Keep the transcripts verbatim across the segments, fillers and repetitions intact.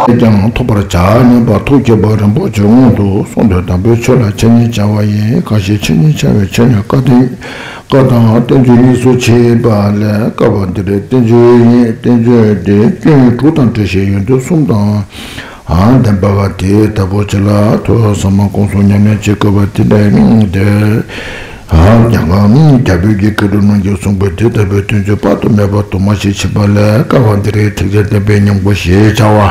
ཀྱང་ཐོབ་པར་བྱ་སྙམ་པ་ཐུགས་བསྐྱེད་པ་རིན་པོ་ཆེ་སྔོན་དུ་སོང་སྟེ། དམ་པའི་ཆོས་ལ་འཆད་ཉན་བྱ་བ་ཡིན། གང་ཞིག་འཆད་ཉན་བྱ་བའི་ཆོས་ནི་བཀའ་དང་བཀའ་དང་བསྟན་བཅོས་གཉིས་སུ་ཕྱེ་བ་ལས། བཀའ་བ་འདི་རེད། བསྟན་བཅོས་ཡིན། བསྟན་བཅོས་འདི་སྐྱོན་དྲུག་དང་འགྲེལ་བཤད་ཡོན་ཏན་གསུམ་དང་། ཨ། ལྡན་པ་དེ་ལྟ་བུ་ཅིག་ལ་ཐོས་བསམ་སྒོམ་གསུམ་ཉམས་ལེན་བྱེད་དགོས་པ་དེ་འདྲ་ཡིན་ཏེ། ཨ། ཡང་ན་རྒྱལ་པོའི་གི་མཁས་གྲུབ་རྣམས་ཀྱིས་གསུངས་པའི་དེ་ལྟ་བུའི་བསྟན་བཅོས་དཔག་ཏུ་མེད་པ་དུ་མ་ཞིག་མཆིས་པ་ལས། བཀའ་བ་འདི་རེད། ཐེག་ཆེན་བསྟན་པའི་སྙིང་པོ་ཞེས་བྱ་བ།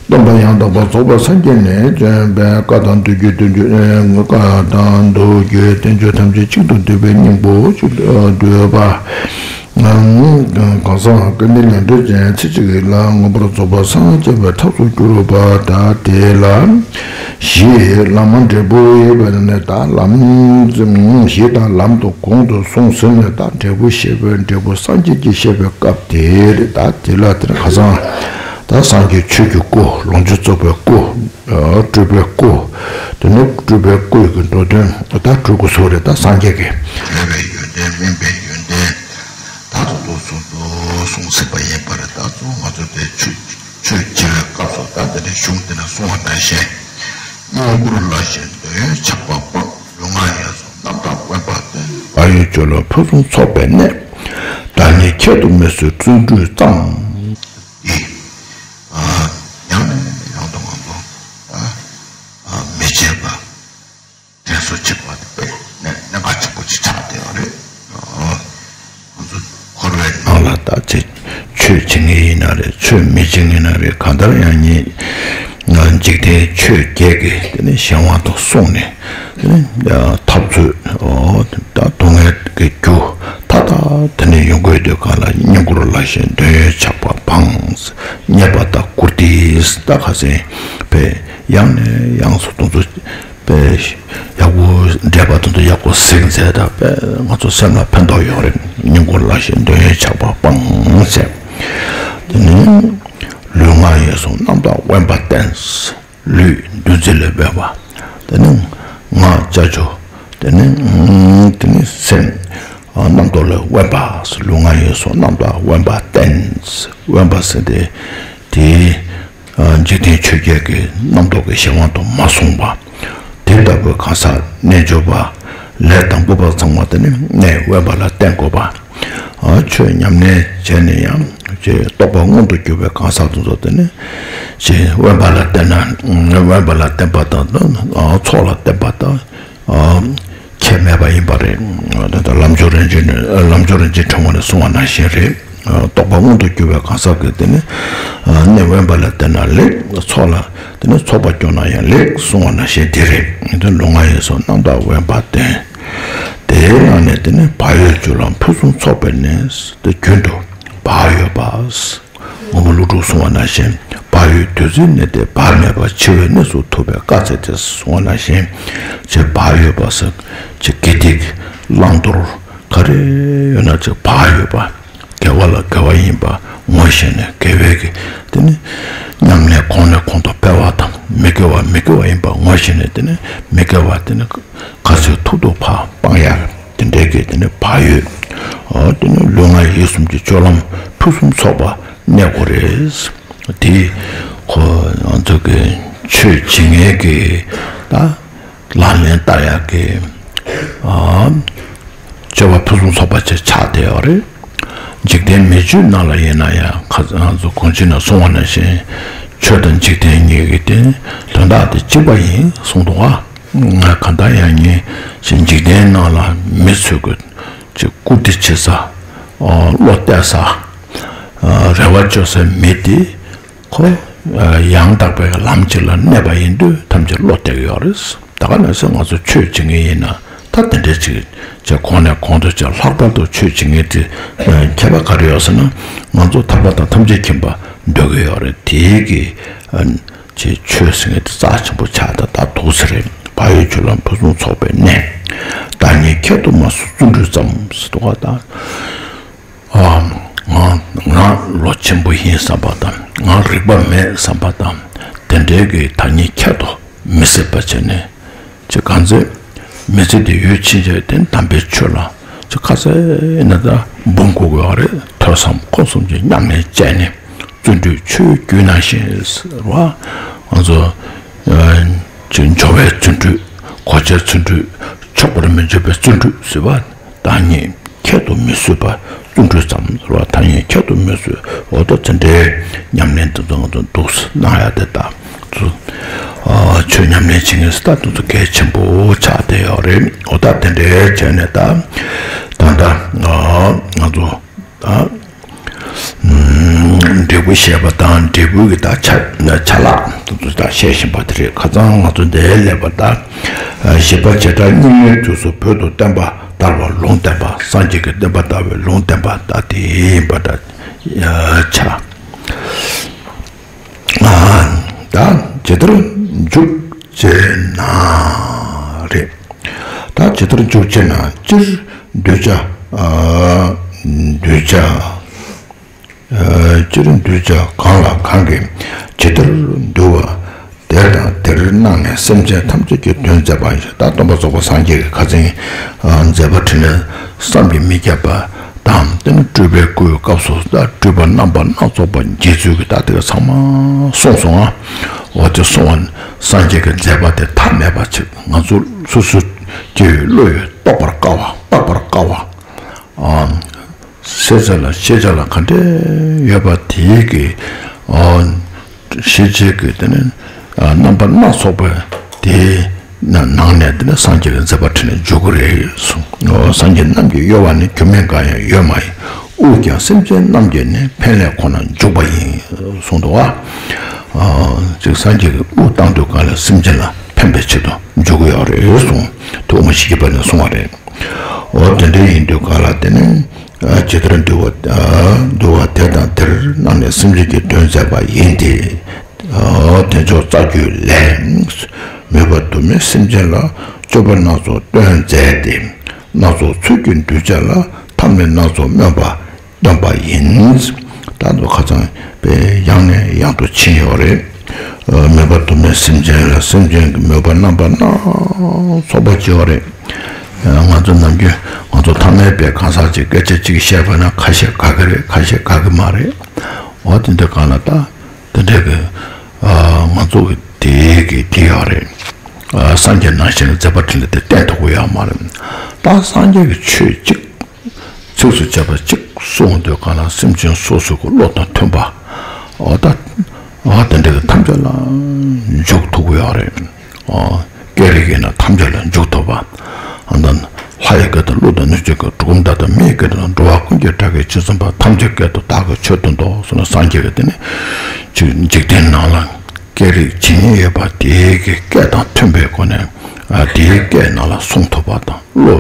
སྟོན་པ་ཡང་དག་པར་རྫོགས་པའི་སངས་རྒྱས་ནས་བྱོན་པའི་བཀའ་དང་མདོ་རྒྱུད་བསྟན་བཅོས། བཀའ་དང་མདོ་རྒྱུད་བསྟན་བཅོས་ཐམས་ཅད་གཅིག་ཏུ་བསྡུས་པའི་སྙིང་པོ་གཅིག་ཏུ་བསྡུས་པ། གང་ཟག་སྐལ་ལྡན་ལས་འབྲས་ཅན་ཚེ་གཅིག་ལ་མངོན་པར་རྫོགས་པར་སངས་རྒྱས་པའི་ཐབས་སུ་གྱུར་པ་དག་དེ་ལ། གཞི་བླ་མ་འབྲས་བུ་ཡོད་པ་ནས། ད་ལམ་གཞི་དང་ལམ་དུ་གོང་དུ་སོང་ཟིན་ནས། ད་འབྲས་བུ་བཤད་པའི་འབྲས་བུ་སངས་རྒྱས་ཀྱི་བཤད་པའི་སྐབས་དེ་རེད། ད་དེ་ལ་དེར་ཁ་སང་ད་སངས་རྒྱས་ཆོས་ཀྱི་སྐུ། ལོངས་སྤྱོད་རྫོགས་པའི་སྐུ། སྤྲུལ་པའི་སྐུ། དེ་ནས་སྤྲུལ་པའི་སྐུ་ཡི་མདོ་དོན་ད་སྤྲུལ་སྐུ་ཟེར་བ་རེད། ད་སངས་རྒྱས་ཀྱི་རོལ་པའི་ཡོན་ཏན། སྨིན་པའི་ཡོན་ཏན། ད་དུང་དུ་གསུང་དུ་གསུང་ཟིན་པ་ཡིན་པ་རེད། ད་གཙོ་བོ་ང་ཚོ་དེ་ཆོས་ཆོས་བྱེད་པའི་སྐབས་སུ་ད་དེ་ནས་གཞུང་དེ་ནས་གསུང་བ་ནང་བཞིན། བསྙེན་བཀུར་ལ་ཞེན་འདོད་ཡོན་ཆགས་པ་སྤངས། ལུས་ངག་ཡིད་གསུམ་རྣམ་དག་དབེན་པར་བསྟེན། བག་ཡོད་སྤྱོད་ལམ་ཕུན་སུམ་ཚོགས་པའི་གནས། བདག་ཉིད་ཁྱད་དུ་མི་གསོད་བརྩོན་འགྲུས་ཙམ། ཡིན། ཡང་ནས་ཡང་དུ་ང་ཚོ་མི་བརྗེད་པ། དྲན་གསོ་བྱེད་པ་དེ་དཔེ་གནད་འགག་ཆེན་པོ་ཅིག་ཆགས་བསྡད་ཡོད་རེད། ང་ཚོ་འཁོར་བའི་ནང་ལ་ད་ཆོས་བྱེད་མཁན་ཡིན་ན་རེད། ཆོས་མི་བྱེད་མཁན་ཡིན་ན་རེད། གང་ལྟར་ཡང་ཉིད་འཇིག་རྟེན་ཆོས་བརྒྱད་ཀྱི་དེ་ནི་གཞན་དབང་དུ་སོང་ནས། དེ་ནི་འཐབ་རྩོད་ད་སྡུག་བསྔལ་གྱི་རྒྱུ་མཐའ་དག་དེ་ནི་ཡོང་གི་ཡོད་དུས་སྒང་ལ། བསྙེན་བཀུར་ལ་ཞེན་འདོད་ཡོན་ཆགས་པ་སྤངས། བརྙས་པ་དང་བཀུར་སྟི་ད་ཁ་སང་བས་ཡང་ནས་ཡང་སུ་དུང་དུ་པས་ཡག་པོ་འགྲེལ་པ་དེ་ཚོ་ཡག་པོ་གཟིགས་མཛད་དང་པས་ང་ཚོ་སེམས་ལ་ཕན་ཐོགས་ཡོད་རེད། བསྙེན་བཀུར་ལ་ཞེན་འདོད་ཡོན་ཆགས་པ་སྤངས་ཟེར། དེ་ནས་ལུས་ངག་ཡིད་གསུམ་རྣམ་དག་དབེན་པར་བསྟེན། ལུས་འདུ་འཛི་ལས་འབད་པ། དེ་ནས་ངག་ཅ་ཆས། དེ་ནས་དེ་ནས་སེམས་རྣམ་རྟོག་ལས་དབེན་པ། ལུས་ངག་ཡིད་གསུམ་རྣམ་དག་དབེན་པར་བསྟེན། དབེན་པ་ཟེར་དེ་དེ། འཇིག་རྟེན་ཆོས་བརྒྱད་ཀྱི་རྣམ་རྟོག་གི་གཞན་དབང་དུ་མ་སོང་བ། དེ་ལྟ་བུའི་གང་ཟག་རྣལ་འབྱོར་པ་ལས་དང་པོ་པ་ཚང་མ་དེ་ནི་གནས་དབེན་པ་ལ་བསྟེན་དགོས་པ། ཆོས་ཉམས་ལེན་བྱས་ནས་ཡང་རྟོགས་པ་མངོན་དུ་གྱུར་པའི་གང་ཟག་དེ་ཚོ་དེ་ནི་དབེན་པ་ལ་བསྟེན་ན། དབེན་པ་ལ་བསྟེན་པ་དང་ཚོགས་ལ་བསྟེན་པ་དང་། ཁྱད་མེད་པ་ཡིན་པ་རེད། ད་ལྟ་ལམ་མཆོག་རིན་ཆེན་ལམ་མཆོག་རིན་ཆེན་ཕྲེང་བ་ནས་གསུངས་པ་ནང་བཞིན་རེད། རྟོགས་པ་མངོན་དུ་གྱུར་པའི་གང་ཟག་གིས་དེ་ནི་གནས་དབེན་པ་ལ་བསྟེན་ན་ལེགས། ཚོགས་ལ་དེ་ནི་ཚོགས་པ་སྐྱོང་ན་ཡང་ལེགས་གསུངས་པ་ནང་བཞིན་དེ་རེད། དེ་ལུས་ངག་ཡིད་གསུམ་རྣམ་དག་དབེན་པར་བསྟེན། དེའི་ནང་ནས་དེ་ནི་བག་ཡོད་སྤྱོད་ལམ་ཕུན་སུམ་ཚོགས་པའི་གནས་དེ་རྒྱུན་དུ་བག་ཡོད་པ། མགོན་པོ་ཀླུ་སྒྲུབ་གསུངས་པ་ནང་བཞིན། བག་ཡོད་བདུད་རྩིའི་གནས་དེར། བག་མེད་པར་འཆི་བའི་གནས་སུ་ཐུབ་པས་དཀའ་སྤྱད་དེ། གསུངས་པ་ནང་བཞིན་ཅེས་བག་ཡོད་པ་ཟེར། ཅེས་དགེ་སྡིག་བླང་དོར་ག་རེ་ཡོད་ན་ཅེས་བག་ཡོད་པ། དགེ་བ་ལ་དགེ་བ་ཡིན་པ་ངོ་ཤེས་ནས། དགེ་བའི་གི་དེ་ནི་ཉམས་ལེན་གོང་ནས་གོང་དུ་སྤེལ་བ་དང་། མི་དགེ་བ་མི་དགེ་བ་ཡིན་པ་ངོ་ཤེས་ནས་དེ་ནི་མི་དགེ་བ་དེ་ནི་ག་ཚོད་ཐུབ་ཐུབ་ཕར་སྤང་ཡག་དེ་འདྲའི་གི་དེ་ནི་བག་ཡོད། ཨོ་དེ་ནི་ལུས་ངག་ཡིད་གསུམ་གྱི་སྤྱོད་ལམ་ཕུན་སུམ་ཚོགས་པ་གནས་དགོས་རེད། དེ་ཁོ་ང་ཚོ་གི་ཆོས་བྱེད་མཁན་གི་ད་ལག་ལེན་བསྟར་ཡག་གི་ཨ་སྤྱོད་པ་ཕུན་སུམ་ཚོགས་པ་ཅིག་ཆགས་བསྡད་ཡོད་རེད། འཇིག་རྟེན་མི་ཆོས་ནང་ལ་ཡིན་ན་ཡང་ཁ་ང་ཚོ་གོང་ཆེན་ནས་གསུངས་པ་ནང་བཞིན། ཆོས་དང་འཇིག་རྟེན་གཉིས་ཀྱི་དེ་དོན་དག་དེ་གཅིག་པ་ཡིན་གསུངས་འདུག་ག་ང་གང་ལྟར་ཡང་ངས་ཅིག་འཇིག་རྟེན་ནང་ལ་མི་ཚོས་ཀྱི་ཅིག་བཀུར་སྟི་བྱེད་ས། བློ་གཏད་ས། རེ་བ་བཅོལ་སའི་མི་དེ་ཁོ་ཡང་དག་པའི་ལམ་གཅིག་ལ་གནས་པ་ཡིན་དུས་ཐམས་ཅད་བློ་གཏད་ཀྱི་ཡོད་རེད། ད་ག་ནང་བཞིན་ང་ཚོ་ཆོས་བྱེད་མཁན་ཡིན་ན་ད་དེ་འདྲའི་ཅིག་ཅིག་གོང་ནས་གོང་དུ་ཅིག་ལྷག་པར་དུ་ཆོས་བྱེད་མཁན་དེ་ཁྱད་པར་ག་རེ་ཡོད་ཟེར་ན། ང་ཚོ་ཐར་པ་དང་ཐམས་ཅད་མཁྱེན་པ་འདོད་ཀྱི་ཡོད་རེད། དེའི་གི་ཅེས་ཆོས་ཟེར་མཁན་དེ་རྩ་ཆེན་པོ་ཆགས་ད་ད་འདུག་ཟེར་རེད། བག་ཡོད་སྤྱོད་ལམ་ཕུན་སུམ་ཚོགས་པའི་གནས། བདག་ཉིད་ཁྱད་དུ་མ་གསོད་བརྩོན་འགྲུས་ཙམ་ཟེར་འདུག་ག་ད་ཨ་ང་ང་ལོ་ཆེན་པོ་ཡིན་བསམ་པ་དང་། ང་རིག་པ་མེད་བསམ་པ་དང་། དེ་འདྲའི་གི་བདག་ཉིད་ཁྱད་དུ་མི་གསོད་པ་བྱས་ནས་ཅེས་གང་ཚེ་མི་ཚེ་འདི་ཡོད་ཕྱིན་ཆད་དེ་དམ་པའི་ཆོས་ལ་ཅེས་ཁ་ཟས་ན་ད་འབུངས་དགོས་ཀྱི་ཡོད་རེད། ཐོས་བསམ་སྒོམ་གསུམ་གྱི་ཉམས་ལེན་བྱས་ནས། བརྩོན་འགྲུས་ཆོས་བརྒྱུད་ནང་བཞིན་ཟེར་བ། ང་ཚོ་ཨ་ཅིག་འབྱོར་བའི་བརྩོན་འགྲུས། གོ་ཆའི་བརྩོན་འགྲུས། ཆོག་པར་མི་འཇུག་པའི་བརྩོན་འགྲུས་ཟེར་བ། བདག་ཉིད་ཁྱད་དུ་མི་བཟོད་པ་བརྩོན་འགྲུས་ཙམ་ཟེར་བ། བདག་ཉིད་ཁྱད་དུ་མི་བཟོད། འོ་ད་དེ་འདྲའི་ཉམས་ལེན་དེ་ཚོ་ང་ཚོ་འདུག་གནང་ཡ་དེ་ད་ཚོ། ཨ་ཆོས་ཉམས་ལེན་བྱེད་མཁན་ཟེར་ད་དེ་ཚོ་གལ་ཆེན་པོ་ཆགས་བསྡད་ཡོད་རེད། འོ་ད་དེ་འདྲའི་བྱས་ནས་ད་ད་ལྟ་ང་ཚོ་ད། འབྲས་བུ་བཤད་པ་དང་འབྲས་བུ་གི་ད་ཆ་ཆ་ལག་དེ་ཚོ་ད་བཤད་བཞིན་པ་དེ་རེད། ཁ་སང་ང་ཚོ་འདིར་སླེབས་པ་ད། བཞི་པ་བྱེ་བྲག་སྙིགས་མའི་དུས་སུ་བོད་དུ་བསྟན་པ་དར་བ་ལུང་བསྟན་པ། སངས་རྒྱས་ཀྱི་བསྟན་པ་དར་བའི་ལུང་བསྟན་པ་ད་དེ་ཡིན་པ་ད་ཆ། ད་ཇི་ལྟར་འཇུག་ཅེ་ན་རེད། ད་ཇི་ལྟར་འཇུག་ཅེ་ན། སྤྱིར་གདུལ་བྱ། གདུལ་བྱ། སྤྱིར་གདུལ་བྱ་གང་ལ་གང་གིས་ཇི་ལྟར་འདུལ་བ་དེ་དང་དེར་སྣང་ནས་སེམས་ཅན་ཐམས་ཅད་ཀྱི་དོན་མཛད་པ་ཡིན། ད་སྟོན་པ་རྫོགས་པ་སངས་རྒྱས་ཀྱི་ཁ་ཚན་མཛད་པ་འཕྲིན་ལས་བསམ་གྱིས་མི་ཁྱབ་པ་དང་། དེ་ནི་སྤྲུལ་པའི་སྐུའི་སྐབས་སུ་ད་སྤྲུལ་པ་རྣམ་པ་སྣ་ཚོགས་པ་འབྱེད་ཚུལ་གྱི་ད་དེ་ག་ཚང་མ་གསུངས་སོང་ང་། འོ་དེ་གསུངས་པ་སངས་རྒྱས་ཀྱི་མཛད་པ་དེ་མཐའ་མེད་པ་ཅིག་ང་ཚོ་སོ་སོ་སྐྱེ་བོའི་བློ་ཡིས་རྟོགས་པར་དཀའ་བ། དཔག་པར་དཀའ་བ། ཨ། ཤེས་བྱ་ལ་ཤེས་བྱ་ལ་ག་འདྲས་ཡོད་པ་དེའི་གི། ཨ། ཤེས་བྱའི་གི་དེ་ནི་ཨ་རྣམ་པ་སྣ་ཚོགས་པ་དེའི་ནང་ནས་དེ་ནི་སངས་རྒྱས་ཀྱི་མཛད་པ་འཕྲིན་ལས་འཇུག་གི་རེད་གསུངས། ཨོ་སངས་རྒྱས་རྣམས་ཀྱི་གཡོ་བ་ནི། སྒྱུ་མའི་འགའ་ཡང་ཡོད་མ་ཡིན། དབུགས་ཀྱང་སེམས་ཅན་རྣམས་ཀྱི་ནི། ཕན་ལས་ཁོ་ན་འཇུག་པ་ཡིན་གསུངས་འདུག་བ། ཨ་ཅིག་སངས་རྒྱས་ཀྱི་དབུགས་བཏང་དུས་གང་ལ་སེམས་ཅན་ལ་ཕན་པའི་ཆེད་དུ་འཇུག་གི་ཡོད་རེད་གསུངས། དེ་དབུ་མ་བཞི་བརྒྱ་པ་ནས་གསུངས་པ་རེད། འོ་དེ་འདྲ་ཡིན་དུས་ག་ལ་དེ་ནི་ཇི་ལྟར་འདུལ་བ་འདུལ་བ་དེ་དང་དེར་སྣང་ནས་སེམས་ཅན་གྱི་དོན་མཛད་པ་ཡིན་ཏེ། དལ་འབྱོར་རྩ་རྒྱུད་ལས། མོས་པ་དུ་མས་སེམས་ཅན་ལ། སྤྱོད་པ་སྣ་ཚོགས་སྟོན་མཛད་དེ། སྣ་ཚོགས་ཚུལ་གྱིས་གདུལ་བྱ་ལ། ཐབས་ནི་སྣ་ཚོགས་སྨོན་པ་སྟོན་པ་ཡིན། ད་དུ་ཁ་ཚང་པས་ཡང་ནས་ཡང་དུ་ཕྱིན་ཡོད་རེད། མོས་པ་དུ་མས་སེམས་ཅན་ལ། སེམས་ཅན་གྱི་མོས་པ་རྣམ་པ་སྣ་ཚོགས་པ་བྱེད་ཡོད་རེད། ང་ཚོ་ནམ་རྒྱུན་ང་ཚོ་ཐ་མལ་པའི་གང་ཟག་ཅིག་སྐད་ཆ་གཅིག་བཤད་པ་ན་ཁ་ཤས་དགའ་གི་རེད། ཁ་ཤས་དགའ་གི་མ་རེད། འོ་དེ་འདྲ་གང་ལ་ད་དེ་འདྲ་གི་ང་ཚོ་གི་དེ་གི་དེ་ཡོད་རེད། སངས་རྒྱས་ནང་བཞིན་གྱི་མཛད་པ་འཕྲིན་ལས་དེ་བསྟན་ཐུབ་ཀྱི་ཡོད་མ་རེད། ད་སངས་རྒྱས་ཀྱི་ཆོས་གཅིག་ཚིགས་སུ་བཅད་པ་གཅིག་གསུངས་དུས་གང་ལ་སེམས་ཅན་སོ་སོ་གི་བློ་དང་མཐུན་པ། འོ་ད་འོ་དེ་འདྲ་གི་ཐམས་ཅད་ལ་འཇུག་ཐུབ་ཀྱི་ཡོད་རེད། ཨོ། སྐད་རིགས་ཡིན་ན་ཐམས་ཅད་ལ་འཇུག་ཐུབ་པ། ཨ་ནི་ལྷ་ཡི་སྐད་དང་ཀླུ་དང་གནོད་སྦྱིན་སྐད། གྲུལ་བུམ་དག་དང་མི་ཡི་སྐད་དང་། འགྲོ་བ་ཀུན་གྱི་སྒྲ་སྐད་ཇི་ཙམ་པ། ཐམས་ཅད་སྐད་དུ་བདག་གིས་ཆོས་བསྟན་ཏོ་ཟེར་ན་སངས་རྒྱས་ཀྱིས་དེ་ནི་ཅིག་འཇིག་རྟེན་ནང་ལ་སྐད་རིགས་ཇི་སྙེད་ཡོད་པ་དེའི་གི་སྐད་དང་མཐུན་པའི་སྒོ་ནས་ཨ་དེའི་སྐད་ནང་ལ་གསུང་ཐུབ་པ་དང་། བློ།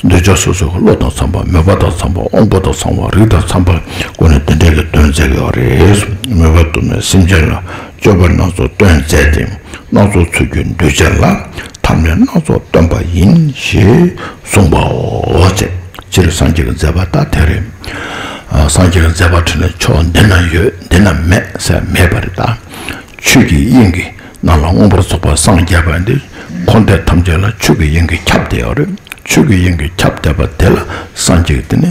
འདོད་ཆགས་སོ་སོ་གི་བློ་དང་འཚམས་པ། མོས་པ་དང་འཚམས་པ། དབང་པོ་དང་འཚམས་པ། རིགས་དང་འཚམས་པའི་སྒོ་ནས་དེ་འདྲའི་གི་དོན་མཛད་ཀྱི་ཡོད་རེད། མོས་པ་དུ་མས་སེམས་ཅན་ལ། སྤྱོད་པ་སྣ་ཚོགས་སྟོན་མཛད་དེ། སྣ་ཚོགས་ཚུལ་གྱིས་གདུལ་བྱ་ལ། ཐབས་ནི་སྣ་ཚོགས་སྟོན་པ་ཡིན། ཞེས་གསུངས་པའོ། ཅེས་སྤྱིར་སངས་རྒྱས་ཀྱི་མཛད་པ་ད་དེ་རེད། ཨ་སངས་རྒྱས་ཀྱི་མཛད་པ་འཕྲིན་ལས་ཕྱོགས་འདི་ན་ཡོད་འདི་ན་མེད་ཟེར་མེད་པ་རེད་ད། ཆོས་ཀྱི་དབྱིངས་ཀྱི་ནང་ལ་མངོན་པར་རྫོགས་པར་སངས་རྒྱས་པ་འདི་འཁོར་འདས་ཐམས་ཅད་ལ་ཆོས་ཀྱི་དབྱིངས་ཀྱིས་ཁྱབ་བསྡད་ཡོད་རེད། ཆོས་ཀྱི་དབྱིངས་ཀྱིས་ཁྱབ་བསྡད་པ་དེ་ལ་སངས་རྒྱས་ཀྱིས་དེ་ནི་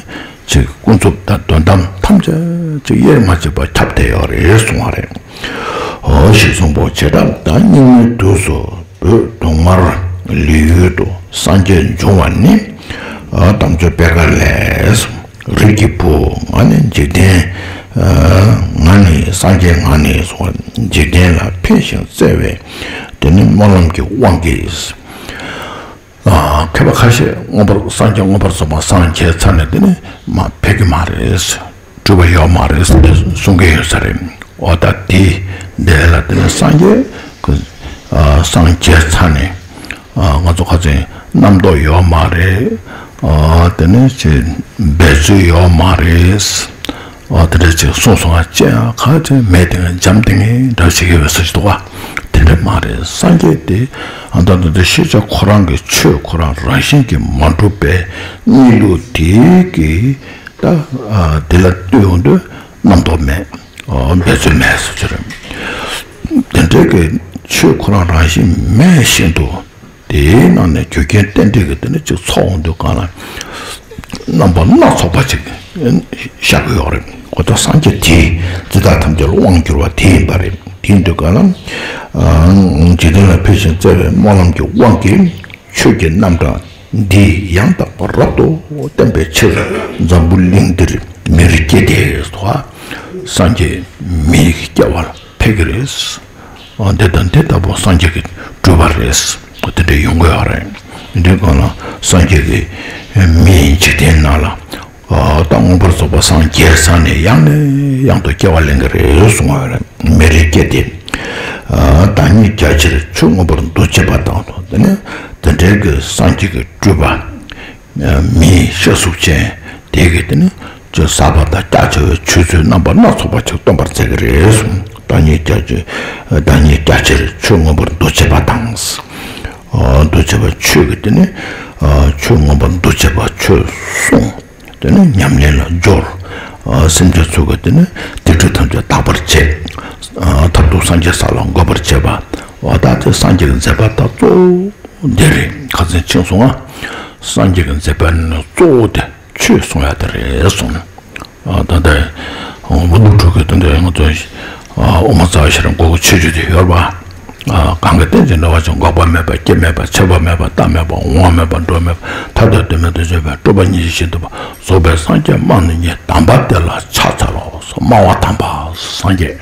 ཅིག་ཀུན་རྫོབ་དང་དོན་དམ་ཐམས་ཅད་ཅིག་དབྱེར་མ་མཆིས་པར་ཁྱབ་བསྡད་ཡོད་རེད་གསུངས་པ་རེད། འོ་ཞེས་གསུངས་པའོ། བྱེ་བྲག་དང་སྙིགས་མའི་དུས་སུ་བོད་གདོང་དམར་ལི་ཡུལ་དུ་སངས་རྒྱས་འབྱུང་བ་ནི། ཨ་དམ་ཆོས་པད་དཀར་ལས། རིགས་ཀྱི་བུ་ང་ནི་འཇིག་རྟེན། ཨ་ང་ནི་སངས་རྒྱས་ང་ནི་གསུངས་པ། འཇིག་རྟེན་ལ་ཕན་ཞིང་བརྩེ་བའི་དེ་ནི་སྨོན་ལམ་གྱི་དབང་གིས། ཨ་མཁས་པ་ཁ་ཤས་མངོན་པར་སངས་རྒྱས་མངོན་པར་རྫོགས་པ་སངས་རྒྱས་ཚར་ནས་དེ་ནི་མ་ཕེབས་ཀྱི་མ་རེད། སྤྲུལ་པ་ཡོད་མ་རེད་ཟེར་གསུང་གི་ཡོད་ས་རེད། འོ་ད་དེ་འདི་ལ་དེ་ནི་སངས་རྒྱས་ཀྱི་ཨ་སངས་རྒྱས་ཚར་ནས་ཨ་ང་ཚོ་ཁ་ཚན་རྣམ་རྟོག་ཡོད་མ་རེད། ཨ་དེ་ནི་ཅིག་འབད་རྩོལ་ཡོད་མ་རེད། ཨ་དེ་འདྲ་ཅིག་གསུངས་སོང་ང་། ཅི་ཡང་གང་ཅི་མེད་དེ་ངས་འཇམ་དེ་ངས་འདྲ་བྱེད་ཀྱི་ཡོད་ཟེར་གྱི་འདུག་ག་དེ་འདྲ་མ་རེད། སངས་རྒྱས་དེ་ཨ་ད་ད་ད་ཤེས་བྱ་ཁོ་རང་གི་ཆོས་ཁོ་རང་རང་བཞིན་གྱིས་མ་གྲུབ་པའི་གནས་ལུགས་དེ་གི་ད་ཨ་དེ་ལ་ལྟོས་ཡོང་དུས་རྣམ་རྟོག་མེད། ཨ་འབད་རྩོལ་མེད་ཟེར་གྱི་རེད། དེ་འདྲའི་གི་ཆོས་ཁོ་རང་རང་བཞིན་མེད་བཞིན་དུ། དེའི་ནང་ནས་རྒྱུ་རྐྱེན་རྟེན་འབྲེལ་གྱི་དེ་ནི་ཅིག་ཚོགས་འོང་དུས་གང་ལ་རྣམ་པ་སྣ་ཚོགས་པ་ཅིག་ཤར་གྱི་ཡོད་རེད། འོ་ད་སངས་རྒྱས་དེས་འདི་དག་ཐམས་ཅད་ལ་དབང་བསྒྱུར་བ་དེ་ཡིན་པ་རེད། དེ་ཡིན་དུས་ག་ལ། འཇིག་རྟེན་ལ་ཕེབས་ཤིང་བརྩེ་བའི་སྨོན་ལམ་གྱི་དབང་གིས། ཆོས་ཀྱི་རྣམ་གྲངས་འདི་ཡང་དག་པར་རབ་ཏུ་བསྟན་པའི་ཕྱིར། འཛམ་བུ་གླིང་འདིར་མིར་སྐྱེས་ཏེ་སོ། སངས་རྒྱས་མི་སྐྱེ་བ་ལ་ཕེབས་ཀྱི་རེད། འོ་འདི་དང་འདི་ལྟ་བུ་སངས་རྒྱས་ཀྱི་སྤྲུལ་པ་རེད། འོ་དེ་འདྲ་ཡོང་གི་ཡོད་རེད། འདི་གང་ལ་སངས་རྒྱས་ཀྱི་མིའི་འཇིག་རྟེན་ནང་ལ། ད་མངོན་པར་རྫོགས་པར་སངས་རྒྱས་ས་ནས་ཡང་ནས་ཡང་དུ་སྐྱེ་བ་ལེན་གྱི་རེད་གསུངས་པ་རེད། མིར་སྐྱེས་ཏེ། བདག་ཉིད་རྒྱ་ཆེར་ཆོས་མངོན་པར་འདུ་བྱེད་པ་དང་དུ། དེ་ནས་དེ་འདྲའི་གི་སངས་རྒྱས་ཀྱི་སྤྲུལ་པ། མིའི་ཤ་གཟུགས་ཅན་དེ་གིས་དེ་ནི་ཆོས་ཟབ་པ་དང་རྒྱ་ཆེ་བའི་ཆོས་ཚུལ་རྣམ་པ་སྣ་ཚོགས་པ་ཅིག་སྟོན་པར་མཛད་ཀྱི་རེད་གསུངས། བདག་ཉིད་རྒྱ་ཆེ། བདག་ཉིད་རྒྱ་ཆེར་ཆོས་མངོན་པར་འདུ་བྱེད་པ་དང་། འདུ་བྱེད་པ་ཆོས་ཀྱི་དེ་ནི། ཆོས་མངོན་པར་འདུ་བྱེད་པ་ཆོས་གསུངས། དེ་ནི་ཉམས་ལེན་ལ་སྦྱོར། སེམས་ཅན་ཚོ་གི་དེ་ནི་སྡིག་སྒྲིབ་ཐམས་ཅད་དག་པར་བྱེད། མཐར་ཐུག་སངས་རྒྱས་ས་ལ་འགོད་པར་བྱེད་པ། འོ་ད་དེ་སངས་རྒྱས་ཀྱི་མཛད་པ་ད་གཙོ་བོ་འདི་རེད། ཁ་སང་ཕྱིན་སོང་ང་། སངས་རྒྱས་ཀྱི་མཛད་པ་ནི་གཙོ་བོ་དེ་ཆོས་གསུང་ཡ་དེ་རེད་གསུངས། ད་ལྟ་འོ་ནུབ་ཕྲུག་གི་དོན་དུ་ང་ཚོ་དབུ་མ་རྩ་བ་ཤེས་རབ་འགོག་པའི་ཆོས་བརྒྱུད་དེ་ཡོད་པ། གང་གི་རྟེན་ཅིང་འབྲེལ་བ་ཅན། འགོག་པ་མེད་པ། སྐྱེ་མེད་པ། ཆད་པ་མེད་པ། རྟག་མེད་པ། འོང་བ་མེད་པ། འགྲོ་མེད་པ། ཐ་དད་དོན་མེད་དུ་བྱེད་པའི་སྤྲོས་པ་ཉིད་ཀྱིས་ཤེས་ཐུབ་པ། རྫོགས་པའི་སངས་རྒྱས་སྨྲ་ནི་ཉིད། དམ་པ་དེ་ལ་ཕྱག་འཚལ་ལོ། སྨྲ་བ་དམ་པ་སངས་རྒྱས།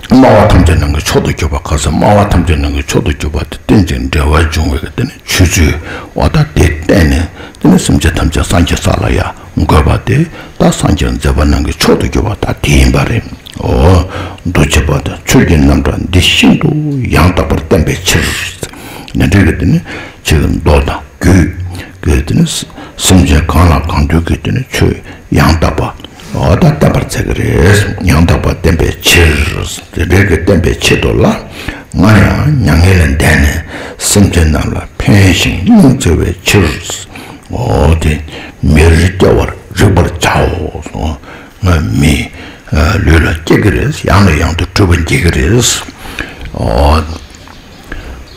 སྨྲ་བ་ཐམས་ཅད་ནང་གི་མཆོག་ཏུ་གྱུར་པ། ག་ས་སྨྲ་བ་ཐམས་ཅད་ནང་གི་མཆོག་ཏུ་གྱུར་པ་དེ་རྟེན་ཅིང་འབྲེལ་བར་འབྱུང་བའི་དེ་ནི་ཆོས་ཚུལ། འོ་ད་དེ་བརྟེན་ནས་དེ་ནི་སེམས་ཅན་ཐམས་ཅད་སངས་རྒྱས་ས་ལ་ཡང་འགོད་པ་དེ་ད་སངས་རྒྱས་མཛད་པ་ནང་གི་མཆོག་ཏུ་གྱུར་པ་ད་དེ་ཡིན་པ་རེད། འོ། འདུ་བྱེད་པ་དང་ཆོས་ཀྱི་རྣམ་གྲངས་འདི་ཤིན་ཏུ་ཡང་དག་པར་བསྟན་པའི་ཕྱིར། འདི་འདྲའི་གི་དེ་ནི་ཆོས་ཀྱི་མདོ་དང་རྒྱུད་ཀྱི་དེ་ནི་སེམས་ཅན་གང་ལ་གང་འདུལ་གྱི་དེ་ནི་ཆོས་ཡང་དག་པ། འོ་ད་བསྟན་པར་མཛད་ཀྱི་རེད། ཡང་དག་པར་བསྟན་པའི་ཕྱིར། དེ་འདྲའི་གི་བསྟན་པའི་ཆེད་དུ་ལ། ང་ཡང་མྱ་ངན་ལས་འདས་ནས་སེམས་ཅན་རྣམས་ལ་ཕན་ཞིང་སྙིང་བརྩེ་བའི་ཕྱིར། འོ་དེ་མིར་སྐྱེ་བར་རིག་པར་བྱའོ། ང་མི་ལུས་ལ་སྐྱེ་གི་རེད། ཡང་ནས་ཡང་དུ་སྤྲུལ་པ་འགྱེད་ཀྱི་རེད། འོ།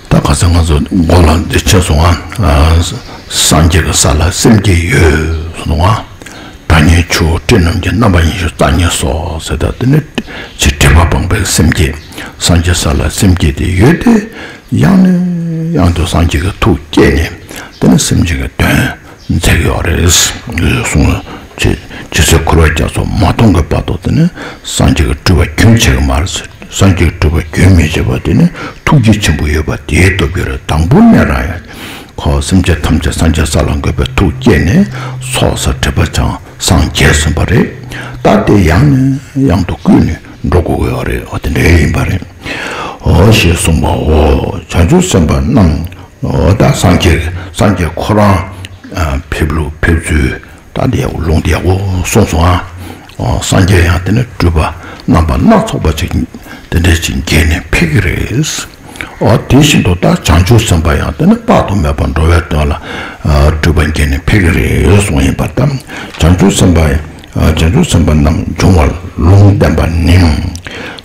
ད་ག་ཚོད་ང་ཚོ་མགོ་ལ་འདི་ཆེ་སོང་ང་། སངས་རྒྱས་ཀྱི་ས་ལ་སེམས་བསྐྱེད་ཡོད་སོང་ང་། བདག་ཉིད་ཆུ་བོ་སྤྲིན་རྣམས་ཀྱི། རྣམ་པ་ཉི་ཤུ་རྩ་གཉིས་སོ་ཟེར། ད་དེ་ནི་ཅི་སྒྲིབ་པ་སྤངས་པའི་སེམས་བསྐྱེད། སངས་རྒྱས་ས་ལ་སེམས་བསྐྱེད་དེ་ཡོད་དེ། ཡང་ནས་ཡང་དུ་སངས་རྒྱས་ཀྱི་ཐུགས་བསྐྱེད་ནས་དེ་ནི་སེམས་ཅན་གྱི་དོན་མཛད་ཀྱི་ཡོད་རེད་གསུངས། ཇི་ཇི་སྲིད་འཁོར་བའི་རྒྱ་མཚོ་མ་སྟོངས་ཀྱི་བར་དུ་དེ་ནི་སངས་རྒྱས་ཀྱི་སྤྲུལ་པ་རྒྱུན་ཆད་ཀྱི་མ་རེད། སངས་རྒྱས་སྤྲུལ་པ་རྒྱུན་མི་ཆད་པ་དེ་ནི་ཐུགས་རྗེ་ཆེན་པོ་ཡོད་པ་དེའི་སྟོབས་ཀྱིས་རེད། དང་པོ་ནས་རང་ཡང་ཁོ་སེམས་ཅན་ཐམས་ཅད་སངས་རྒྱས་ས་ལ་འགོད་པའི་ཐུགས་བསྐྱེད་ནས་ཚོགས་བསགས་སྒྲིབ་པ་སྦྱངས་སངས་རྒྱས་ཟིན་པ་རེད། ད་དེ་ཡང་ནས་ཡང་དུ་བསྐུལ་ནས་འགྲོ་དགོས་ཀྱི་ཡོད་རེད། འོ་དེ་འདྲ་ཡིན་པ་རེད། འོ་ཞེས་གསུངས་པའོ། བྱང་ཆུབ་སེམས་དཔའ་རྣམས། འོ་ད་སངས་རྒྱས་སངས་རྒྱས་ཁོ་རང་ཕེབས་ལུགས་ཕེབས་ཚུལ། ད་འདི་ཡག་པོ་ལུང་འདི་ཡག་པོ་གསུངས་སོང་ཨ། སངས་རྒྱས་ཡང་དེ་ནས་སྤྲུལ་པ་རྣམ་པ་སྣ་ཚོགས་པ་ཅིག་དེ་འདྲ་ཅིག་འགྱེད་ནས་ཕེབས་ཀྱི་རེད། འོ་དེ་བཞིན་དུ་ད་བྱང་ཆུབ་སེམས་དཔའ་ཡང་དེ་ནས་དཔག་ཏུ་མེད་པ་འགྲོ་བའི་དོན་ལ་སྤྲུལ་པ་འགྱེད་ནས་ཕེབས་ཀྱི་རེད་གསུངས་ཡིན་པར་ཐལ། བྱང་ཆུབ་སེམས་དཔའ་བྱང་ཆུབ་སེམས་དཔའ་རྣམས་འབྱུང་བར་ལུང་བསྟན་པ་ནི།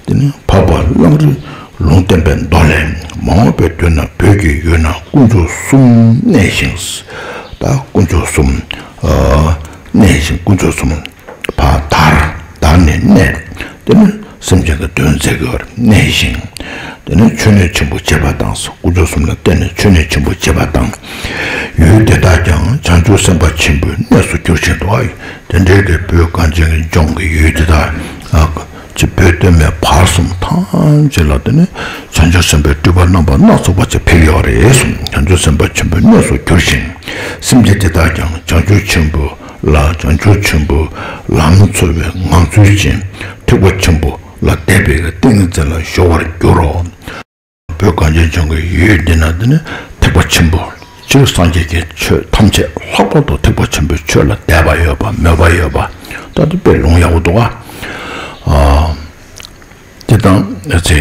དེ་ནས་འཕགས་པ་ཀླུ་སྒྲུབ་ལུང་བསྟན་པའི་མདོ་ལས། མ་འོངས་པའི་དུས་ན་བོད་ཀྱི་ཡུལ་ན་དཀོན་མཆོག་གསུམ་གནས་ཤིང་། ད་དཀོན་མཆོག་གསུམ་གནས་ཤིང་དཀོན་མཆོག་གསུམ་ཕར་དར་དར་ནས་གནས། དེ་ནི་སེམས་ཅན་གྱི་དོན་མཛད་དགོས་པར་གནས་ཤིང་། དེ་ནི་མཆོད་གནས་ཆེན་པོ་བྱེད་པ་དང་། དཀོན་མཆོག་གསུམ་ལ་བརྟེན་ནས་མཆོད་གནས་ཆེན་པོ་བྱེད་པ་དང་། ཡུལ་དེ་དག་ཀྱང་བྱང་ཆུབ་སེམས་དཔའ་ཆེན་པོའི་གནས་སུ་འགྱུར་ཞིང་དུ། དེ་འདྲའི་གི་བོད་གངས་ཅན་གྱི་ལྗོངས་ཀྱི་ཡུལ་དེ་དག་ཅིག་བོད་སྟོད་སྨད་བར་གསུམ་ཐམས་ཅད་ལ་དེ་ནི་བྱང་ཆུབ་སེམས་དཔའི་སྤྲུལ་པ་རྣམ་པ་སྣ་ཚོགས་པ་ཅིག་ཕེབས་ཡོད་རེད་གསུངས། བྱང་ཆུབ་སེམས་དཔའ་ཆེན་པོའི་གནས་སུ་འགྱུར་ཞིང་། སེམས་ཅན་དེ་དག་ཀྱང་བྱང་ཆུབ་ཆེན་པོ་ལ་བྱང་ཆུབ་ཆེན་པོ་ལམ་འཚོལ་བའི་ངང་ཚུལ་ཅན་ཐེག་པ་ཆེན་པོ་ལ་དད་པའི་ཏིང་ངེ་འཛིན་ལ་གཞོལ་བར་འགྱུར་རོ། བོད་གངས་ཅན་ལྗོངས་ཀྱི་ཡུལ་འདི་ན་འདི་ནི་ཐེག་པ་ཆེན་པོ་སྤྱིར་སངས་རྒྱས་ཀྱི་ཆོས་ཐམས་ཅད་ལྷག་པར་དུ་ཐེག་པ་ཆེན་པོའི་ཆོས་ལ་དད་པ་ཡོད་པ་མོས་པ་ཡོད་པ་ད་དུ་དཔེ་ལུང་ཡག་པོ་འདུག་ཨ། དེ་དང་ཨ་ཙི་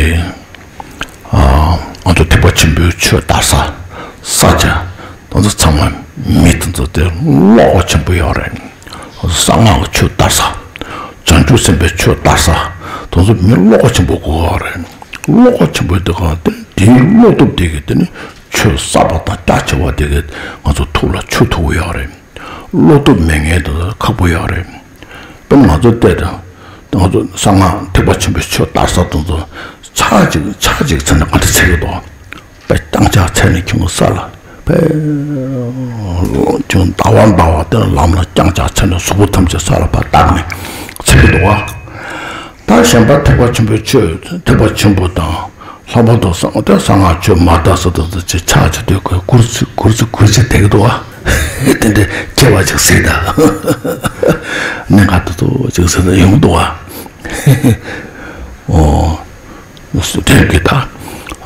ཨ་ང་ཚོ་ཐེག་པ་ཆེན་པོའི་ཆོས་དར་ས་ས་ཆ་དེ་ཚོ་ཚང་མ་མི་དེ་ཚོ་དེ་བློ་ཁོག་ཆེན་པོ་ཡོད་རེད། གསང་སྔགས་ཀྱི་ཆོས་དར་ས། བྱང་ཆུབ་སེམས་དཔའི་ཆོས་དར་ས། དེ་ཚོ་མི་བློ་ཁོག་ཆེན་པོ་དགོས་པ་རེད། བློ་ཁོག་ཆེན་པོ་དེ་ག་དེ་དེའི་བློ་སྟོབས་དེ་གིས་དེ་ནི་ཆོས་ཟབ་པ་དང་རྒྱ་ཆེ་བ་དེ་གིས་ང་ཚོ་ཐུགས་ལ་ཆུད་ཐུབ་ཀྱི་ཡོད་རེད། བློ་སྟོབས་མེད་མཁན་དེ་ཚོ་ཁག་པོ་ཡོད་རེད། དཔེར་ན་ང་ཚོ་བལྟས་དང་། ང་ཚོ་གསང་སྔགས་ཐེག་པ་ཆེན་པོའི་ཆོས་དར་ས་དང་ཚོ། ཆག་ཅིག་ཆག་ཅིག་ཚེ་ན་ག་འདྲ་ཚད་ཀྱི་འདུག་དཔེ་རྐྱང་ཆག་ཚད་ནས་ཁྱུང་ས་ལ། དཔེ་ཁྱུང་ཟླ་བ་ཟླ་བ་དེ་ལ་ལམ་ལ་རྐྱང་ཆག་ཚད་ནས་གཟུགས་པོ་ཐམས་ཅད་ས་ལ་ཕར་བཏགས་ནས་ཚད་ཀྱི་འདུག་བ། ད་གཞན་པ་ཐེག་པ་ཆེན་པོའི་ཆོས། ཐེག་པ་ཆེན་པོ་དང་། ལྷག་པར་དུ་གསང་དེ་གསང་སྔགས་ཆོས་མ་དར་ས་དང་ཚོ་ཆག་ཆག་དུས་ཀྱི་གུར་ཚི་གུར་ཚི་གུར་ཚི་དེ་གི་འདུག་བ། དེ་འདྲའི་ཁྱད་པར་ཅིག་གཟིགས་དང་། གནད་འགག་ཏུ་ཏུ་ཅིག་ཟེར་ན་ཡོང་འདུག་བ། ཨོ། དེབ་ཀྱི་ད།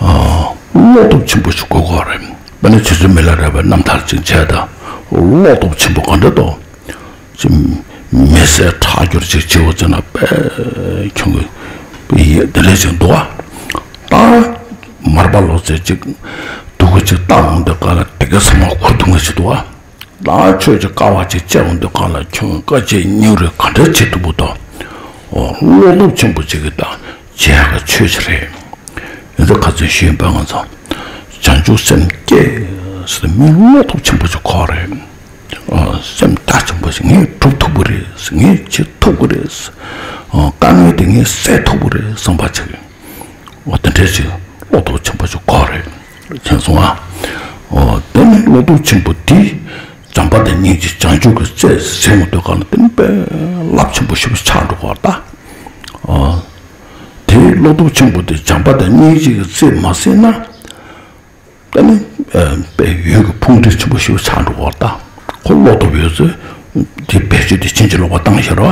ཨ། བློ་སྟོབས་ཆེན་པོ་ཞིག་དགོས་ཀྱི་རེད། དཔེར་ན་རྗེ་བཙུན་མི་ལ་རས་པའི་རྣམ་ཐར་ཅིག་བྱས་དང་། བློ་སྟོབས་ཆེན་པོ་ག་འདྲ་འདུག་ཅིག་མི་བསད་ཁྲག་སྦྱོར་ཅིག་བྱེད་འོ་ཟེར་ན། དཔེ་ཁྱུང་གི་དེ་འདྲ་ཅིག་འདུག་བ། ད་མར་པ་ལོ་ཙཱ་ཅིག་སྡུག་གུ་ཅིག་བཏང་འོང་དུས་སྒང་ལ་དེ་ག་ཚང་མ་ཁུར་འཐུང་གི་ཅིག་འདུག་བ། ད་ཆོས་ཀྱི་དཀའ་བ་ཅིག་སྤྱད་འོང་དུས་སྒང་ལ་ཁྱོད་དཀའ་སྤྱད་སྙིང་རུས་ག་འདྲ་བྱེད་ཐུབ་པོ་དང་། ཨོ། བློ་སྟོབས་ཆེན་པོ་ཅིག་གི་ད་བྱེད་ཡག་གི་ཆོས་ཅིག་རེད། ཡིན་ཚུལ་ཁ་ཚོན་ཞུས་པ། ང་ཚོ་བྱང་ཆུབ་སེམས་བསྐྱེད་ཟེར་ཏེ་མི་བློ་སྟོབས་ཆེན་པོ་ཅིག་དགོས་རེད། ཨོ། སེམས་རྒྱ་ཆེན་པོ་ཞིག་ངས་སྒྲུབ་ཐུབ་ཀྱི་རེད། ངས་བྱེད་ཐུབ་ཀྱི་རེད། ཨོ། དཀའ་ངལ་དེ་ངས་སེལ་ཐུབ་ཀྱི་རེད་བསམ་པ་ཅིག་འོ། དེ་འདྲ་ཅིག་བློ་སྟོབས་ཆེན་པོ་ཅིག་དགོས་རེད། མཁྱེན་སོང་ཨ། འོ། དེ་ནི་བློ་སྟོབས་ཆེན་པོ་དེ་བྱམས་པ་དང་སྙིང་རྗེ་བྱང་ཆུབ་ཀྱི་རྩལ་ཟེར་འོང་དུས་སྒང་ལ་དེ་ནི་དཔེ་རླབས་ཆེན་པོ་ཞེ་པོ་ཆགས་འགྲོ་གི་རེད་ད། འོ། དེ་བློ་སྟོབས་ཆེན་པོ་དེ་བྱམས་པ་དང་སྙིང་རྗེ་གི་རྩལ་མ་ཟིན་ན། དེ་ནི་ཨ་དཔེ་འོད་ཀྱི་ཕུང་འདྲེ་ཆེན་པོ་ཞིག་ཆགས་འགྲོ་བ་དང་། ཁོ་བློ་སྟོབས་ཡོད་ཚེ་དེ་བེད་སྤྱོད་དེ་ཕྱིན་ཅི་ལོག་པ་བཏང་ཤར་བ།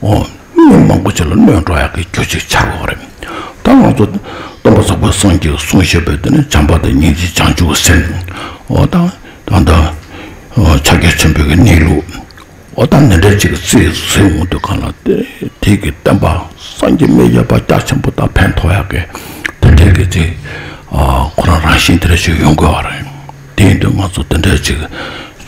འོ། མི་མང་པོ་ཅིག་ལ་གནོད་འགྲོ་ཡག་གི་རྒྱུ་ཅིག་ཆགས་ཀྱི་ཡོད་རེད། ད་ང་ཚོ་སྟོན་པ་རྫོགས་པའི་སངས་རྒྱས་ཀྱིས་གསུངས་བཞག་པའི་དེ་ནི་བྱམས་པ་དང་སྙིང་རྗེ་བྱང་ཆུབ་ཀྱི་སེམས། འོ། ད་ད་ད་ཕྱག་རྒྱ་ཆེན་པོའི་གནས་ལུགས། འོ། ད་འདི་འདྲ་ཅིག་རྩལ་ཟིན་འོང་དུས་སྒང་ལ་དེ་དེ་གི་བསྟན་པ་སངས་རྒྱས་མི་གཡོ་བ་རྒྱ་ཆེན་པོ་དང་ཕན་ཐོགས་ཡག་གི་དེ་འདྲ་གི་ཅིག་ཨ་ཁོ་རང་རང་བཞིན་དེ་འདྲ་ཞིག་ཡོང་དགོས་པ་རེད། དེ་ཡིན་དུས་ང་ཚོ་དེ་འདྲ་ཅིག་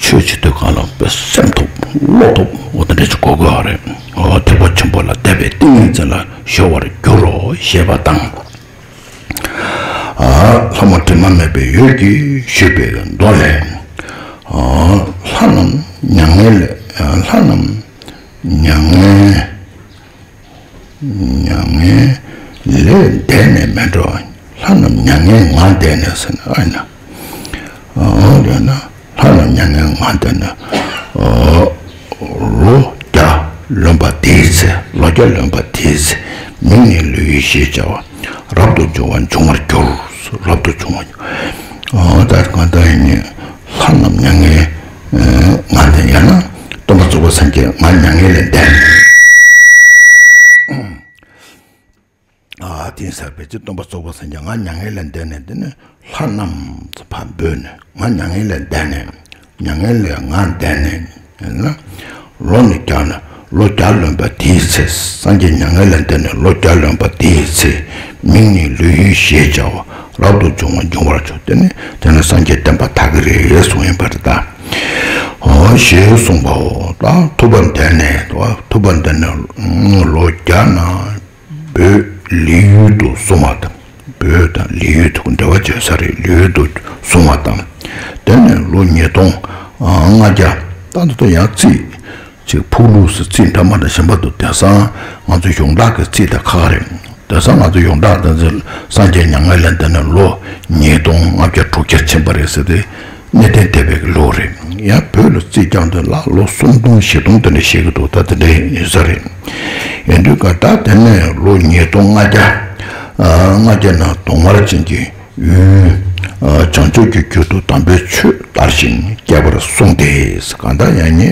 ཆོས་བྱེད་དུས་སྒང་ལ་དཔེ་སེམས་སྟོབས་བློ་སྟོབས་འོ་དེ་འདྲ་ཅིག་དགོས་དགོས་པ་རེད། འོ། ཐེག་པ་ཆེན་པོ་ལ་དད་པའི་ཏིང་ངེ་འཛིན་ལ་གཞོལ་བར་འགྱུར་རོ་ཞེས་པ་དང་། ཨ། ལྷ་མོ་དྲི་མ་མེད་པའི་འོད་ཀྱིས་ཞུས་པའི་མདོ་ལས། ཨ། ལྷ་རྣམས་མྱ་ངན་ལས། ལྷ་རྣམས་མྱ་ངན། མྱ་ངན་ལས་འདས་ནས་མི་འགྲོ། ལྷ་རྣམས་མྱ་ངན་ངང་འདས་ནས་ཟེར་ན། ཨ་ཡིན་ན། ཨ། ཡང་ན་ལྷ་རྣམས་མྱ་ངན་ངང་འདས་ནས། ཨ། ལོ་བརྒྱ་ལོན་པ་དེའི་ཚེ། ལོ་བརྒྱ་ལོན་པ་དེའི་ཚེ། མིང་ནི་ལོས་ཡོད་ཞེས་བྱ་བ། རབ་ཏུ་བྱུང་བ་འབྱུང་བར་འགྱུར། རབ་ཏུ་བྱུང་བ། ཨ། ད་གང་ལྟར་ཡིན་ནའི་ལྷ་རྣམས་མྱ་ངན་ངང་འདས། ཡང་ན་སྟོན་པ་རྫོགས་པའི་སངས་རྒྱས་ང་མྱ་ངན་ལས་འདས་ནས། ཨ། དེ་ཡིན་ས་རེད་པས། སྟོན་པ་རྫོགས་པའི་སངས་རྒྱས་ང་མྱ་ངན་ལས་འདས་ནས། དེ་ནས་ལྷ་རྣམས་ཕར་འབོད་ནས། ང་མྱ་ངན་ལས་འདས་ནས། མྱ་ངན་ལས་ང་འདས་ནས། ཡང་ན། ལོ་ནི་བརྒྱ་ན། ལོ་བརྒྱ་ལོན་པ་དེའི་ཚེ། སངས་རྒྱས་མྱ་ངན་ལས་འདས་ནས་ལོ་བརྒྱ་ལོན་པ་དེའི་ཚེ། མིང་ནི་ལོས་ཡོད་ཞེས་བྱ་བ། རབ་ཏུ་བྱུང་བ་འབྱུང་བར་འགྱུར། དེ་ནི་དེ་ནི་སངས་རྒྱས་བསྟན་པ་དར་གྱི་རེད་གསུངས་ཡིན་པ་རེད་ད། འོ། ཞེས་གསུངས་པའོ། ད་ཐུབ་པ་འདས་ནས། ཐུབ་པ་འདས་ནས་ལོ་བརྒྱ་ན། བོད་ལི་ཡུལ་དུ་སོང་བ་དང་། བོད་དང་ལི་ཡུལ་དུ་འབྲེལ་བ་བྱེད་ས་རེད། ལི་ཡུལ་དུ་སོང་བ་དང་། དེ་ནས་ལོ་ཉིས་སྟོང་ལྔ་བརྒྱ། ད་ད་ལྟ་ཡང་རྩིས་ཅིག་ཕུག་ལུགས་སུ་རྩིས་འདྲ་མ་འདྲ་གཞན་པ་འདུག་དེང་སང་ང་ཚོ་གཞུང་དག་གི་རྩིས་དང་ཁག་ཁག་རེད། དེང་སང་ང་ཚོ་གཞུང་དག་དང་། སངས་རྒྱས་མྱ་ངན་ལས་འདས་ནས་ལོ་ཉིས་སྟོང་ལྔ་བརྒྱ་དྲུག་བརྒྱ་ཕྱིན་པ་རེད་ཟེར་ཏེ། གནས་བརྟན་སྡེ་པའི་ལུགས་རེད། ཡང་བོད་ལ་རྩིས་རྒྱག་དུས་ལ་ལོ་སུམ་སྟོང་བཞི་སྟོང་དེ་འདྲ་བཤད་ཀྱི་འདུག་ད་དེ་འདྲ་ཡིན་ས་རེད། ཡིན་དུས་ཀ་ད་དེ་ནས་ལོ་ཉིས་སྟོང་ལྔ་བརྒྱ། ཨ། ལྔ་བརྒྱ་ན་གདོང་དམར་ཅན་གྱི་ཡུལ། ཨ། བྱང་ཕྱོགས་ཀྱི་རྒྱུད་དུ་དམ་པའི་ཆོས་དར་ཞིང་རྒྱས་པར་གསུངས་ཏེ། གང་ལྟར་ཡང་ནི།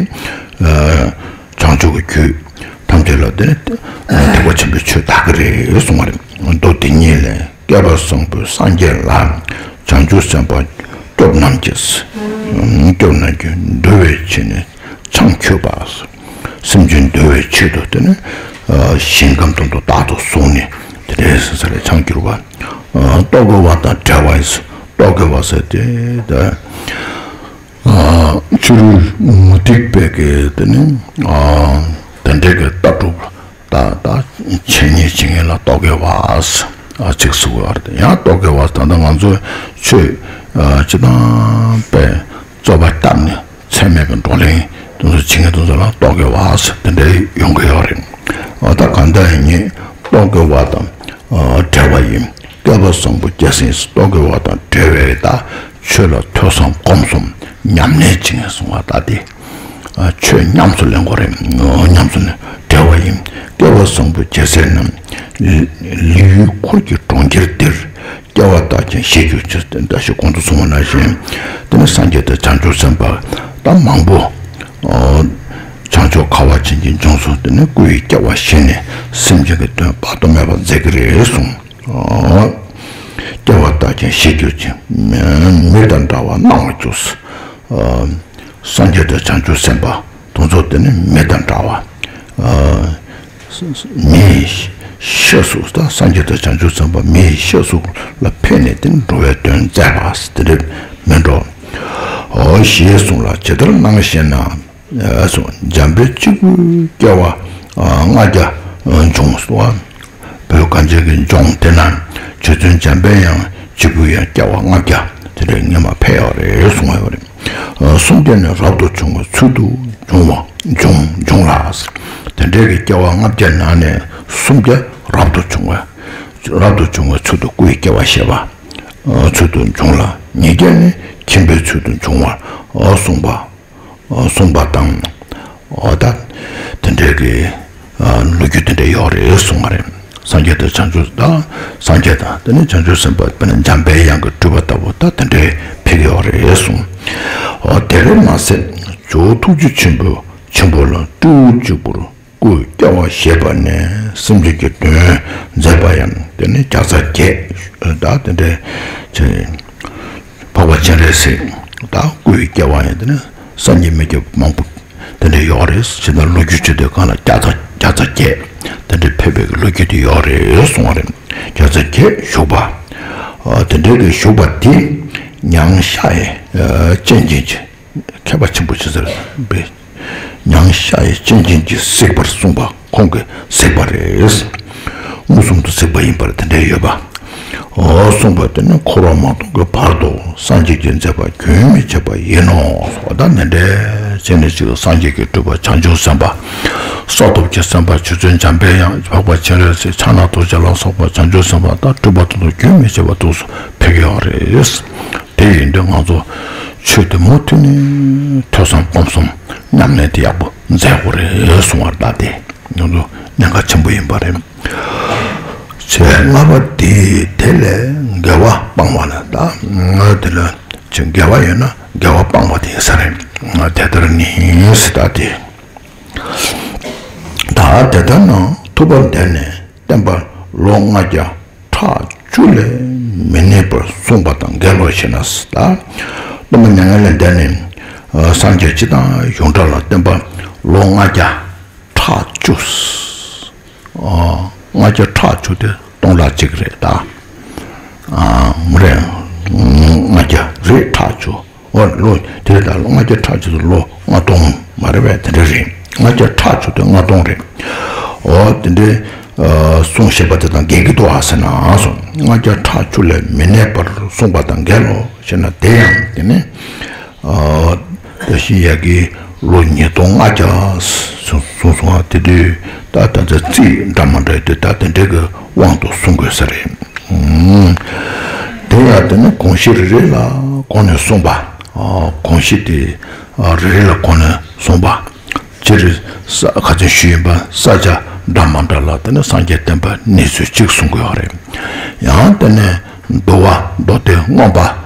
ཨ། བྱང་ཕྱོགས་ཀྱི་རྒྱུད་ཐམས་ཅད་ལ་དེ་ནི་ཐེག་པ་ཆེན་པོའི་ཆོས་དར་གྱི་རེད་གསུངས་པ་རེད། མདོ་དེ་ཉིད་ལས། བསྐལ་པ་བཟང་པོའི་སངས་རྒྱས་ལ། བྱང་ཆུབ་སེམས་དཔའ་སྐྱོབ་རྣམས་ཀྱིས། སྐྱོབ་རྣམས་ཀྱིས་འདུལ་བའི་ཆེད་ནས་ཆང་མཆོད་པ། སེམས་ཅན་འདུལ་བའི་ཆེད་དུ་དེ་ནི། ཨ། ཞིང་ཁམས་དོན་དུ་བདག་ཏུ་བཟུང་ནས་དེ་འདྲའི་ས་ལ་ཆང་བསྐྱུར་བ། ཨ། རྟོག་གེ་བ་དང་བྲལ་བ་ཡིན། རྟོག་གེ་བ་ཟེར་དེ་ད། ཨ། ཕྱི་རོལ་མུ་སྟེགས་པའི་གི་དེ་ནི། ཨ། དེ་འདྲའི་གི་ལྟ་གྲུབ། ད་ད་འཆད་ཉན་བྱེད་མཁན་ལ་རྟོག་གེ་བ་ཟེར་ཅིག་གསུང་གི་ཡོད་རེད། ཡང་རྟོག་གེ་བ་ཟེར། ད་ལྟ་ང་ཚོ་ཆོས་སྤྱི་དང་དཔེ་རྩོད་པ་བཏབ་ནས་ཚད་མེད་ཀྱི་བགྲོ་གླེང་ དེ་ཚོ་བྱེད་མཁན་དེ་ཚོ་ལ་རྟོག་གེ་བ་ཟེར་དེ་འདྲ་ཡོང་གི་ཡོད་རེད། ཨ་ད་གང་ལྟར་ཡིན་ཉིན་རྟོག་གེ་བ་དང་བྲལ་བ་ཡིན། བསྐལ་པ་བཟང་པོ་བརྒྱ་ཟིན་རྟོག་གེ་བ་དང་བྲལ་བའི་ད་ཆོས་ལ་ཐོས་བསམ་སྒོམ་གསུམ་ཉམས་ལེན་བྱེད་མཁན་སོང་བ་ད་དེ། ཆོས་ཉམས་སུ་ལེན་དགོས་རེད། ཉམས་སུ་ལེན་བྲལ་བ་ཡིན། བསྐལ་པ་བཟང་པོ་བརྒྱ་ཟིན་རྣམས། ལི་ཡུལ་འཁོར་གྱི་གྲོང་ཁྱེར་འདིར། སྐྱེ་བ་བདག་ཀྱང་བཞེས་གྱུར་ཅིག་དེ་འདྲ་ཞིག་གོང་དུ་གསུངས་པ་ནང་བཞིན། དེ་ནི་སངས་རྒྱས་དང་བྱང་ཆུབ་སེམས་དཔའ་ད་མང་པོ། བྱང་ཕྱོགས་ཁ་བ་ཅན་གྱི་ལྗོངས་སུ་དེ་ནི་སྐུ་ཡི་སྐྱེ་བ་བཞེས་ནས་སེམས་ཅན་གྱི་དོན་དཔག་ཏུ་མེད་པ་མཛད་ཀྱི་རེད་གསུངས། སྐྱེ་བ་བདག་ཀྱང་བཞེས་གྱུར་ཅིག་མི་དང་འདྲ་བར་སྣང་བར་གྱུར། སངས་རྒྱས་དང་བྱང་ཆུབ་སེམས་དཔའ་དེ་ཚོ་དེ་ནི་མི་དང་འདྲ་བ། མིའི་ཤ་གཟུགས་དང་སངས་རྒྱས་དང་བྱང་ཆུབ་སེམས་དཔའ་མིའི་ཤ་གཟུགས་ལ་ཕེབས་ནས་དེ་ནི་འགྲོ་བའི་དོན་མཛད་པ་དེ་འདྲ་མིན་འགྲོ། འོ་ཞེས་གསུངས་ལ་ཇི་ལྟར་སྣང་ཞེ་ན། གསུངས། འཇམ་དཔལ་གཅིག་པུའི་སྐྱེ་བ་ལྔ་བརྒྱ་འབྱུང་སོ། བོད་གངས་ཅན་གྱི་ལྗོངས་དེ་ན་རྗེ་བཙུན་འཇམ་དཔལ་དབྱངས་གཅིག་པུ་ཡང་སྐྱེ་བ་ལྔ་བརྒྱ་དེ་འདྲའི་སྔོན་མ་ཕེབས་ཡོད་རེད་གསུངས་ཡོད་རེད། སུམ་བརྒྱ་ནི་རབ་ཏུ་བྱུང་བའི་ཚུལ་དུ་འབྱུང་བ་འབྱུང་འབྱུང་ལ། དེ་འདྲའི་གི་སྐྱེ་བ་ལྔ་བརྒྱ་ནང་ནས་སུམ་བརྒྱ་རབ་ཏུ་བྱུང་བ། རབ་ཏུ་བྱུང་བའི་ཚུལ་དུ་སྐུ་ཡི་སྐྱེ་བ་བཞེས་པ། ཚུལ་དུ་འབྱུང་ལ་ཉིས་བརྒྱ་ནི་ཁྱིམ་པའི་ཚུལ་དུ་འབྱུང་བར་གསུངས་པ། གསུངས་པ་དང་། འོ་ད། དེ་འདྲའི་གི་ལོ་རྒྱུས་དེ་འདྲ་ཡོད་རེད་གསུངས་པ་རེད། སངས་རྒྱས་དང་བྱང་ཆུབ་དང་སངས་རྒྱས་དང་དེ་ནས་བྱང་ཆུབ་སེམས་དཔའ་དཔེར་ན་འཇམ་དཔལ་དབྱངས་ཀྱི་སྤྲུལ་པ་ལྟ་བུ་ད་དེ་འདྲའི་ཕེབས་ཀྱི་ཡོད་རེད་གསུངས། འོ་དེ་རེད་མ་ཟད་ཇོ་བོ་ཐུགས་རྗེ་ཆེན་པོ་ཆེན་པོ་ལ་སྤྲེའུ་གཅིག་པུར་སྐུ་སྐྱེ་བ་བཞེས་པ་ནས་སེམས་ཅན་གྱི་དོན་མཛད་པ་ཡང་དེ་ནས་བརྒྱ་རྩ་བརྒྱད་ད་དེ་འདྲའི་ཆེ། འཕགས་པ་སྤྱན་རས་གཟིགས་དང་སྐུའི་སྐྱེ་བ་ཡང་དེ་ནི་སངས་རྒྱས་མི་བསྐྱོད་མང་པོ་དེ་འདྲ་ཡོད་རེད། ཇི་ལྟར་ལོ་རྒྱུས་བྱེད་དུས་གང་ལ་བརྒྱ་རྩ་བརྒྱ་རྩ་བརྒྱད་དེ་འདྲ་ཕེབས་པའི་ལོ་རྒྱུས་དེ་ཡོད་རེད་གསུངས་པ་རེད། བརྒྱ་རྩ་བརྒྱད་བཞུགས་པ། དེ་འདྲའི་གི་བཞུགས་པ་དེ་མྱང་ཤ་ཡི་སྤྱན་ཅན་གྱི་མཁས་པ་ཆེན་པོ་ཆེ་ཟེར་བའི། མྱང་ཤ་ཡི་སྤྱན་ཅན་གྱིས་གཟིགས་པར་གསུངས་པ་ཁོང་གིས་གཟིགས་པ་རེད། མངོན་སུམ་དུ་གཟིགས་པ་ཡིན་པར་དེ་འདྲ་ཡོད་པ། འོ་གསུངས་པ་དེ་ནི་འཁོར་བ་མ་སྟོངས་ཀྱི་བར་དུ་སངས་རྒྱས་ཀྱི་མཛད་པ་རྒྱུན་མི་ཆད་པ་ཡིན་ནོ། འོ་ད་ནི་འདྲའི་ཚེ་ནི་གཅིག་སངས་རྒྱས་ཀྱི་སྤྲུལ་པ་བྱང་ཆུབ་སེམས་དཔའ། ས་ཐོབ་ཀྱི་སེམས་དཔའ་ཆུ་ཚན་འཇམ་པའི་དབྱངས་འཕགས་པ་སྤྱན་རས་གཟིགས་ཕྱག་ན་རྡོ་རྗེ་ལ་སོགས་པ་བྱང་ཆུབ་སེམས་དཔའ་དང་སྤྲུལ་པ་དེ་ཚོ་རྒྱུན་མི་ཆད་པ་དུས་སུ་ཕེབས་ཡོད་རེད། དེ་ཡིན་དུས་ང་ཚོ་ཆོས་དེ་མུ་མཐུད་ནས་ཐོས་བསམ་སྒོམ་གསུམ་ཉམས་ལེན་དེ་ཡག་པོ་མཛད་དགོས་རེད་གསུང་བར་གདའ་སྟེ་ང་ཚོ་གནད་འགག་ཆེན་པོ་ཡིན་པ་རེད། ཚེ་ལྔ་པ་དེ་དེ་ལས་དགེ་བ་སྤང་བ་ལ་གདའ། དེ་ལ་ཅིག་དགེ་བ་ཡོད་ན་དགེ་བ་སྤང་བ་དེ་ཡིན་ས་རེད། དེ་ལྟར་ནི་ཟེར་གདའ་སྟེ། ད་དེ་ལྟར་ན་ཐུབ་པ་འདི་ནི་བསྟན་པ་ལོ་ལྔ་བརྒྱ་ཕྲག་བཅུ་ལས་མི་གནས་པར་གསུངས་པ་དང་འགལ་ལོ་ཞེ་ན། ད་སྟོན་པ་མྱ་ངན་ལས་འདས་ནས་སངས་རྒྱས་སྤྱི་དང་ཡོངས་གྲགས་ལ་བསྟན་པ་ལོ་ལྔ་བརྒྱ་ཕྲག་བཅུ། ལྔ་བརྒྱ་ཕྲག་བཅུ་དེ་སྟོང་ཕྲག་གཅིག་རེད་ད། མ་རེད། ལྔ་བརྒྱ་རེད་ཕྲག་བཅུ། འོ་ལོ་དེ་ལ་ལོ་ལྔ་བརྒྱ་ཕྲག་གཅིག་ཏུ་ལོ་ལྔ་སྟོང་མ་རེད་པས། དེ་འདྲ་རེད། ལྔ་བརྒྱ་ཕྲག་གཅིག་ཏུ་ལྔ་སྟོང་རེད། འོ་དེ་འདྲའི་གསུང་བཤད་པ་དེ་དང་འགལ་གྱི་འདུག་ཨ་ཟེར་ན་སོང་། ལྔ་བརྒྱ་ཕྲག་བཅུ་ལས་མི་གནས་པར་གསུངས་པ་དང་འགལ་ལོ་ཞེ་ན། དེ་ཡང་དེ་ནི་ད་ཤི་ཡ་གི་ལོ་ཉིས་སྟོང་ལྔ་བརྒྱ་གསུངས་སོང་ཨ། དེ་དུས་ད་ད་ཚ་རྩིས་འདྲ་མ་འདྲ་ཡོད་དུས་ད་དེ་འདྲའི་གི་དབང་དུ་གསུང་དགོས་ས་རེད། དེ་ཡང་དེ་ནི་གོང་བཞིན་རེ་རེ་ལ་གོང་ནས་གསུངས་པ། གོང་བཞིན་དེ་རེ་རེ་ལ་གོང་ནས་གསུངས་པ། སྤྱིར་ས་ཁ་ཚོན་ཞུས་ཡིན་པ་ས་ཆ་འདྲ་མ་འདྲ་ལ་དེ་ནི་སངས་རྒྱས་བསྟན་པ་གནས་ཚུལ་གཅིག་གསུང་གི་ཡོད་རེད། ཡང་དེ་ནི་འདུལ་བ་མདོ་སྡེ་མངོན་པ་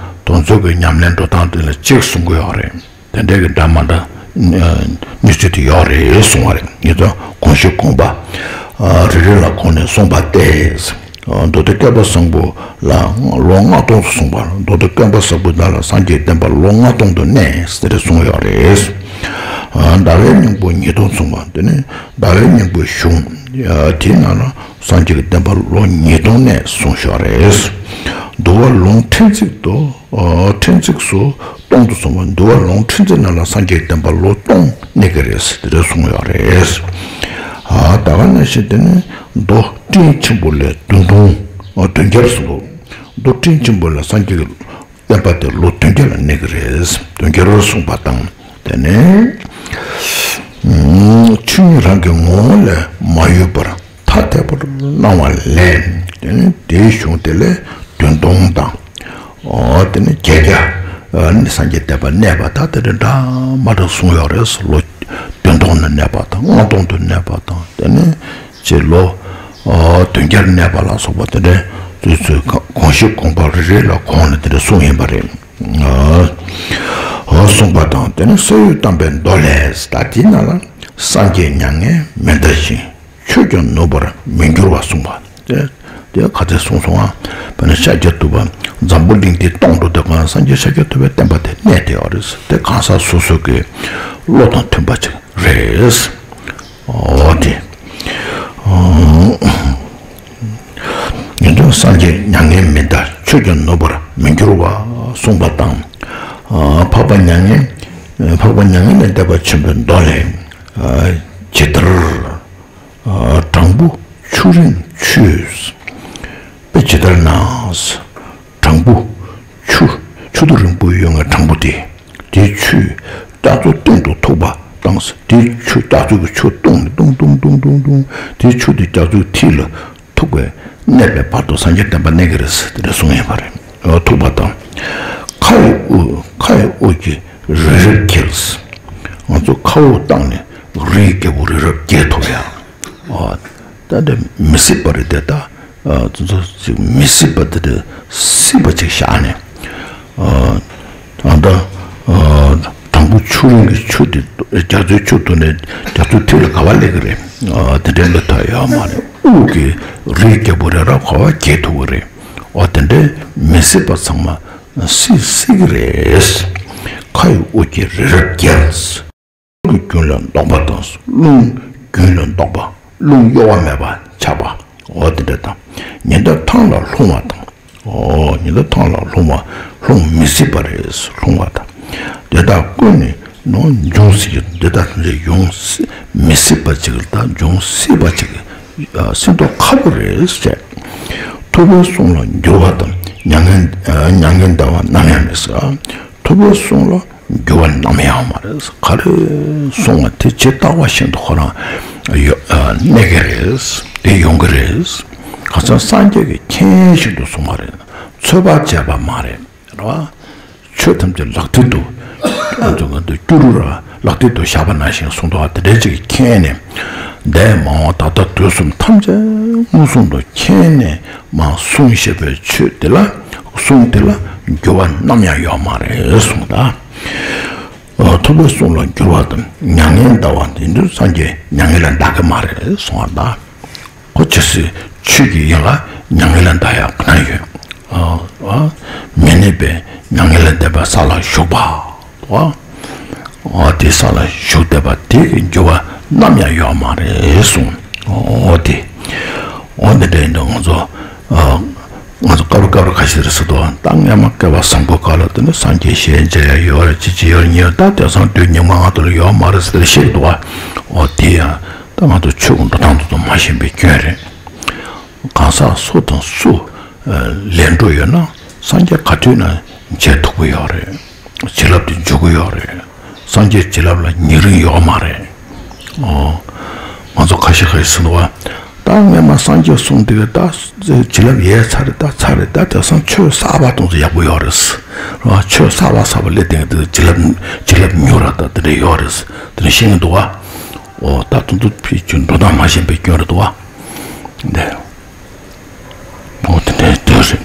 དེ་ཚོ་གི་ཉམས་ལེན་འགྲོ་སྟངས་དེ་ལ་གཅིག་གསུང་གི་ཡོད་རེད། དེ་འདྲའི་གི་འདྲ་མ་འདྲ་གནས་ཚུལ་དེ་ཡོད་རེད་གསུང་བ་རེད། ངེད་ཚོ་གོང་ཞུས་གོང་པ་རེ་རེ་ལ་གོང་ནས་གསུངས་པ་སྟེ། མདོ་སྡེ་བསྐལ་པ་བཟང་པོ་ལ་ལོ་ལྔ་སྟོང་དུ་གསུངས་པ། མདོ་སྡེ་བསྐལ་པ་བཟང་པོ་ན་ལ་སངས་རྒྱས་བསྟན་པ་ལོ་ལྔ་སྟོང་དུ་གནས་ཟེར་གསུངས་ཡོད་རེད། ཟླ་བའི་སྙིང་པོ་ཉིས་སྟོང་གསུངས་པ། དེ་ནས་ཟླ་བའི་སྙིང་པོའི་གཞུང་དེའི་ནང་ལ་སངས་རྒྱས་ཀྱི་བསྟན་པ་ལོ་ཉིས་སྟོང་གནས་གསུངས་ཡོད་རེད། འདུལ་བ་ལུང་ཕྲན་ཚེགས་དུ། ཨོ་ཕྲན་ཚེགས་སུ་སྟོང་དུ་གསུངས་པ། འདུལ་བ་ལུང་ཕྲན་ཚེགས་ནང་ལ་སངས་རྒྱས་བསྟན་པ་ལོ་སྟོང་གནས་ཀྱི་རེད་ཟེར་དེ་འདྲ་གསུངས་ཡོད་རེད། ཨ་ད་ག་ནང་བཞིན་དེ་ནི་མདོ་སྤྲིན་ཆེན་པོ་ལས་བདུན་སྟོང་ཨ་བདུན་བརྒྱར་གསུངས་འདུག་མདོ་སྤྲིན་ཆེན་པོ་ལ་སངས་རྒྱས་ཀྱི་བསྟན་པ་དེ་ལོ་བདུན་བརྒྱ་ལ་གནས་ཀྱི་རེད། བདུན་བརྒྱར་གསུངས་པ་དང་། དེ་ནས་ ཆོས་ཉིད་རང་གི་ངོ་བོ་ལས་མ་གཡོས་པར་ཐ་དད་པར་སྣང་བ་ལས། དེ་ནི་དེའི་གཞུང་དེ་ལས་བདུན་སྟོང་དང་། ཨོ་དེ་ནི་བརྒྱད་བརྒྱ་ནི་སངས་རྒྱས་བསྟན་པ་གནས་པ་དང་དེ་འདྲ་འདྲ་མ་འདྲ་གསུངས་ཡོད་རེད། ལོ་བདུན་སྟོང་ནས་གནས་པ་དང་ལྔ་སྟོང་དུ་གནས་པ་དང་དེ་ནི་ཅེས་ལོ་ཨོ་བདུན་བརྒྱར་གནས་པ་ལ་སོགས་པ་དེ་འདྲ་དུས་ཚོད་གང་དགོངས་གཞི་དགོངས་པ་རེ་རེ་ལ་དགོངས་ནས་དེ་འདྲ་གསུངས་ཡིན་པ་རེད། ཨོ་གསུངས་པ་དང་དེ་ནི་ས་ཡོས་བལྟམས་པའི་མདོ་ལས། ད་དེའི་ནང་ལ་སངས་རྒྱས་མྱ་ངན་མི་འདའ་ཞིང་། ཆོས་ཀྱང་ནུབ་པར་མི་འགྱུར་བ་གསུངས་པ། དེ་དེ་ག་ཚོད་གསུངས་སོང་ཨ། དཔེར་ན་ཤཱཀྱ་ཐུབ་པ་འཛམ་བུ་གླིང་འདིའི་སྟོང་དུ་བདག་གང་སངས་རྒྱས་ཤཱཀྱ་ཐུབ་པའི་བསྟན་པ་དེ་གནས་བསྡད་ཡོད་རེད། དེ་གང་ཟག་སོ་སོ་གི་བློ་དང་མཐུན་པ་ཅིག་རེད། འོ་དེ། ཡིན་དུས་སངས་རྒྱས་མྱ་ངན་མི་འདའ། ཆོས་ཀྱང་ནུབ་པར་མི་འགྱུར་བ་གསུངས་པ་དང་། འཕགས་པ་མྱ་ངན་འཕགས་པ་མྱ་ངན་ལས་འདས་པ་ཆེན་པོའི་མདོ་ལས། ཇི་ལྟར། དྲང་པོ་ཆུ་རིན་ཆུས། དཔེ་ཇི་ལྟར་ན། དྲང་པོ་ཆུ་ཆུ་ཐིགས་རིང་པོ་ཡོད་ངེས་དྲང་པོ་དེ། དེའི་ཆུས་རྒྱ་མཚོའི་སྟེང་དུ་ཐུག་པ་དང་། དེའི་ཆུ་རྒྱ་མཚོ་གི་ཆུ་བཏུང་ནས་བཏུང་བཏུང་བཏུང་བཏུང་བཏུང་། དེའི་ཆུ་དེ་རྒྱ་མཚོའི་མཐིལ་ལ་ཐུག་པས་གནས་པའི་བར་དུ་སངས་རྒྱས་བསྟན་པ་གནས་ཀྱི་རེད་ཟེར་དེ་འདྲ་གསུངས་ཡོད་པ་རེད། ཐུག་པ་དང་། ཁ་ཡི་དབུ་ཁ་ཡི་དབུ་གི་རི་རབ་འགྱེལ། ང་ཚོ་ཁ་དབུགས་བཏང་ནས་རིའི་རྒྱལ་པོ་རི་རབ་འགྱེལ་ཐུབ་ཡ། ཨ། ད་དེ་མི་སྲིད་པ་རེད་དེ་ད། ཨ། ཙི་ཙི་ཅིག་མི་སྲིད་པ་དེ་དེ་སྲིད་པ་ཅིག་བཞག་ནས། ཨ། ད་ལྟ། ཨ། དང་པོ་ཆུ་རིན་གྱི་ཆུ་དེ་རྒྱ་མཚོའི་ཆུ་བཏུང་ནས་རྒྱ་མཚོའི་མཐིལ་ལ་ག་པར་སླེབས་ཀྱི་རེད། ཨ། དེ་འདྲའི་སླེབས་ཐུབ་ཡ་ཡོད་མ་རེད། དབུགས་ཀྱིས་རིའི་རྒྱལ་པོ་རི་རབ་ག་པར་འགྱེལ་ཐུབ་ཀྱི་རེད། ཨོ་དེ་འདྲའི་མི་སྲིད་པ་ཚང་མ་སྲིད་སྲིད་ཀྱི་རེད། ཁ་ཡི་དབུགས་ཀྱིས་རི་རབ་འགྱེལ། རྒྱུན་ལ་ལྡོག་པ་དང་། རླུང་རྒྱུན་ལ་ལྡོག་པ། རླུང་གཡོ་བ་མེད་པ་ཆགས་པ། འོ་དེ་འདྲ་དང་། ཉི་ཟླ་ཐང་ལ་ལྷུང་བ་དང་། འོ་ཉི་ཟླ་ཐང་ལ་ལྷུང་བ། ལྷུང་མི་སྲིད་པ་རེད། ལྷུང་བ་དང་། དེ་དག་ཀུན་ནི་ནོ་འབྱུང་སྲིད་ཀྱི། དེ་དག་ཡོང་མི་སྲིད་པ་ཅིག་དང་འབྱུང་སྲིད་པ་ཅིག་ཨ། སྲིད་མདོག་ཁ་པོ་རེད་ཟེར། ཐུབ་པའི་གསུང་ལ་འགྱུར་བ་དང་། མྱ་ངན་མྱ་ངན་འདའ་བ་ནམ་ཡང་མེད་ཟེར། ཐུབ་པའི་གསུང་ལ་འགྱུར་བ་ནམ་ཡང་མ་རེད། ག་རེ་གསུང་བ་དེ་ཇི་ལྟ་བ་བཞིན་དུ་ཁོ་རང་ཡོ་གནས་ཀྱི་རེད། དེ་ཡོང་གི་རེད། གང་ཟག་སངས་རྒྱས་ཀྱིས་མཁྱེན་བཞིན་དུ་གསུངས་པ་རེད། ཚོད་དཔག་བྱས་པ་མ་རེད། རེད་བ། ཆོས་ཐམས་ཅད་ལག་མཐིལ་དུ་ང་ཚོ་ང་ཚོ་སྐྱུ་རུ་ར་ལག་མཐིལ་དུ་བཞག་པ་ནང་བཞིན་གསུངས་འདུག་བ། དེ་འདྲའི་ཅིག་མཁྱེན་ནས། འདས་མ་འོངས་ད་ལྟ་དུས་གསུམ་ཐམས་ཅད་མངོན་སུམ་དུ་མཁྱེན་ནས་མ་གསུངས་བཞག་པའི་ཆོས་དེ་ལ་གསུང་དེ་ལ་འགྱུར་བ་ནམ་ཡང་ཡོད་མ་རེད་གསུངས་ད། ཐུབ་པའི་གསུང་ལ་འགྱུར་བ་དང་མྱ་ངན་འདའ་བ་འདི་འདྲ་སངས་རྒྱས་མྱ་ངན་ལས་འདའ་གི་མ་རེད་གསུངས་པ་ད། ཁོ་ཇི་སྲིད་ཆོས་ཀྱི་དབྱིངས་ལ་མྱ་ངན་ལས་འདའ་ཡག་ག་ན་ཡོད། ཨ། ཨ། མི་གནས་པའི་མྱ་ངན་ལས་འདས་པའི་ས་ལ་བཞུགས་པ། ཨ། ཨ། དེ་ས་ལ་བཞུགས་བསྡད་པ་དེ་གི་འགྱུར་བ་ནམ་ཡང་ཡོད་མ་རེད་གསུངས། འོ་དེ། འོ་འདི་འདྲ་ཡིན་དུས་ང་ཚོ། ཨ། ང་ཚོ་སྐབས་རེ་སྐབས་རེ་ཁ་ཤས་རེ་ཟེར་འདུག་ད་སྔས་མ་བསྐལ་པ་བཟང་པོའི་སྐབས་ལ་དེ་ནི་སངས་རྒྱས་ཞལ་མཇལ་ཡ་ཡོད་རེད། ཅི་ཅི་ཡོད་རེད་ཉེ་ད་དེང་སང་དུས་སྙིགས་མ་ང་ཚོ་ལ་ཡོད་མ་རེད་ཟེར་བཤད་འདུག་བ། འོ་དེ་ཡང་ད་ང་ཚོ་ཆོས་ཀྱི་འགྲོ་སྟངས་དེ་ཚོ་མ་ཤེས་པའི་སྐྱོན་རེད། གང་ཟག་སུ་དང་སུ་ལས་འགྲོ་ཡོད་ན་སངས་རྒྱས་ག་དུས་ན་མཇལ་ཐུབ་ཀྱི་ཡོད་རེད། བྱིན་རླབས་དེ་འཇུག་གི་ཡོད་རེད། སངས་རྒྱས་བྱིན་རླབས་ལ་ཉེ་རིང་ཡོད་མ་རེད། ཨོ། ང་ཚོ་ཁ་ཤས་ཁ་ཤས་ཟེར་འདུག་བ། ད་སྔས་མ་སངས་རྒྱས་གསུངས་དེ་ག་ད་བྱིན་རླབས་ཡལ་ཚར་རེད། ད་ཚར་རེད། ད་དེང་སང་ཆོས་གསར་པ་གཏོང་ཚོ་ཡག་པོ་ཡོད་རེད། ཆོས་གསར་པ་གསར་པ་སླེབས་དེ་ག་དེ་བྱིན་རླབས་བྱིན་རླབས་ཉུང་ར་ད་དེ་འདྲ་ཡོད་རེད། དེ་འདྲ་ཤེས་ཀྱི་འདུག་བ། ཨོ་ད་དུང་དུ་ཕི་ཆུ་འགྲོ་སྟངས་མ་ཤེས་པའི་སྐྱོན་རེད་འདུག་བ། འདི། ཨོ་དེ་འདྲའི་དོན་རེད།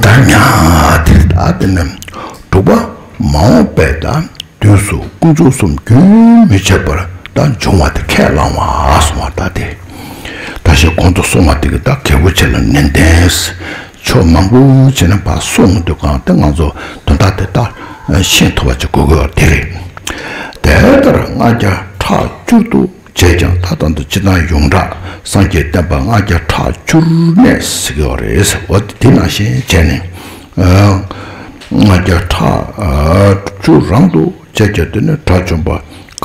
ད་ཉ་དེ་ད་དེ་ནི་དྲུག་པ་མ་འོངས་པའི་ད་དུས་སུ་དཀོན་མཆོག་གསུམ་རྒྱུན་མི་འཆད་པར་ད་འབྱུང་བ་དེ་ཁས་བླང་བ་གསུངས་པ་ད་དེ། ད་ཞེས་གོང་དུ་གསུངས་པ་དེ་གི་ད་གལ་པོ་ཆེ་ལ་ནན་ཏན། ཆོས་མང་པོ་བྱས་ན་ཕར་གསུངས་འདུག་གང་དེ་ང་ཚོ་དོན་དག་དེ་ལྟ་ཤེས་ཐུབ་པ་ཅིག་དགོས་ཀྱི་ཡོད་དེ་རེད། དེ་ལྟར་ལྔ་བརྒྱ་ཕྲག་བཅུར་དུ་བྱས་ཀྱང་ད་ལྟ་འདི་སྤྱི་དང་ཡོངས་གྲགས་སངས་རྒྱས་བསྟན་པ་ལྔ་བརྒྱ་ཕྲག་བཅུར་གནས་ཟེར་གྱི་ཡོད་རེད་ཟེར། འོ་དེ་ནང་བཞིན་བྱས་ནས་ལྔ་བརྒྱ་ཕྲག་བཅུ་རང་དུ་བྱས་ཀྱང་དེ་ནི་དགྲ་བཅོམ་པ་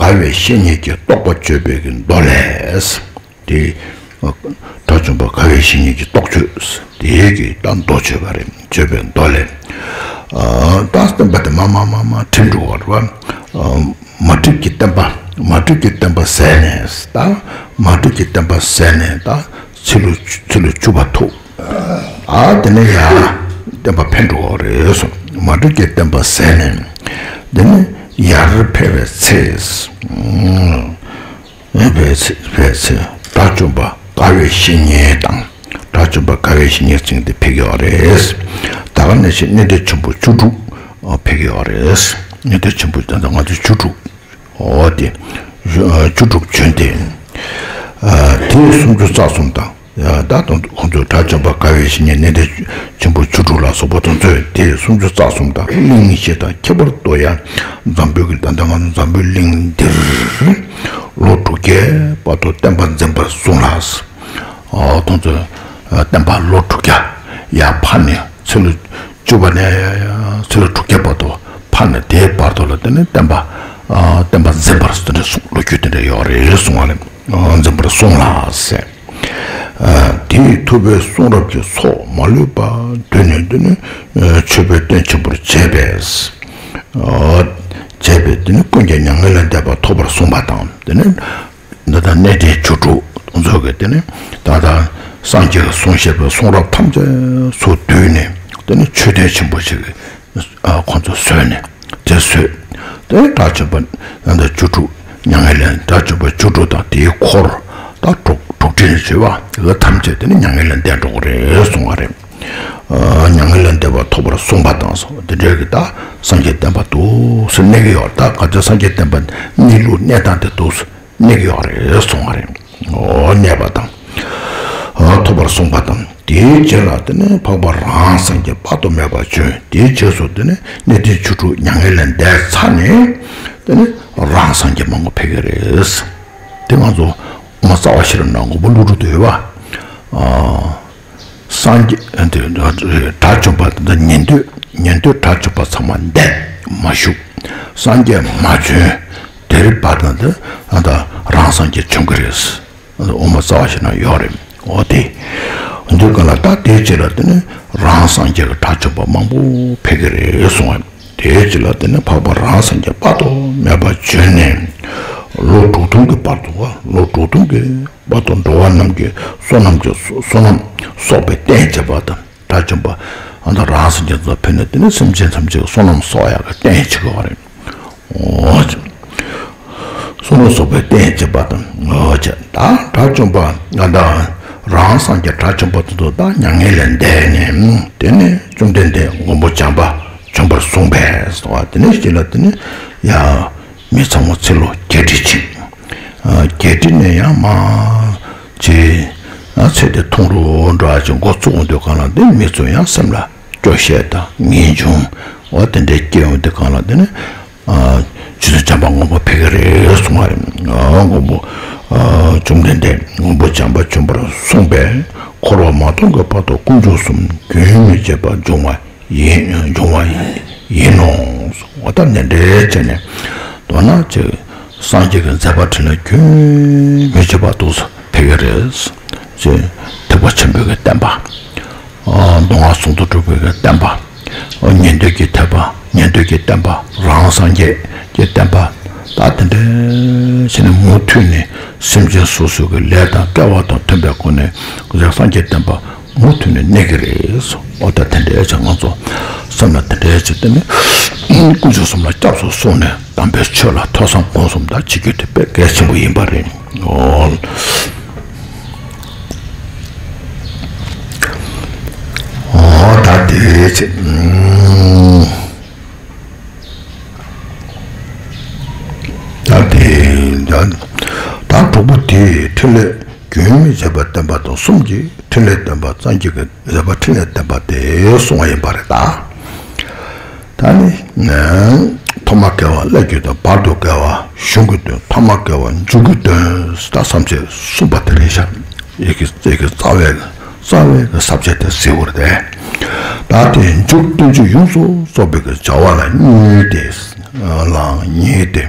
དགའ་བའི་བཤེས་གཉེན་གྱི་རྟོགས་པ་བརྗོད་པའི་གི་མདོ་ལས། དེ་དགྲ་བཅོམ་པ་དགའ་བའི་བཤེས་གཉེན་གྱི་རྟོགས་བརྗོད་དེའི་གི་ད་མདོ་བརྗོད་པ་རེད། བརྗོད་པའི་མདོ་ལས། ད་བསྟན་པ་དེ་མ་མ་མ་མ་བྲི་འགྲོ་བ་རེད་བ། མ་བྲིས་ཀྱི་བསྟན་པ། མ་བྲིས་ཀྱི་བསྟན་པ་ཟད་ནས་ད། མ་བྲིས་ཀྱི་བསྟན་པ་ཟད་ནས་ད། ཚེ་ལོ་ཚེ་ལོ་བཅུ་པ་ཐུག་ཨ་དེ་ནས་ཡར་བསྟན་པ་འཕེལ་འགྲོ་བ་རེད་གསུངས། མ་བྲིས་ཀྱི་བསྟན་པ་ཟད་ནས། དེ་ནས་ཡར་འཕེལ་བའི་ཚེ། འཕེལ་བའི་ཚེ། འཕེལ་བའི་ཚེ། དགྲ་བཅོམ་པ་དགའ་བའི་བཤེས་གཉེན་དང་། དགྲ་བཅོམ་པ་དགའ་བའི་བཤེས་གཉེན་ཟེར་མཁན་དེ་འཕེལ་གྱི་ཡོད་རེད། ད་ག་ནང་བཞིན་གནས་བརྟན་ཆེན་པོ་བཅུ་དྲུག་འཕེལ་གྱི་ཡོད་རེད། གནས་བརྟན་ཆེན་པོ་ད་ལྟ་ང་ཚོ་བཅུ་དྲུག་འོ་དེ། བཅུ་དྲུག་བྱོན་ཏེ། དེ་སུམ་ཅུ་རྩ་གསུམ་དང་། ད་དུང་ཁོང་ཚོས་དགྲ་བཅོམ་པ་དགའ་བའི་བཤེས་གཉེན་གནས་བརྟན་ཆེན་པོ་བཅུ་དྲུག་ལ་སོགས་པ་དེ་ཚོས་དེ་སུམ་ཅུ་རྩ་གསུམ་དང་གླིང་བཞི་དང་ཁྱད་པར་དུ་ཡང་འཛམ་བུའི་གི་ད་ལྟ་ང་ཚོ་འཛམ་བུའི་གླིང་འདིར་ལོ་དྲུག་བརྒྱའི་བར་དུ་བསྟན་པ་འཛིན་པར་གསུངས་ལ། ཁོང་ཚོས་བསྟན་པ་ལོ་དྲུག་བརྒྱ་ཡར་འཕར་ནས་ཚེ་ལོ་བཅུ་པ་ནས་ཚེ་ལོ་དྲུག་བརྒྱ་བར་དུ་འཕར་ནས་དེའི་བར་དུ་ལ་དེ་ནས་བསྟན་པ། བསྟན་པ་འཛིན་པར་དེ་འདྲ་གསུངས། ལོ་རྒྱུས་དེ་འདྲ་ཡོད་རེད་གསུང་བ་རེད། འཛིན་པར་གསུངས་ལ་ཟེར། དེས་ཐུབ་པའི་གསུང་རབ་ཀྱི་ཚོགས་མ་ལུས་པ་བསྡུས་ནས་དེ་ནས་མཆོད་པའི་རྟེན་ཆེན་པོར་བྱས་པས། བྱས་པས་དེ་ནས་ཀུན་ཀྱང་མྱ་ངན་ལས་འདས་པ་ཐོབ་པར་གསུངས་པ་དང་དེ་ནས། འདི་དང་གནས་བརྟན་བཅུ་དྲུག་ཚོ་གི་དེ་ནི་ད་ལྟ་སངས་རྒྱས་ཀྱིས་གསུངས་བཞག་པའི་གསུང་རབ་ཐམས་ཅད་ཚུར་བསྡུས་ནས་དེ་ནི་མཆོད་རྟེན་ཆེན་པོ་ཞིག་ཁོང་ཚོ་བཟོས་ནས་དེ་བཟོས། དེ་དགྲ་བཅོམ་པ་ད་ལྟ་བཅུ་དྲུག་མྱ་ངན་ལས་དགྲ་བཅོམ་པ་བཅུ་དྲུག་དང་དེའི་འཁོར་ད་དྲུག་དྲུག་ཁྲི་བྱེ་བ་ཐམས་ཅད་དེ་ནི་མྱ་ངན་ལས་འདས་འགྲོ་གི་རེད་གསུང་བ་རེད། མྱ་ངན་ལས་འདས་པ་ཐོབ་པར་གསུངས་པ་དང་སོགས་དེ་འདྲའི་གི་ད་སངས་རྒྱས་བསྟན་པ་འདུག་སེ་གནས་ཀྱི་ཡོད། ད་ག་ཚོད་སངས་རྒྱས་བསྟན་པ་གནས་ལུགས་གནས་སྟངས་དེ་འདུག་སེ། གནས་ཀྱི་ཡོད་རེད་གསུང་བ་རེད། འོ་གནས་པ་དང་། འོ་ཐོབ་པར་གསུངས་པ་དང་དེའི་རྗེས་ལ་དེ་ནས་འཕགས་པ་རང་སངས་རྒྱས་དཔག་ཏུ་མེད་པ་བྱོན། དེའི་རྗེས་སུ་དེ་ནས་གནས་བརྟན་བཅུ་དྲུག་མྱ་ངན་ལས་འདས་ཚར་ནས་དེ་ནས་རང་སངས་རྒྱས་མང་པོ་ཕེབས་ཀྱི་རེད། དེ་ང་ཚོ་དབུ་མ་རྩ་བ་ཤེས་རབ་ནང་མགོན་པོ་ཀླུ་སྒྲུབ་ཏུ་ཡོད་པ། སངས་རྒྱས་དགྲ་བཅོམ་པ་དེ་ཉན་ཐོས་ཉན་ཐོས་དགྲ་བཅོམ་པ་ཚང་མ་འདས་མ་བཞུགས། སངས་རྒྱས་མ་བྱོན། དེར་བར་དུ་འདི་ད་རང་སངས་རྒྱས་བྱོན་གྱི་རེད། དབུ་མ་རྩ་བ་ཤེས་རབ་ནང་ཡོད་རེད། འོ་དེ། འདི་ག་ལ་ད་དེའི་རྗེས་ལ་དེ་ནི་རང་སངས་རྒྱས་ཀྱི་དགྲ་བཅོམ་པ་མང་པོ་ཕེབས་ཀྱི་རེད་གསུངས་པ། དེའི་རྗེས་ལ་དེ་ནི་འཕགས་པ་རང་སངས་རྒྱས་དཔག་ཏུ་མེད་པ་བྱོན་ནས་ལོ་དྲུག་སྟོང་གི་བར་དུ་བ་ལོ་དྲུག་སྟོང་གི་བར་དུ་འགྲོ་བ་རྣམས་ཀྱི་བསོད་ནམས་ཀྱི་བསོད་ནམས་གསོག་པའི་རྟེན་བྱེད་པ་དང་། དགྲ་བཅོམ་པ་ཨ་ད་རང་སངས་རྒྱས་ཚོ་ཕེབས་ནས་དེ་ནི་སེམས་ཅན་ཐམས་ཅད་ཀྱི་བསོད་ནམས་གསོག་ཡག་གི་རྟེན་བྱེད་དགོས་པ་རེད། འོ་ཅེ། བསོད་ནམས་གསོག་པའི་རྟེན་བྱེད་པ་དང་འོ་ཅེ། ད་དགྲ་བཅོམ་པ་ཨ་ད་རང་སངས་རྒྱས་དགྲ་བཅོམ་པ་དེ་ཚོ་ད་མྱ་ངན་ལས་འདས་ནས་དེ་ནས་བཅོམ་ལྡན་འདས་མགོན་པོ་བྱམས་པ་བྱོན་པར་གསུངས་པས་སོ། དེ་ནས་ཞིག་ལ་དེ་ནས་ཡ། མི་ཚང་མ་ཚེ་ལོ་བརྒྱད་ཁྲི་ཕྱིན། བརྒྱད་ཁྲི་ནས་ཡང་མ་ཅི། ཚེ་འདི་ཐུང་རུ་འགྲོ་ཅིག་འགོ་བཙུགས་འོང་དུས་གང་ལ་འདི་མི་ཚོ་ཡང་སེམས་ལ་སྐྱོ་ཤས་དང་ངེས་འབྱུང་འོ་དེ་འདྲའི་སྐྱེ་འོང་དུས་གང་ལ་འདི་ནི། རྗེ་བཙུན་བྱམས་པ་མགོན་པོ་ཕེབས་ཀྱི་རེད་གསུང་བ་རེད། མགོན་པོ། བཅོམ་ལྡན་འདས་མགོན་པོ་བྱམས་པ་བྱོན་པར་གསུངས་པས་འཁོར་བ་མ་སྟོངས་ཀྱི་བར་དུ་དཀོན་མཆོག་གསུམ་རྒྱུན་མི་འཆད་པར་འབྱུང་བ། ཡིན། འབྱུང་བ་ཡིན་ནོ། འོ་ད་འདི་འདྲའི་བྱས་ནས་མདོར་ན་ཅིག་སངས་རྒྱས་ཀྱི་མཛད་པ་འཕྲིན་ལས་རྒྱུན་མི་འཆད་པ་འདུག་སེ་ཕེབས་ཀྱི་རེད། ཅེས་ཐེག་པ་ཆེན་པོའི་གི་བསྟན་པ། མདོ་སྔགས་ཟུང་དུ་འགྲོ་བའི་གི་བསྟན་པ། ཉན་ཐོས་ཀྱི་ཐེག་པ་ཉན་ཐོས་ཀྱི་བསྟན་པ་རང་སངས་རྒྱས་ཀྱི་བསྟན་པ། ད་དེ་འདྲའི་བྱས་ནས་མུ་མཐུད་ནས་སེམས་ཅན་སོ་སོ་གི་ལས་དང་སྐལ་བ་དང་མཐུན་པའི་སྒོ་ནས་སངས་རྒྱས་བསྟན་པ། མུ་མཐུད་ནས་གནས་ཀྱི་རེད། འོ་ད་དེ་འདྲའི་ཅིག་ང་ཚོ་སེམས་ལ་དེ་འདྲའི་ཅིག་བསྟན་ནས་དཀོན་མཆོག་གསུམ་ལ་སྐྱབས་སུ་སོང་ནས་དམ་པའི་ཆོས་ལ་ཐོས་བསམ་སྒོམ་གསུམ་དང་བྱེད་རྒྱུ་དེ་དཔེ་གལ་ཆེན་པོ་ཡིན་པ་རེད། འོ། འོ་ད་དེ་ཅིག་ད་དེ་ད་དྲུག་པོ་དེ་འཕྲིན་ལས་རྒྱུན་མི་འཆད་པ་བསྟན་པ་དང་གསུམ་གྱི་འཕྲིན་ལས་བསྟན་པ་ཙམ་གྱི་གི་མཛད་པ་འཕྲིན་ལས་བསྟན་པ་དེ་གསུང་བ་ཡིན་པ་རེད་ད། ད་ནི་ཐོག་མར་དགེ་བ་སླད་ཀྱི་དོན། བར་དུ་དགེ་བ་གཞུང་གི་དོན། ཐ་མར་དགེ་བ་མཇུག་གི་དོན་ད་བསམ་ཚུལ་གསུངས་པ་དེ་རེད་ཤག་ཡི་གེ་ཡི་གེ་རྩ་བའི་རྩ་བའི་གི་ས་བཅད་དེ་གཟིགས་པ་རེད་དེ། ད་དེ་མཇུག་སྟོན་མཇུག་ཡོངས་སུ་རྫོགས་པའི་གི་བྱ་བ་ལ་གཉིས་ཏེ། ལའང་གཉིས་ཏེ།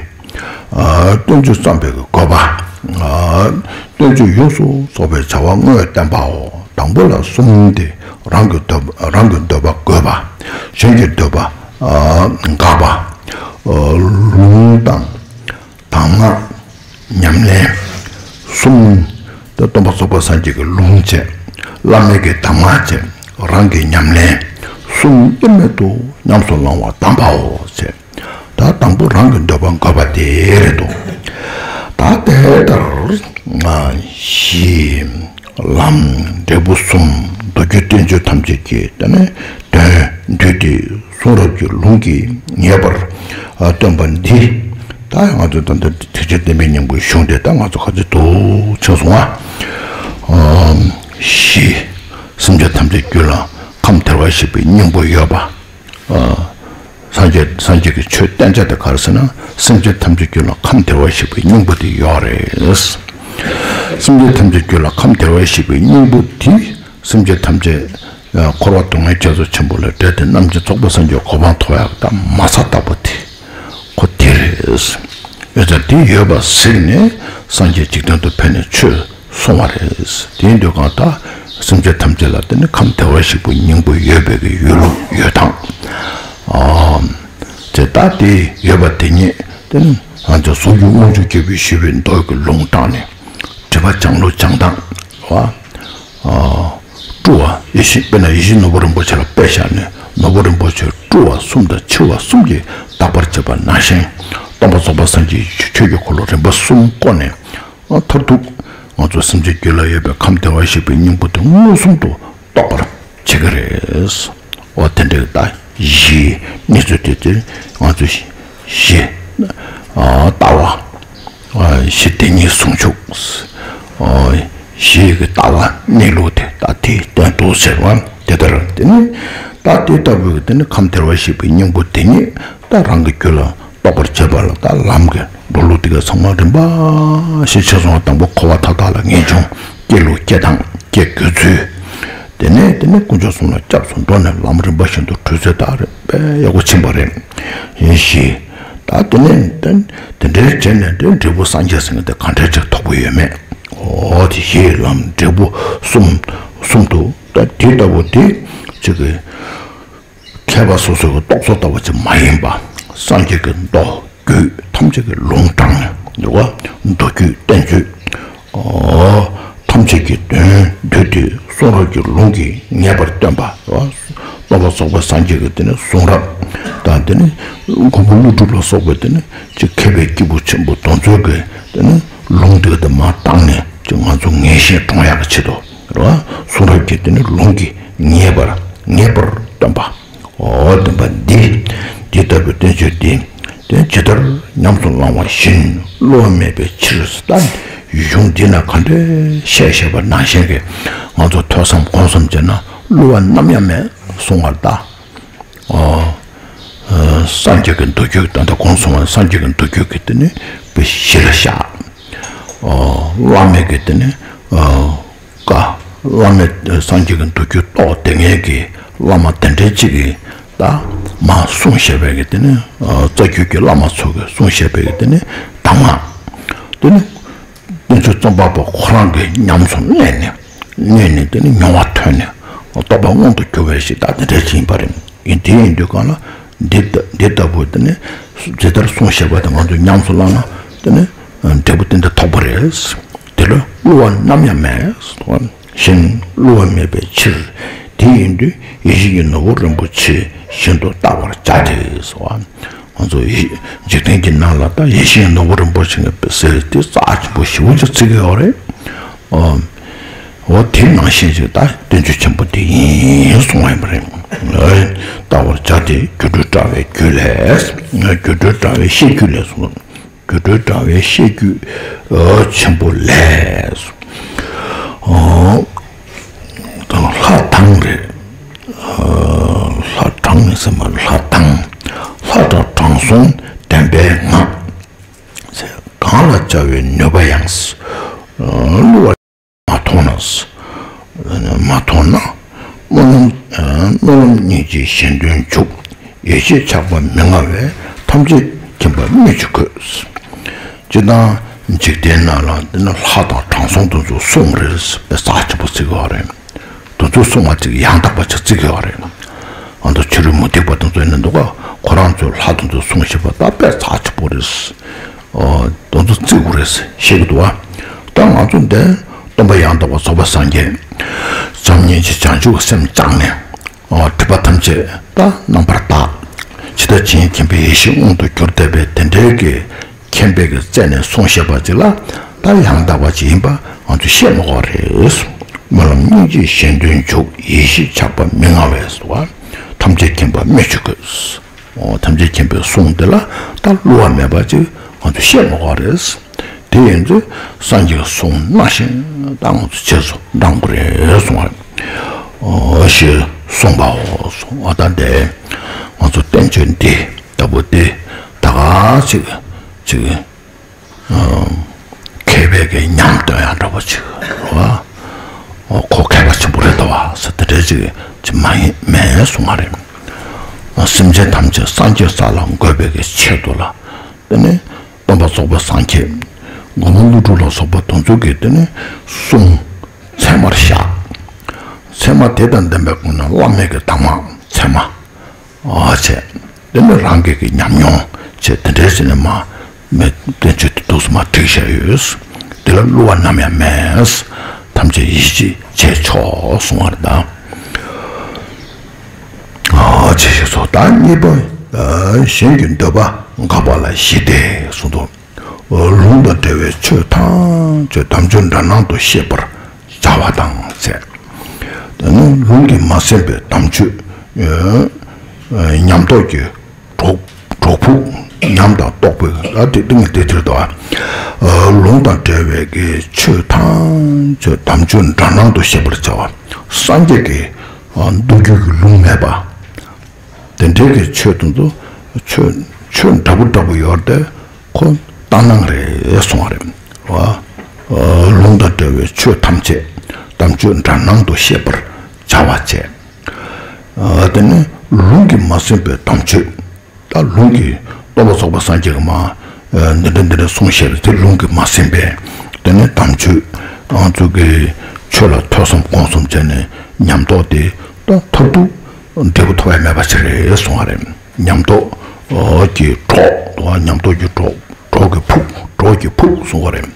སྟོན་མཇུག་བརྩམས་པའི་དགོས་པ། སྟོན་མཇུག་ཡོངས་སུ་རྫོགས་པའི་བྱ་བ་དངོས་བསྟན་པའོ། ད་ དང་པོ་ལ་གསུམ་དེ། རང་གི་འདོད་པ། རང་གི་འདོད་པ་འགོད་པ། གཞན་གྱི་འདོད་པ་ཨ་འགག་པ། ཨ་ལུང་དང་། དང་སྔགས། ཉམས་ལེན་གསུམ། ད་སྟོན་པ་རྫོགས་པའི་སངས་རྒྱས་ཀྱི་ལུང་བྱས། བླ་མེད་ཀྱི་གདམས་ངག་བྱས། རང་གི་ཉམས་ལེན་གསུམ་དབྱེར་མེད་དུ་ཉམས་སུ་བླང་བ་དམ་པའོ་ཞེས། ད་དང་པོ་རང་གི་འདོད་པ་འགོད་པ་དེ་རེད་དོ། ད་དེ་ལྟར་ང་གཞི། ལམ། འབྲས་བུ་གསུམ། མདོ་རྒྱུད་བསྟན་བཅོས་ཐམས་ཅད་ཀྱི་དེ་ནས་དོན་བསྡུས་ཏེ་གསུང་རབ་ཀྱི་ལུང་གིས་ངེས་པར་སྟོན་པ་འདི། ད་ང་ཚོ་ད་ལྟ་ཐེག་ཆེན་བསྟན་པའི་སྙིང་པོའི་གཞུང་དེ་ད་ང་ཚོ་ག་ཚོད་དུ་ཕྱིན་སོང་ང་། གཞི། སེམས་ཅན་ཐམས་ཅད་རྒྱུད་ལ་ཁམས་བདེ་བར་གཤེགས་པའི་སྙིང་པོ་ཡོད་པ། སངས་རྒྱས། སངས་རྒྱས་ཀྱི་ཆོས་བསྟན་བྱ་དེ་ག་རེ་ཟེར་ན། སེམས་ཅན་ཐམས་ཅད་རྒྱུད་ལ་ཁམས་བདེ་བར་གཤེགས་པའི་སྙིང་པོ་དེ་ཡོད་རེད། སེམས་ཅན་ཐམས་ཅད་རྒྱུད་ལ་ཁམས་བདེ་བར་གཤེགས་པའི་སྙིང་པོ་དེ། སེམས་ཅན་ཐམས་ཅད་འཁོར་བ་སྡུག་བསྔལ་རྒྱ་མཚོ་ཆེན་པོ་ལས་བསྒྲལ་ཏེ་རྣམ་མཁྱེན་རྫོགས་པའི་སངས་རྒྱས་གོ་འཕང་ཐོབ་ཡག་ད་མ་རྩ་ལྟ་བུ་དེ་ཁོ་དེ་རེད། ཡོད་ཙང་དེ་ཡོད་པ་གཟིགས་ནས་སངས་རྒྱས་འཇིག་རྟེན་དུ་ཕེབས་ནས་ཆོས་གསུང་བ་རེད། དེ་ཡིན་དུས་གང་ལྟར་སེམས་ཅན་ཐམས་ཅད་ལ་དེ་ནི་ཁམས་བདེ་བར་གཤེགས་པའི་སྙིང་པོ་ཡོད་པའི་གི་ཡོད་ལུགས་ཡོད་སྟངས། ཨ། དེ་ལྟ་སྟེ་ཡོད་པ་དེ་ཉིད་དེ་ནི་ང་ཚོ་གཟུགས་ཀྱི་དབང་ཕྱུག་སྐྱེས་བུས་ཞུས་པའི་མདོ་གི་ལུང་དྲངས་ནས་དྲི་བ་སྦྱང་ལུགས་སྦྱང་སྟངས། བ། ཨ། བཀྲུ་བ། ཡེ་ཤེས། དཔེར་ན་ཡིད་བཞིན་ནོར་བུ་རིན་པོ་ཆེ་ལ་དཔེ་བཞག་ནས་ནོར་བུ་རིན་པོ་ཆེ་བཀྲུ་བ་གསུམ་དང་འཆི་བ་གསུམ་གྱིས་དག་པར་བྱེད་པ་ནང་བཞིན། སྟོན་པ་རྫོགས་པ་སངས་རྒྱས་ཀྱི་ཆོས་ཀྱི་འཁོར་ལོ་རིམ་པ་གསུམ་བསྐོར་ནས། མཐར་ཐུག་ང་ཚོ་སེམས་ཅན་རྒྱུད་ལ་ཡོད་པའི་ཁམས་བདེ་བར་གཤེགས་པའི་སྙིང་པོ་དེ་མངོན་སུམ་དུ་རྟོགས་པར་བྱེད་ཀྱི་རེད། འོ་དེ་འདྲའི་ད་གཞིའི་གནས་ཚུལ་དེ་དེ་ང་ཚོ་གཞི། ཨ། ལྟ་བ། གཞི་དེ་ཉིད་ཟུང་འཇུག་གཞི་ཡི་གི་ལྟ་བ་གནས་ལུགས་དེ་ད་དེ་སྟོན་ཏོ་ཟེར་བ་དེ་ལྟར། དེ་ནི་ད་དེ་ལྟ་བུའི་དེ་ནི་ཁམས་བདེ་བར་གཤེགས་པའི་སྙིང་པོ་དེ་ཉིད་ད་རང་གི་རྒྱུད་ལ་རྟོགས་པར་བྱེད་པ་ལ་ད་ལམ་གྱི་འགྲོ་ལུགས་དེ་ག་ཚང་མ་རིམ་པ་ཞིག་ཕྱེ་སོང་བ། དང་པོ་འཁོར་བ་མཐའ་དག་ལ་ངེས་འབྱུང་སྐྱེ་ལུགས་སྐྱེ་སྟངས་སྐྱེ་དགོས་ཚུལ། དེ་ནས་དེ་ནས་དཀོན་མཆོག་གསུམ་ལ་སྐྱབས་སུ་འགྲོ་ནས་ལམ་རིམ་པ་བཞིན་དུ་བགྲོད་ཚུལ་དག་རེད་པས་ཡག་པོ་ཕྱིན་པ་རེད། ཡིན་ཞེས། ད་དེ་ནས་དེ་དེ་འདྲའི་བྱས་ནས་དེ་འབྲས་བུ་སངས་རྒྱས་ཟེར་མཁན་དེ་ག་འདྲའི་ཅིག་ཐོབ་ཀྱི་ཡོད་མེད། འོ་དེ་གཞི་ལམ་འབྲས་བུ་གསུམ་གསུམ་དུ་ད་དེ་ལྟ་བུ་དེ་ཅིག་གི་མཁས་པ་སོ་སོའི་རྟོག་ཚོགས་ལྟ་བུ་ཅིག་མ་ཡིན་པ། སངས་རྒྱས་ཀྱི་མདོ་རྒྱུད་ཐམས་ཅད་ཀྱི་ལུང་དྲངས་ནས་འདུལ་བ་མདོ་རྒྱུད་བསྟན་བཅོས། ཨོ། ཐམས་ཅད་ཀྱི་དོན་བསྡུས་ཏེ་གསུང་རབ་ཀྱི་ལུང་གིས་ངེས་པར་སྟོན་པ། སྟོན་པ་རྫོགས་པའི་སངས་རྒྱས་ཀྱི་དེ་ནི་གསུང་རབ་དང་། དེ་ནི་མགོན་པོ་ཀླུ་སྒྲུབ་ལ་སོགས་པའི་དེ་ནི་ཅིག་མཁས་པའི་སྐྱེས་བུ་ཆེན་པོ་དེ་ཚོའི་གི་དེ་ནི་ལུང་དེ་ག་དེ་མར་བཏང་ནས་ཅིག་ང་ཚོ་ངེས་ཤེས་འདྲོངས་ཡག་གི་ཆེད་དུ་རེད་བ། གསུང་རབ་ཀྱི་དེ་ནི་ལུང་གིས་ངེས་པར་ངེས་པར་སྟོན་པ། འོ་སྟོན་པ་འདི། འདི་ལྟ་བུའི་བསྟན་བཅོས་འདི། དེ་ཇི་ལྟར་ཉམས་སུ་བླང་བ་བཞིན་བསླུ་བ་མེད་པའི་ཕྱིར་ཟེར། ད་གཞུང་འདི་ན་ག་འདྲའི་བཤད་བཤད་པ་ནང་བཞིན་གྱི་ང་ཚོ་ཐོས་བསམ་སྒོམ་གསུམ་བྱས་ན་བསླུ་བ་ནམ་ཡང་མེད་གསུང་བར་གདའ། འོ། སངས་རྒྱས་ཀྱི་མདོ་རྒྱུད། ད་ལྟ་གོང་གསུངས་པ་སངས་རྒྱས་ཀྱི་མདོ་རྒྱུད་ཀྱི་དེ་ནི་དཔེ་གཞི་ལ་བཞག་འོ། བླ་མེད་ཀྱི་དེ་ནི། ཨ། བཀའ། བླ་མེད་སངས་རྒྱས་ཀྱི་མདོ་རྒྱུད་རྟོགས་བསྡད་མཁན་གྱི་བླ་མ་དེ་འདྲའི་གཅིག་གིས་ད་མར་གསུངས་བཞག་པའི་གི་དེ་ནི། ཨ། རྩ་རྒྱུད་ཀྱི་བླ་མ་ཚོ་གིས་གསུངས་བཞག་པའི་གི་དེ་ནི་གདམས་ངག་དེ་ནི་དཀོན་མཆོག་རྩོམ་པ་པོ་ཁོ་རང་གིས་ཉམས་སུ་བླངས་ནས། བླངས་ནས་དེ་ནི་མྱོང་བ་ཐོན་ནས་རྟོགས་པ་མངོན་དུ་གྱུར་བའི་ཞིག་ད་དེ་འདྲའི་ཅིག་ཡིན་པ་རེད། ཡིན། དེ་ཡིན་དུས་གང་ལ་འདི་ལྟ་འདི་ལྟ་བུ་དེ་ནི་ཇི་ལྟར་གསུངས་བཞག་པ་དེ་ང་ཚོས་ཉམས་སུ་བླངས་ན་དེ་ནི་འབྲས་བུ་དེ་འདྲ་ཐོབ་པ་རེད། དེ་ལ་བསླུ་བ་ནམ་ཡང་མེད། བཞིན་བསླུ་བ་མེད་པའི་ཕྱིར། དེ་ཡིན་དུས་ཡིད་བཞིན་གྱི་ནོར་བུ་རིན་པོ་ཆེ་བཞིན་དུ་བལྟ་བར་བྱ་སྟེ་ཟེར་བ། ང་ཚོ་ཡིད་འཇིག་རྟེན་གྱི་ནང་ལ་ད་ཡིད་བཞིན་གྱི་ནོར་བུ་རིན་པོ་ཆེ་ཟེར་དེ་རྩ་ཆེན་པོ་ཞེ་པོ་ཅིག་བརྩི་གི་ཡོད་རེད། ཨོ། འོ་དེ་ནང་བཞིན་ཞིག་ད་བསྟན་བཅོས་ཆེན་པོ་དེ་ཡིན་གསུང་བ་ཡིན་པ་རེད། ལྟ་བར་བྱ་སྟེ་སྒྱུ་འཕྲུལ་དྲ་བའི་རྒྱུད་ལས། སྒྱུ་འཕྲུལ་དྲ་བའི་བཤད་རྒྱུད་ལས་གསུངས། སྒྱུ་འཕྲུལ་དྲ་བའི་བཤད་རྒྱུད་ཆེན་པོ་ལས། ཨོ། ལྷ་དང་རེད། ལྷ་དང་ཟེར་མ། ལྷ་དང་། ལྷ་དང་དྲང་སྲོང་བདེན་པའི་ངག་གང་ལ་བྱ་བའི་ནུས་པ་ཡང་། བསླུ་བ་མ་མཐོང་ན། མ་མཐོང་ན། སྨོན་ལམ། སྨོན་ལམ་སྙིང་རྗེའི་གཞན་དོན་འཇུག་ཡེ་ཤེས་ཆགས་པ་མི་མངའ་བས། ཐམས་ཅད་མཁྱེན་པ་སྨོས་ཅི་དགོས། སྤྱིར་བཏང་འཇིག་རྟེན་ནང་ལ་འདི་ན་ལྷ་དང་དྲང་སྲོང་དེ་ཚོ་གསུམ་རེད་པས་རྩ་ཆེན་པོ་བརྩི་གི་ཡོད་རེད། དེ་ཚོ་གསུང་བ་ཅིག་ཡང་དག་པ་ཅིག་བརྩི་གི་ཡོད་རེད། ང་ཚོ་ཕྱི་རོལ་མུ་སྟེགས་པ་དེ་ཚོ་ཡིན་ན་འདུག་ག་ཁོ་རང་ཚོའི་ལྷ་དེ་ཚོ་གསུང་ཤེས་པ་ད་དཔེ་ཚགས་ཆེ་པོ་རེད། ཨོ། དེ་ཚོ་བརྩི་དགོས་རེད་ཤེས་ཀྱི་འདུག་བ། ད་ང་ཚོ་འདི་སྟོན་པ་ཡང་དག་པ་རྫོགས་པའི་སངས་རྒྱས། བྱམས་སྙིང་རྗེ་བྱང་ཆུབ་སེམས་བཅངས་ནས། ཨོ། སྒྲིབ་པ་ཐམས་ཅད་ད་རྣམ་པར་དག་ཇི་ལྟར་བྱིན་མཁྱེན་པའི་ཡེ་ཤེས་མངོན་དུ་གྱུར་བསྡད་པའི་དེ་འདྲའི་གི་མཁྱེན་པའི་གི་རྩལ་ནས་གསུངས་བཞག་པ་ཅིག་ལ་ད་ཡང་དག་པ་ཅིག་ཡིན་པ་ང་ཚོས་ཤེས་མི་དགོས་རེད། སྨོན་ལམ་སྙིང་རྗེས་གཞན་དོན་མཆོག་ཡེ་ཤེས་ཆགས་པ་མི་མངའ་བས་སོ། ཐམས་ཅད་མཁྱེན་པ་སྨོས་ཅི་དགོས། ཨོ། ཐམས་ཅད་མཁྱེན་པའི་གསུང་འདི་ལ་ད་བསླུ་བ་མེད་པ་ཅིག་ང་ཚོས་ཤེས་མི་དགོས་རེད། དེ་ཡིན་ཚེ་སངས་རྒྱས་གསུང་ནང་བཞིན་ད་ང་ཚོ་རྗེས་སུ་འབྲང་དགོས་རེད་གསུང་བ་རེད། ཨོ། ཞེས་གསུངས་པའོ་གསུང་བ། ད་འདི་ང་ཚོ་བསྟན་བཅོས་འདི་ལྟ་བུ་འདི་ད་ག་ཅིག་ཅིག་མཁས་པའི་གི་ཉམས་སྟོན་ཡང་འདྲ་པོ་ཅིག་རེད་བ། ཁོ་མཁས་པ་ཆེན་པོ་རེད་དོ་བ་ཟེར་དེ་འདྲའི་ཅིག་ཅིག་མ་ཡིན་མེད་གསུང་བ་རེད། སེམས་ཅན་ཐམས་ཅད་སངས་རྒྱས་ས་ལ་འགོད་པའི་གི་ཆེད་དུ་ལ། དེ་ནས་སྟོན་པ་རྫོགས་པའི་སངས་རྒྱས་མགོན་པོ་ཀླུ་སྒྲུབ་ལ་སོགས་པ་དེ་ཚོ་གི་དེ་ནས་གསུང་ཚད་མར་བཞག་ཚད་མ་དེ་དང་ལྡན་པའི་སྒོ་ནས་བླ་མེད་ཀྱི་གདམས་ངག་ཚད་མ། ཨ་བྱས། དེ་ནི་རང་གི་གི་ཉམས་མྱོང་བྱས་དེ་འདྲའི་ཟེར་ནས་མ་མེད་བསྟན་བཅོས་དེ་འདུག་སེ་མ་བྲིས་བཞག་ཡོད། དེ་ལ་བསླུ་བ་ནམ་ཡང་མེད། ཐམས་ཅད་ཡིད་ཆེས་བྱས་ཆོག་གསུང་བ་རེད་ད། ཨ་བྱས་ཞེས་སོགས་ད་གཉིས་པ། གཞན་གྱི་འདོད་པ་འགག་པ་ལ་བཞི་སྟེ་གསུངས་འདུག་ལུང་དང་འབྲེལ་བའི་ཆོས་ཐམས་ཅད་དམ་ཆོས་འདྲ་སྣང་དུ་ཤེས་པར་བྱ་བ་དང་ཟེར། དེ་ནི་ལུང་གིས་མ་ཟིན་པའི་དམ་ཆོས། ཨ་ཉམས་རྟོགས་ཀྱི་གྲོགས་གྲོགས་ཕུག་ཉམས་དང་རྟོགས་པའི་ཨ་དེ་ཏིང་ངེ་འཛིན་དེར་དུ། ལུང་དང་འབྲེལ་བའི་གི་ཆོས་ཐམས་ཅད་དམ་ཆོས་འདྲ་སྣང་དུ་ཤེས་པར་བྱ་བ། སངས་རྒྱས་ཀྱི་མདོ་རྒྱུད་ཀྱི་ལུང་མེད་པ། དེ་འདྲའི་གི་ཆོས་དེ་ཚོ་ཆོས་ཆོས་འདྲ་པོ་འདྲ་པོ་ཡོད་དེ་ཁོ་ལྟར་སྣང་རེད་གསུང་བ་རེད་བ། ལུང་དང་འབྲེལ་བའི་ཆོས་ཐམས་ཅད་དམ་ཆོས་འདྲ་སྣང་དུ་ཤེས་པར་བྱ་བ་བྱས། དེ་ནས་ལུང་གིས་མ་ཟིན་པའི་དམ་ཆོས། ད་ལུང་གིས་སྟོན་པ་རྫོགས་པ་སངས་རྒྱས་ཀྱིས་མ་འདི་འདྲ་འདི་འདྲ་གསུངས་བཞག་པའི་དེ་ལུང་གིས་མ་ཟིན་པའི་དེ་ནས་དམ་ཆོས་ང་ཚོ་གི་ཆོས་ལ་ཐོས་བསམ་སྒོམ་གསུམ་བྱས་ནས་ཉམས་རྟོགས་དེ་ད་མཐར་ཐུག་འབྲས་བུ་ཐོབ་ཡ་མེད་པ་ཞིག་རེད་གསུང་བ་རེད། ཉམས་རྟོགས་ཀྱི་གྲོགས་དང་ཉམས་རྟོགས་ཀྱི་གྲོགས་གྲོགས་ཀྱི་ཕུགས་གྲོགས་ཀྱི་ཕུགས་གསུང་བ་རེད།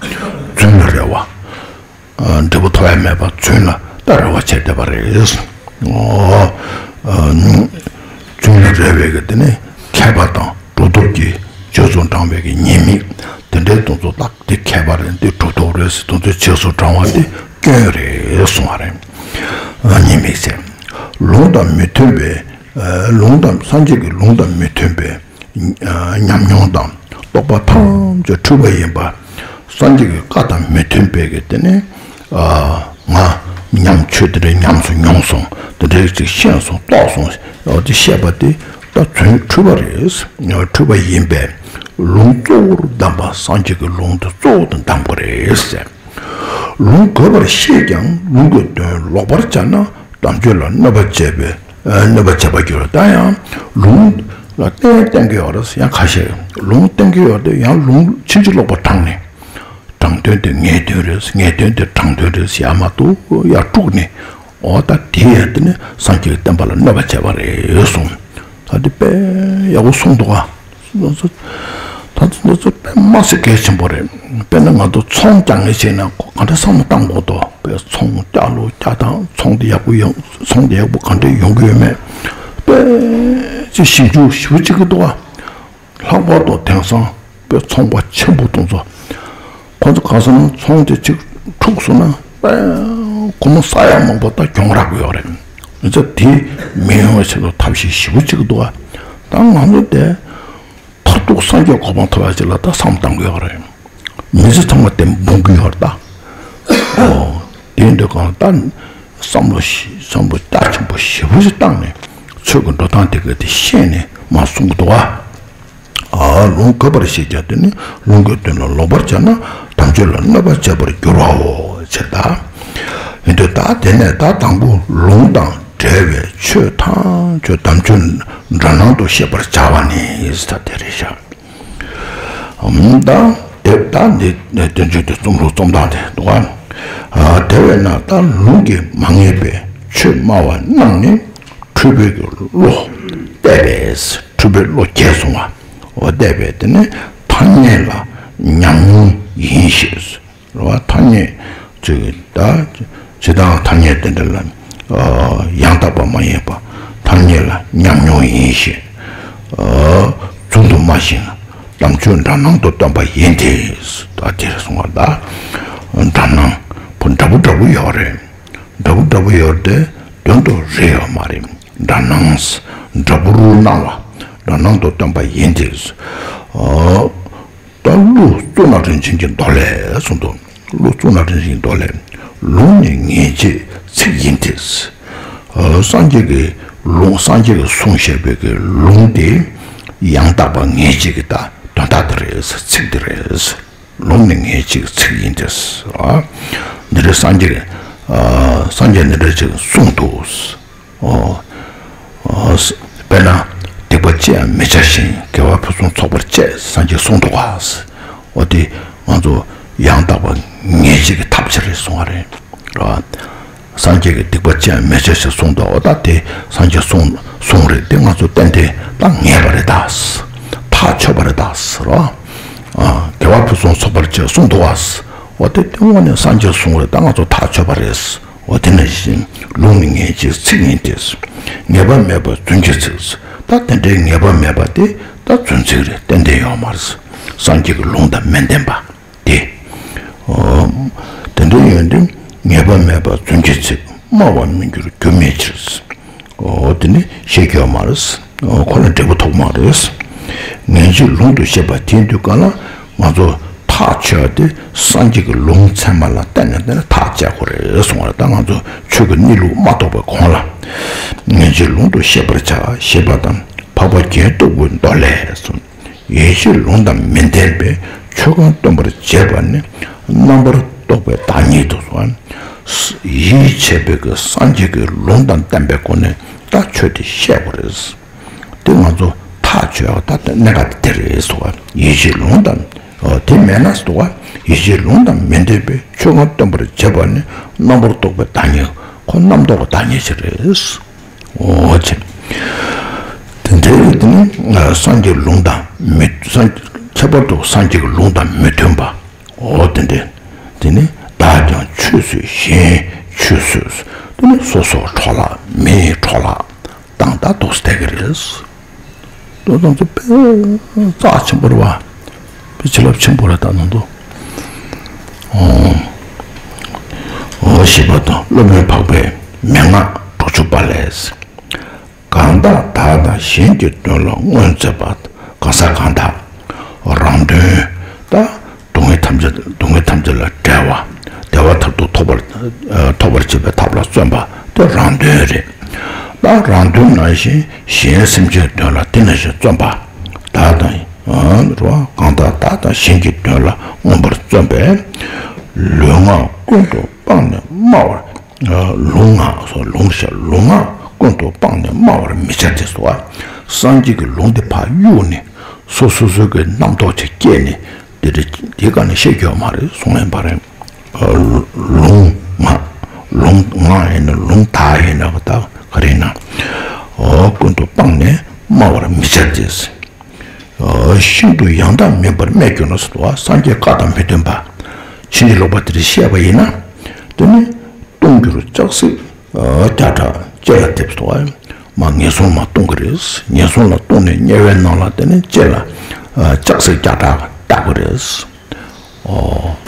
རྫུན་ལ་རེ་བ། འབྲས་བུ་ཐོབ་ཡ་མེད་པ་རྫུན་ལ་ད་རེ་བ་བྱས་བསྡད་པ་རེད། རྫུན་ལ་རེ་བའི་གི་དེ་ནི་མཁས་པ་དང་གྲུབ་ཐོབ་ཀྱི་རྗེས་སུ་འབྲང་བའི་གི་ཉེས་དམིགས་དེ་འདྲའི་དོན་ཚོ་ད་འདི་མཁས་པ་རེད་འདི་གྲུབ་ཐོབ་རེད་ཟེར་དོན་ཚོའི་རྗེས་སུ་འབྲང་བ་དེ་སྐྱོན་རེད་གསུང་བ་རེད། ཉེས་དམིགས་ཟེར། ལུང་དང་མི་མཐུན་པའི་ལུང་དང་སངས་རྒྱས་ཀྱི་ལུང་དང་མི་མཐུན་པའི་ཉམས་མྱོང་དང་རྟོགས་པ་ཐམས་ཅད་འཁྲུལ་པ་ཡིན་པ། སངས་རྒྱས་ཀྱི་བཀའ་དང་མི་མཐུན་པའི་གི་དེ་ནི་ང་ཉམས་ཆོས་དེ་འདྲའི་ཉམས་སུ་མྱོང་སོང་དེ་འདྲའི་ཅིག་ཤེས་སོང་རྟོགས་སོང་འོ་དེ་བཤད་པ་དེ་ད་རྫུན་འཁྲུལ་པ་རེད། འཁྲུལ་པ་ཡིན་པས་ལུང་གཙོ་བོར་གདམས་པ་སངས་རྒྱས་ཀྱི་ལུང་དེ་གཙོ་བོ་དུ་གདམས་དགོས་རེད་ཟེར། ལུང་གོ་བར་ཤེས་ཀྱང་ལུང་གི་དོན་ལོག་པར་སྦྱར་ན་དམ་ཆོས་ལ་གནོད་པ་བྱེད་པའི་གནོད་པ་བྱེད་པར་འགྱུར། ད་ཡང་ལུང་ལ་བརྟེན་བརྟེན་གྱི་ཡོད་རེད། ཡང་ཁ་ཤས་ལུང་བརྟེན་གྱི་ཡོད་དེ་ཡང་ལུང་ཕྱིན་ཅི་ལོག་པར་དྲངས་ནས་དྲང་དོན་དེ་ངེས་དོན་རེད། ངེས་དོན་དེ་དྲང་དོན་རེད་ཟེར་ཡ་མ་གཏོགས་ཡར་དཀྲུགས་ནས་འོ་ད་དེ་ཡང་དེ་ནི་སངས་རྒྱས་ཀྱི་བསྟན་པ་ལ་གནོད་པ་བྱས་པ་རེད་གསུངས། ད་དེ་དཔེ་ཡག་པོ་གསུངས་འདུག་ག་ད་ཚོ་ད་ཚོ་དཔེ་མ་སྲིད་གལ་ཆེན་པོ་རེད། དཔེར་ན་ང་ཚོ་ཚོང་རྒྱག་མཁན་བྱས་ན་ག་འདྲ་བསམ་བློ་བཏང་དགོས་དོ། དཔེ་ཚོང་རྒྱག་ལོ་རྒྱག་དང་ཚོང་དེ་ཡག་པོ་ཡོང་ཚོང་དེ་ཡག་པོ་ག་འདྲ་ཡོང་གི་ཡོད་མེད་དཔེ་ཅིག་ཞིབ་འཇུག་ཞིབ་པོ་བྱེད་ཀྱི་འདུག་ག་ལྷག་པར་དུ་དེང་སང་དཔེ་ཚོང་པ་ཆེན་པོ་དེ་ཚོ་ཁོ་ཚོ་ག་ས་ན་ཚོང་དེ་ཅིག་འཁྲུགས་སོང་ན་དཔེ་སྒོར་མོ་ས་ཡ་མང་པོ་ད་གྱོང་རག་གི་ཡོད་རེད། མི་ཚོ་དེ་མི་ཡོང་བའི་ཆེད་དུ་ཐབས་ཤེས་ཞིབ་པོ་བྱེད་ཀྱི་འདུག་ག་ད་ང་ཚོ་དེ། མཐར་ཐུག་སངས་རྒྱས་གོ་འཕང་ཐོབ་ཡ་ཅིག་ལ་ད་བསམ་བཏང་གི་ཡོད་རེད། མི་ཚེ་ཚང་མ་དེ་འབུང་གི་ཡོད་རེད་ད། ཨོ། དེ་འདྲ་གང་ལྟར་བསམ་བློ་ཞིབ་བསམ་བློ་རྒྱ་ཆེན་པོ་ཞེ་པོ་ཞིག་བཏང་ནས་ཆོས་ཀྱི་འགྲོ་སྟངས་དེ་ག་དེ་ཤེས་ནས་མར་གསུང་གི་འདུག་བ། ཨ་ལུང་གོ་བར་ཤེས་ཀྱང་དེ་ནི་ལུང་གི་དོན་ལ་ལོག་པར་སྦྱར་ན་དམ་ཆོས་ལ་གནོད་པ་བྱེད་པར་འགྱུར་བའོ་ཞེས་ད། ཡིན་དུས་ད་དེ་ནས་ད་དང་པོ་ལུང་དང་འབྲེལ་བའི་ཆོས་ཐམས་ཅད་དམ་ཆོས་འདྲ་སྣང་དུ་ཤེས་པར་བྱ་བ་ནི་ད་དེ་རེད་ཤག་ཨམ་ད་དེ་ད་འདི་དོན་ཆོས་དེ་རྩོམ་ལུགས་རྩོམ་སྟངས་དེ་འདུག་ག་ཨ་དེ་བས་ན་ད་ལུང་གིས་མ་ངེས་པའི་ ཆོས་སྨྲ་བ་རྣམས་ནི། འཁྲུལ་པའི་གི་བློ་གཏད་པས། འཁྲུལ་པའི་བློ་སྐྱེས་སོང་བ། འོ་གཏད་པས་དེ་ནི་ཐ་སྙད་ལ་ཉམས་མྱོང་ཡིན་ཞེས། རེད་བ། ཐ་སྙད་ཅིག་ད་ཇི་ལྟར་ཐ་སྙད་དེ་འདྲ་ལ་ཡང་དག་པ་མ་ཡིན་པ། ཐ་སྙད་ལ་ཉམས་མྱོང་ཡིན་ཞེས། རྫུན་དུ་སྨྲ་ཞིང་དམ་ཆོས་འདྲ་སྣང་དུ་སྟོན་པ་ཡིན་ཏེ། ད་དེར་གསུངས་པ་ད། འདྲ་སྣང་བོ་འདྲ་པོ་འདྲ་པོ་ཡོད་རེད། འདྲ་པོ་འདྲ་པོ་ཡོད་དེ་དོན་དུ་རེ་ཡོད་མ་རེད། འདྲ་སྣང་འདྲ་པོ་རུ་སྣང་བ། འདྲ་སྣང་དུ་སྟོན་པ་ཡིན་ཏེ། ད་གླུ་གཙུག་ན་རིན་ཆེན་གྱི་མདོ་ལས་གསུངས་འདུག་གླུ་གཙུག་ན་རིན་ཆེན་གྱི་མདོ་ལས། ལུང་ནི་ངེས་བྱེད་ཚིག་ཡིན་ཏེ། སངས་རྒྱས་ཀྱི་ལུང་། སངས་རྒྱས་ཀྱིས་གསུངས་བཞག་པའི་གི་ལུང་དེ་ཡང་དག་པ་ངེས་བྱེད་ཀྱི་ད་དོན་དག་དེ་རེད། ཚིག་དེ་རེད། ལུང་ནི་ངེས་བྱེད་ཚིག་ཡིན་ཏེ། འདི་རེད། སངས་རྒྱས་སངས་རྒྱས་འདི་འདྲ་ཅིག་གསུངས་འདུག་ཨོ། ཨོ། དཔེར་ན། སྡིག་པ་ཅི་ཡང་མི་བྱ་ཞིང་། དགེ་བ་ཕུན་སུམ་ཚོགས་པར་སྤྱད། སངས་རྒྱས་གསུངས་འདུག་ག་འོ་དེ་ང་ཚོ་ཡང་དག་པ་ངེས་བྱེད་ཀྱི་ཐབས་ཅིག་རེད་གསུང་བ་རེད། རེད་བ། སངས་རྒྱས་ཀྱིས་སྡིག་པ་ཅི་ཡང་མི་བྱ་ཞེས་གསུངས་འདུག་འོ་ད་དེ་སངས་རྒྱས་གསུངས་གསུངས་རེད། དེ་ང་ཚོ་ཏན་ཏན་ད་ངེས་པ་རེད་ད། ཐག་ཆོད་པ་རེད་ད། རེད་བ། ཨ། དགེ་བ་ཕུན་སུམ་ཚོགས་པར་སྤྱད་གསུངས་འདུག་ག་འོ་དེ་དེ་དངོས་གནས་སངས་རྒྱས་གསུངས་རེད། ད་ང་ཚོ་ཐག་ཆོད་པ་རེད། འོ་དེ་ནང་བཞིན་ལུང་ནི་ངེས་བྱེད་ཚིག་ཡིན་ཏེ། ངེས་པ་མེད་པ་རྫུན་གྱི་ཚིག་ད་དེ་འདྲའི་ངེས་པ་མེད་པ་དེ་ད་རྫུན་ཚིག་རེད། ཏན་ཏན་ཡོད་མ་རེད། སངས་རྒྱས་ཀྱི་ལུང་དང་མི་ལྡན་པ་དེ། ཨོ། དེ་འདྲའི་ཡོན་ཏན་ངེས་པ་མེད་པ་རྫུན་གྱི་ཚིག་སྨྲ་བར་མི་འགྱུར་རྒྱུ་མེད་ཕྱིར། ཨོ་དེ་ནི་ཤེས་རྒྱུ་ཡོད་མ་རེད། ཨོ་ཁོ་ལ་འབྲས་བུ་ཐོབ་མ་རེད། ངེས་བྱེད་ལུང་དུ་བཤད་པ་དེའི་དུས་ག་ལ་ང་ཚོ་ཐག་ཆོད་དེ་སངས་རྒྱས་ཀྱི་ལུང་ཚད་མ་ལ་བརྟེན་ནས་བརྟེན་ནས་ཐག་བཅད་དགོས་རེད་གསུང་བ་རེད། ད་ང་ཚོ་ཆོས་ཀྱི་གནས་ལུགས་མ་རྟོགས་པའི་གོང་ལ། ངེས་བྱེད་ལུང་དུ་བཤད་པར་བྱ་ཞེས་པ་དང་། འཕགས་པ་རྒྱན་སྟོབས་ཀྱི་མདོ་ལས་གསུངས། ཡིད་བྱེད་ལུང་དང་མི་ལྡན་པའི་ཆོས་གང་སྟོན་པར་བྱེད་པ་ནི་རྣམ་པར་རྟོག་པའི་བདག་ཉིད་དུ་སོང་། ཡིད་ཆེས་པའི་གི་སངས་རྒྱས་ཀྱི་ལུང་དང་ལྡན་པའི་སྒོ་ནས་ད་ཆོས་དེ་བཤད་དགོས་རེད། དེ་ང་ཚོ་ཐག་ཆོད་ད་ལྟ་གནད་འགག་དེ་རེད་ཟེར་བ། ཡིད་བྱེད་ལུང་དང་། ཨོ་དེ་མེད་ན་ཟེར་བ། ཡིད་བྱེད་ལུང་དང་མི་ལྡན་པའི་ཆོས་གང་སྟོན་པར་བྱེད་པ་ནི་རྣམ་པར་རྟོག་པའི་བདག་ཉིད། ཁོ་རྣམ་རྟོག་པའི་བདག་ཉིད་ཅིག་རེད། ཨོ་ཅེ། དེ་འདྲའི་དེ་ནི་སངས་རྒྱས་ལུང་དང་མི་སངས་ཁྱད་པར་དུ་སངས་རྒྱས་ཀྱི་ལུང་དང་མི་མཐུན་པ། ཨོ་དེ་འདྲའི་དེ་ནི་བདག་ཀྱང་ཆོས་བཟོད་གཞན་ཆོས་བཟོད། དེ་ནི་སོ་སོ་འཕྲོ་བརླག་མིའི་འཕྲོ་བརླག་དང་ད་དོགས་སྟེ་གི་རེད། དོ་དམ་ཚོ་དཔེ་རྩ་ཆེན་པོ་རེད་བ། དཔེ་བྱིན་རླབས་ཆེན་པོ་རེད་ད་ནང་དུ། ཨོ། ཨོ་ཞེས་པ་དང་སློབ་དཔོན་འཕགས་པའི་མན་ངག་དྲུག་ཅུ་པ་ལས། གང་དག་བདག་དང་གཞན་གྱི་དོན་ལ་སྔོན་བརྩོན་པ། གང་ཟག་གང་དག་རང་དོན་ད། སྡུག་བསྔལ་ཐམས་ཅད་སྡུག་བསྔལ་ཐམས་ཅད་ལས་བསྒྲལ་བ། བདེ་བ་མཐར་ཐུག་ཐོབ་པར་ཐོབ་པར་བྱེད་པའི་ཐབས་ལ་བརྩོན་པ་དེ་རང་དོན་རེད། ད་རང་དོན་ནང་བཞིན་གཞན་སེམས་ཅན་དོན་ལ་དེ་ནང་བཞིན་བརྩོན་པ། བདག་དང་། རོ། གང་ལྟར་བདག་དང་གཞན་གྱི་དོན་ལ་མངོན་པར་བརྩོན་པས། ལུས་ངག་ཀུན་ཏུ་སྤངས་ནས་སྨྲ་བར། ལུས་ངག་སོགས་ལུང་བཤད་ལུས་ངག་ཀུན་ཏུ་སྤངས་ནས་སྨྲ་བར་མི་བྱ་སྟེ་སོ། སངས་རྒྱས་ཀྱི་ལུང་དེ་ཕར་གཡུགས་ནས་སོ་སོ་སོའི་གི་རྣམ་རྟོག་ཅིག་སྐྱེས་ནས། དེ་རེད། དེ་ག་ནས་བཤད་རྒྱུ་ཡོད་མ་རེད་གསུང་ལེན་པ་རེད། ལུང་ངག་ལུང་ངག་ཡིན་ན་ལུང་དག་ཡིན་ན་ད་ག་རེ་ཡིན་ན། ཨོ་ཀུན་ཏུ་སྤངས་ནས་སྨྲ་བར་མི་བྱ་སྟེ། ཤིན་ཏུ་ཡང་དག་མིན་པར་སྨྲས་གྱུར་ན་ཟེར་བ། སངས་རྒྱས་བཀའ་དང་མི་མཐུན་པ། ཕྱིན་ཅི་ལོག་པ་དེ་རེད་བཤད་པ་ཡིན་ན། དེ་ནི་ལྟུང་གྱུར་ལྕགས་སྲེག་བརྒྱ་ཕྲག་ལྕེ་ལ་འཐིབས་སོ། མ་ངན་སོང་ལ་ལྟུང་གི་རེད། ངན་སོང་ལ་ལྟུང་ནས་དམྱལ་བའི་ནང་ལ་དེ་ནི་ལྕེ་ལ་ལྕགས་སྲེག་བརྒྱ་ཕྲག་བཏགས་ཀྱི་རེད། ཨོ།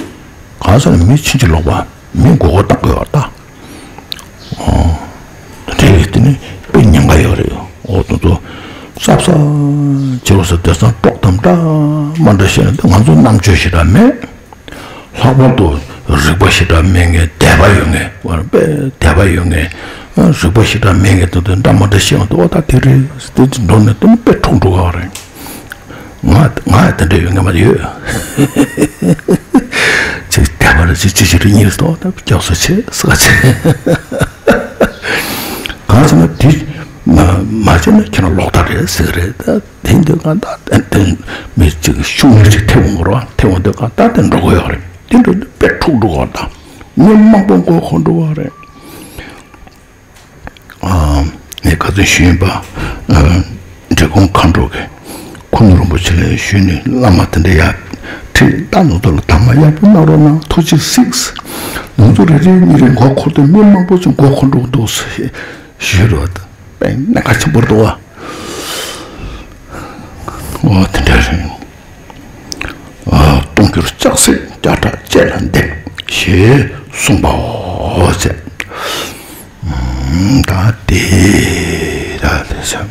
གང་ཟེར་ན་མི་ཕྱིན་ཅི་ལོག་པ་མི་མགོ་སྐོར་བཏང་དགོས་པ་ད། ཨོ། དེ་འདྲ་ཡོད་དེ་ནི་དཔེ་ཉེན་ཁ་ཡོད་རེད། ཨོ་དེ་ཚོ་གཟབ་གཟབ་བྱེད་དགོས་ས། དེང་སང་དཀྲོག་གཏམ་འདྲ་མ་འདྲ་བཤད་ན་ད་ང་ཚོ་རྣམ་དཔྱོད་ཞེ་དྲག་མེད། ལྷག་པར་དུ་རིག་པ་ཞེ་དྲག་མེད་མཁན་དད་པ་ཡོད་མཁན་བར་པས་དད་པ་ཡོད་མཁན་རིག་པ་ཞེ་དྲག་མེད་མཁན་དེ་ཚོ་འདྲ་མ་འདྲ་བཤད་ཡོང་དུས་ཨོ་ད་དེ་རེད་དེ་འགྲོ་ནས་དེ་ནི་དཔེ་འཁྲུག་འགྲོ་ག་རེད། ང་ང་དེ་འདྲ་ཡོད་ངེས་མ་ཡོད། ཅིག་བསྡད་པ་རེད་ཅིག་ཅི་ཞིག་རེད་གཉིས་སོ་ད་སྐྱོབ་སོ་ཆེ་ས་ཆེ། གང་ཟེར་ན་དེ་མ་མ་བྱས་ན་ཁྱེད་རང་ལོག་ལྟ་རེད་ཟེར་གི་རེད་ད། དེ་འདི་གང་ད་ཏན་ཏན་མི་ཅིག་ཤུགས་ནི་ཅིག་ཐེབས་འོང་གི་རེད་བ། ཐེབས་འོང་དུས་གང་ད་དེ་འགྲོ་གི་ཡོད་རེད། དེ་འགྲོ་དུས་དཔེ་འཁྲུག་འགྲོ་གི་ཡོད་ད། མི་མང་པོ་མགོ་འཁོར་འགྲོ་གི་ཡོད་རེད། ངས་ག་ཚོད་ཞུས་ཡིན་པ། འབྲི་གུང་མཁའ་འགྲོ་གི་ཁུ་ནུ་རིན་པོ་ཆེ་ལ་ཞུས་ནས། བླ་མ་དེ་འདྲ་ཡ་ཁྲིད་ད། ནུ་ཐོ་ལ་དྭངས་མ་ཡག་པོ་གནང་རོགས་གནང་། ཐུགས་རྗེ་གཟིགས། ང་ཚོ་རེ་རེ་གཉིས་རེ་མགོ་འཁོར་ཏེ་མི་མང་པོ་ཅིག་མགོ་འཁོར་འགྲོ་གི་འདུག་ཟེར་ཞུས་རོགས། དཔེ་གནད་འགག་ཆེན་པོ་རེད་འདུག་བ། འོ་དེ་འདྲ་རེད། ཨ། སྟོང་འགྱུར་ལྕགས་སྲེག་བརྒྱ་ཕྲག་བཅས་ལ་འདེབས། ཞེས་གསུངས་པའོ་ཟེར། ད་དེ་ད་དེ་ཟེར།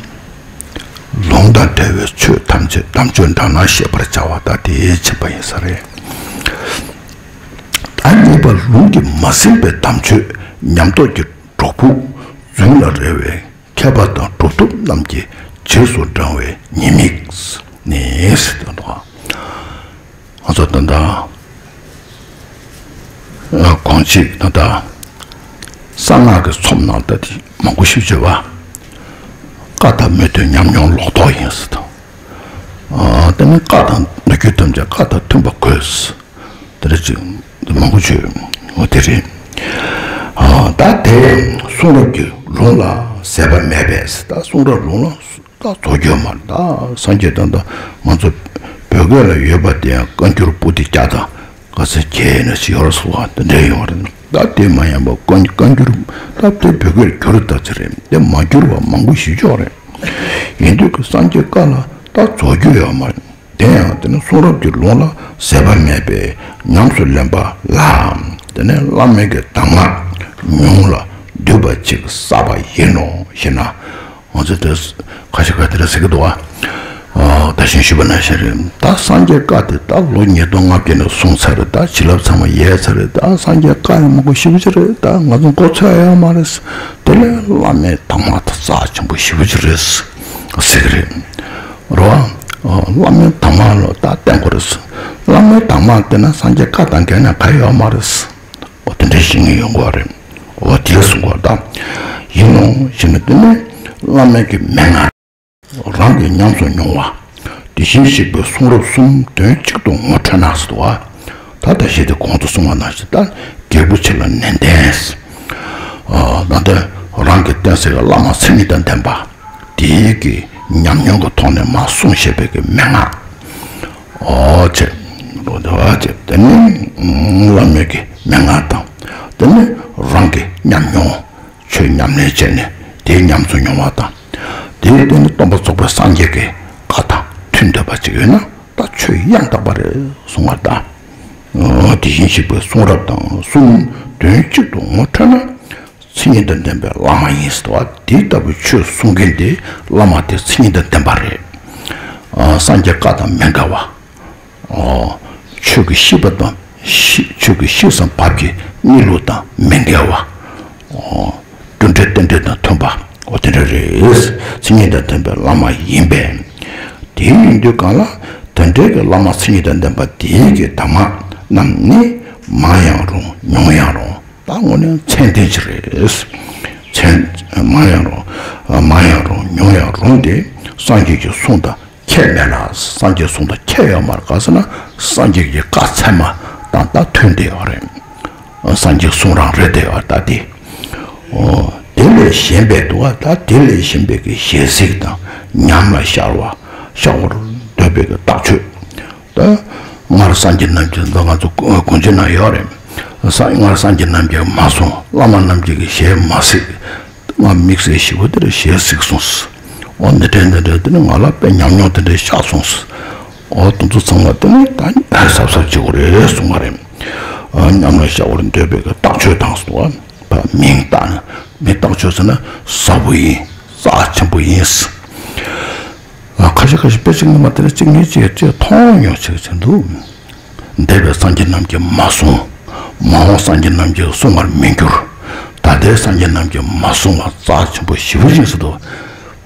ལུང་དང་འབྲེལ་བའི་ཆོས་ཐམས་ཅད་དམ་ཆོས་འདྲ་སྣང་ཤེས་པར་བྱ་བ་ད་དེའི་བྱེད་པ་ཡིན་ས་རེད། ད་གཉིས་པ་ལུང་གིས་མ་ཟིན་པའི་དམ་ཆོས་ཉམས་རྟོགས་ཀྱི་སྒྲོག་ཕུག་རྫུན་ལ་རེ་བའི་མཁས་པ་དང་གྲུབ་ཐོབ་རྣམས་ཀྱི་རྗེས་སུ་འབྲང་བའི་ཉེས་དམིགས་ནི་ཟེར་དོན་དུ། ང་ཚོ་ད་ལྟ་གོང་ཅིག་ད་ལྟ་གསང་སྔགས་ཀྱི་ཚོམས་ནང་ད་དེ་མང་པོ་ཞིག་བརྗོད་པ། བཀའ་དང་མི་མཐུན་ཉམས་མྱོང་ལོག་རྟོག་ཡིན་ཟེར་དང་། དེ་ནི་བཀའ་དང་ལོ་རྒྱུས་ཐམས་ཅད་བཀའ་དང་མཐུན་པ་དགོས། དེ་འདྲ་ཅིག་མང་པོ་བརྗོད། འོ་དེ་རེད། ཨ། ད་དེ་གསུང་རབ་ཀྱི་ལུང་ལ་ཟད་པ་མེད་པས། ད་གསུང་རབ་ལུང་ལ་ད་རྫོགས་རྒྱུ་མ་རེད། ད་སངས་རྒྱས་ད་ལྟ་ང་ཚོ་བོད་སྐད་ལ་ཡོད་པ་དེ་ཡང་བཀའ་འགྱུར་པོ་ཏི་བརྒྱ་དང་ག་ཚོད་བརྒྱད་ཡིན་ན་ཞིག་ཡོད་རེད་ཟེར་བ་དེ་འདྲ་ཡོད་རེད། ད་དེ་མ་ཡིན་པ་བཀའ་བཀའ་འགྱུར་ད་དེ་བོད་སྐད་བསྒྱུར་ད་ཚེ་རེད། དེ་མ་བསྒྱུར་བ་མང་པོ་ཞིག་ཡོད་རེད། ཡིན་དུས་ཀྱི་སངས་རྒྱས་བཀའ་ལ་ད་རྫོགས་རྒྱུ་ཡོད་མ་རེད། དེ་ཡང་དེ་ནི་གསུང་རབ་ཀྱི་ལུང་ལ་ཟད་པ་མེད་པས་ཉམས་སུ་ལེན་པ་ལ། དེ་ནི་བླ་མེད་ཀྱི་གདམས་ངག་ཉུང་ལ་བསྡུས་པ་ཅིག་བསགས་པ་ཡིན་ནོ་ཞེ་ན། ང་ཚོས་དེ་ཁ་ཤས་ཁ་དེ་འདྲ་ཟེར་གྱི་འདུག་བ། ད་གིན་ཞུས་པ་ནང་བཞིན་རེད། ད་སངས་རྒྱས་བཀའ་དེ་ད་ལོ་ཉིས་སྟོང་ལྔ་བརྒྱ་ནས་གསུངས་ཚར་རེད། ད་བྱིན་རླབས་ཚང་མ་ཡལ་ཚར་རེད། ད་སངས་རྒྱས་བཀའ་ཡང་མང་པོ་ཞེ་པོ་ཅིག་རེད། ད་ང་ཚོ་མགོ་ཚོད་ཡོད་མ་རེད། དེ་ལས་བླ་མེད་གདམས་ངག་ད་རྩ་ཆེན་པོ་ཞེ་པོ་ཅིག་རེད་ཟེར་གྱི་རེད། རེད་བ། བླ་མེད་གདམས་ངག་ལ་ད་བསྟེན་དགོས་རེད། བླ་མེད་གདམས་ངག་བསྟེན་ན་སངས་རྒྱས་བཀའ་དང་འགལ་ན་ག་ཡོད་མ་རེད། འོ་དེ་འདྲ་ཞིག་ངེས་ཡོང་དགོས་རེད། འོ་དེ་ལ་གསུང་དགོས་རེད། ད་ཡིན་ནོ་ཞེ་ན་དེ་ནི་བླ་མེད་ཀྱི་མན་ངག་རང་གིས་ཉམས་སུ་མྱོང་བ། དེ་བཞིན་གཤེགས་པའི་གསུང་རབ་གསུམ་དོན་གཅིག་ཏུ་ངོ་འཕྲོད་ན་ཟེར་བ། ད་ལྟ་ཞེས་དེ་གོང་དུ་གསུངས་པ་ནང་བཞིན་ད་རྒྱལ་པོ་ཆེ་ལ་ནན་ཏན། ད་ལྟ་རང་གི་བསྟེན་སའི་བླ་མ་མཚན་ཉིད་དང་ལྡན་པ། དེའི་གི་ཉམས་མྱོང་གི་ཐོག་ནས་མར་གསུངས་བཞག་པའི་གི་མན་ངག་འོ་ཅེ། འོ་ཅེ། དེ་ནི་བླ་མེད་ཀྱི་མན་ངག་དང་། དེ་ནི་རང་གི་ཉམས་མྱོང་། ཆོས་ཉམས་ལེན་བྱས་ནས་དེའི་ཉམས་སུ་མྱོང་བ་དང་། དེའི་སྟེང་ནས་སྟོན་པ་རྫོགས་པའི་སངས་རྒྱས་ཀྱི་བཀའ་དང་མཐུན་འདོད་པ་ཅིག་ཡོད་ན་ད་ཆོས་ཡང་དག་པ་རེད་གསུང་བ་དང་། དེ་བཞིན་གཤེགས་པའི་གསུང་རབ་དང་གསུམ་དོན་གཅིག་ཏུ་ངོ་འཕྲོད་ན་མཚན་ཉིད་དང་ལྡན་པའི་བླ་མ་ཡིན་ཟེར་བ། དེ་ལྟ་བུའི་ཆོས་གསུང་མཁན་དེ་བླ་མ་དེ་མཚན་ཉིད་དང་ལྡན་པ་རེད། སངས་རྒྱས་བཀའ་དང་མི་འགལ་བ། ཆོས་ཀྱི་ཤེས་པ་དང་ཤེས་ཆོས་ཀྱི་ཤེས་སམ་བབ་ཀྱི་གནས་ལུགས་དང་མི་འགལ་བ། རྒྱུ་འབྲས་རྟེན་འབྲེལ་དང་མཐུན་པ། འོ་དེ་འདྲ་རེད། མཚན་ཉིད་དང་ལྡན་པའི་བླ་མ་ཡིན་པས། དེ་ཡིན་དུས་གང་ལ་དེ་འདྲའི་གི་བླ་མ་མཚན་ཉིད་དང་ལྡན་པ་དེའི་གི་གདམས་ངག་རྣམས་ནི་མང་ཡང་རུང་ཉུང་ཡང་རུང་ད་དངོས་གནས་མཚན་ལྡན་ཅིག་རེད། མཚན་མང་ཡང་རུང་མང་ཡང་རུང་ཉུང་ཡང་རུང་སྟེ་སངས་རྒྱས་ཀྱི་གསུང་དང་ཁྱད་མེད་ལ། སངས་རྒྱས་གསུང་དང་ཁྱད་ཡོད་མ་རེད། ག་ཟེར་ན་སངས་རྒྱས་ཀྱི་བཀའ་ཚད་མ་དང་ད་མཐུན་བསྡད་ཡོད་རེད། སངས་རྒྱས་གསུང་རང་རེད་བསྡད་ཡོད་ད་དེ། འོ་དེ་ལས་གཞན་པའི་འདུག་བ། ད་དེ་ལས་གཞན་པའི་གི་ཞལ་གཟིགས་དང་ཉམས་ལ་ཤར་བ་ཤར་བར་འདོད་པའི་གི་བརྟག་དཔྱོད། ད་སྔར་སངས་རྒྱས་རྣམས་ཀྱིས་ད་ང་ཚོ་དགོངས་གཞི་ན་ཡོད་རེད། སྔར་སངས་རྒྱས་རྣམས་ཀྱིས་མ་གསུངས། བླ་མ་རྣམས་ཀྱིས་ཞལ་མ་གཟིགས། ང་དམིགས་བསལ་ཞིག་པོ་དེར་ཞལ་གཟིགས་སོང་། འོ་འདི་འདྲའི་འདི་འདྲའི་དེ་ནི་ང་ལ་དཔེ་ཉམས་མྱོང་དེ་འདྲའི་ཤར་སོང་། འོ་དེ་ཚོ་ཚང་མ་དེ་ནི་ད་གཟབ་གཟབ་བྱེད་དགོས་རེད་གསུང་བ་རེད། ཉམས་ལ་ཤར་བར་འདོད་པའི་གི་བརྟག་དཔྱོད་དང་ཟེར་བ། མིང་བཏགས་ནས་མིང་བརྟག་དཔྱོད་ཟེར་ན་ཟབ་པོ་ཡིན། རྩ་ཆེན་པོ་ཡིན། ཁ་ཤས་ཁ་ཤས་དཔེ་ཅིག་ནི་མ་དེ་ནི་གཅིག་ངས་ཅིག་ཅིག་མཐོང་མྱོང་ཅིག་ཅིག་འདུག་འདས་པའི་སངས་རྒྱས་རྣམས་ཀྱིས་མ་གསུངས། མ་འོངས་སངས་རྒྱས་རྣམས་ཀྱིས་གསུང་བར་མི་འགྱུར། ད་ལྟའི་སངས་རྒྱས་རྣམས་ཀྱིས་མ་གསུངས་པ་རྩ་ཆེན་པོ་ཞེ་པོ་ཞིག་ཟེར་དུས།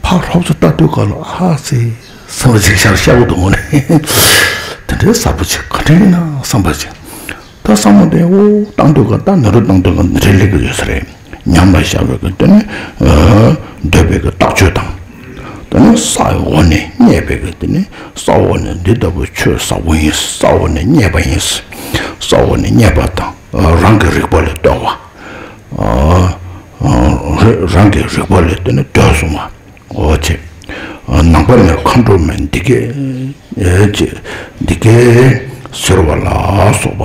ཕར་ཧོབ་ཙམ་ལྟ་དུས་ག་ལ་ཨ་ཙི། སེམས་ལ་ཅིག་ཤར་ཤར་བོ་འདུག་ངོ་ནས། དེ་འདྲའི་ཟབ་པོ་ཅིག་ག་འདྲ་ཡིན་ན་བསམ་པ་ཅིག་ད་བསམ་བློ་དེ་འོ་བཏང་དུས་ག་ད་ནོར་བུ་བཏང་དུས་ག་འདི་འདྲའི་ལེགས་ཀྱི་ཡོད་ས་རེད། ཉམས་ལ་ཤར་བའི་གི་དེ་ནི་འདོད་པའི་གི་བརྟག་དཔྱོད་དང་། དེ་ནི་ས་འོག་ནས་རྙེད་པའི་གི་དེ་ནི་ས་འོག་ནས་འདི་ལྟ་བུའི་ཆོས་ཟབ་པོ་ཡིན། ས་འོག་ནས་རྙེད་པ་ཡིན། ས་འོག་ནས་རྙེད་པ་དང་རང་གི་རིག་པ་ལས་རྟོགས་པ། རང་གི་རིག་པ་ལས་དེ་ནི་ལྡོག་སོང་བ། འོ་ཅེ། ནང་པ་ནས་མཁའ་འགྲོ་མའི་འདི་སྐད་ཅེས་འདི་སྐད་ཟེར་བ་ལ་སོགས་པ།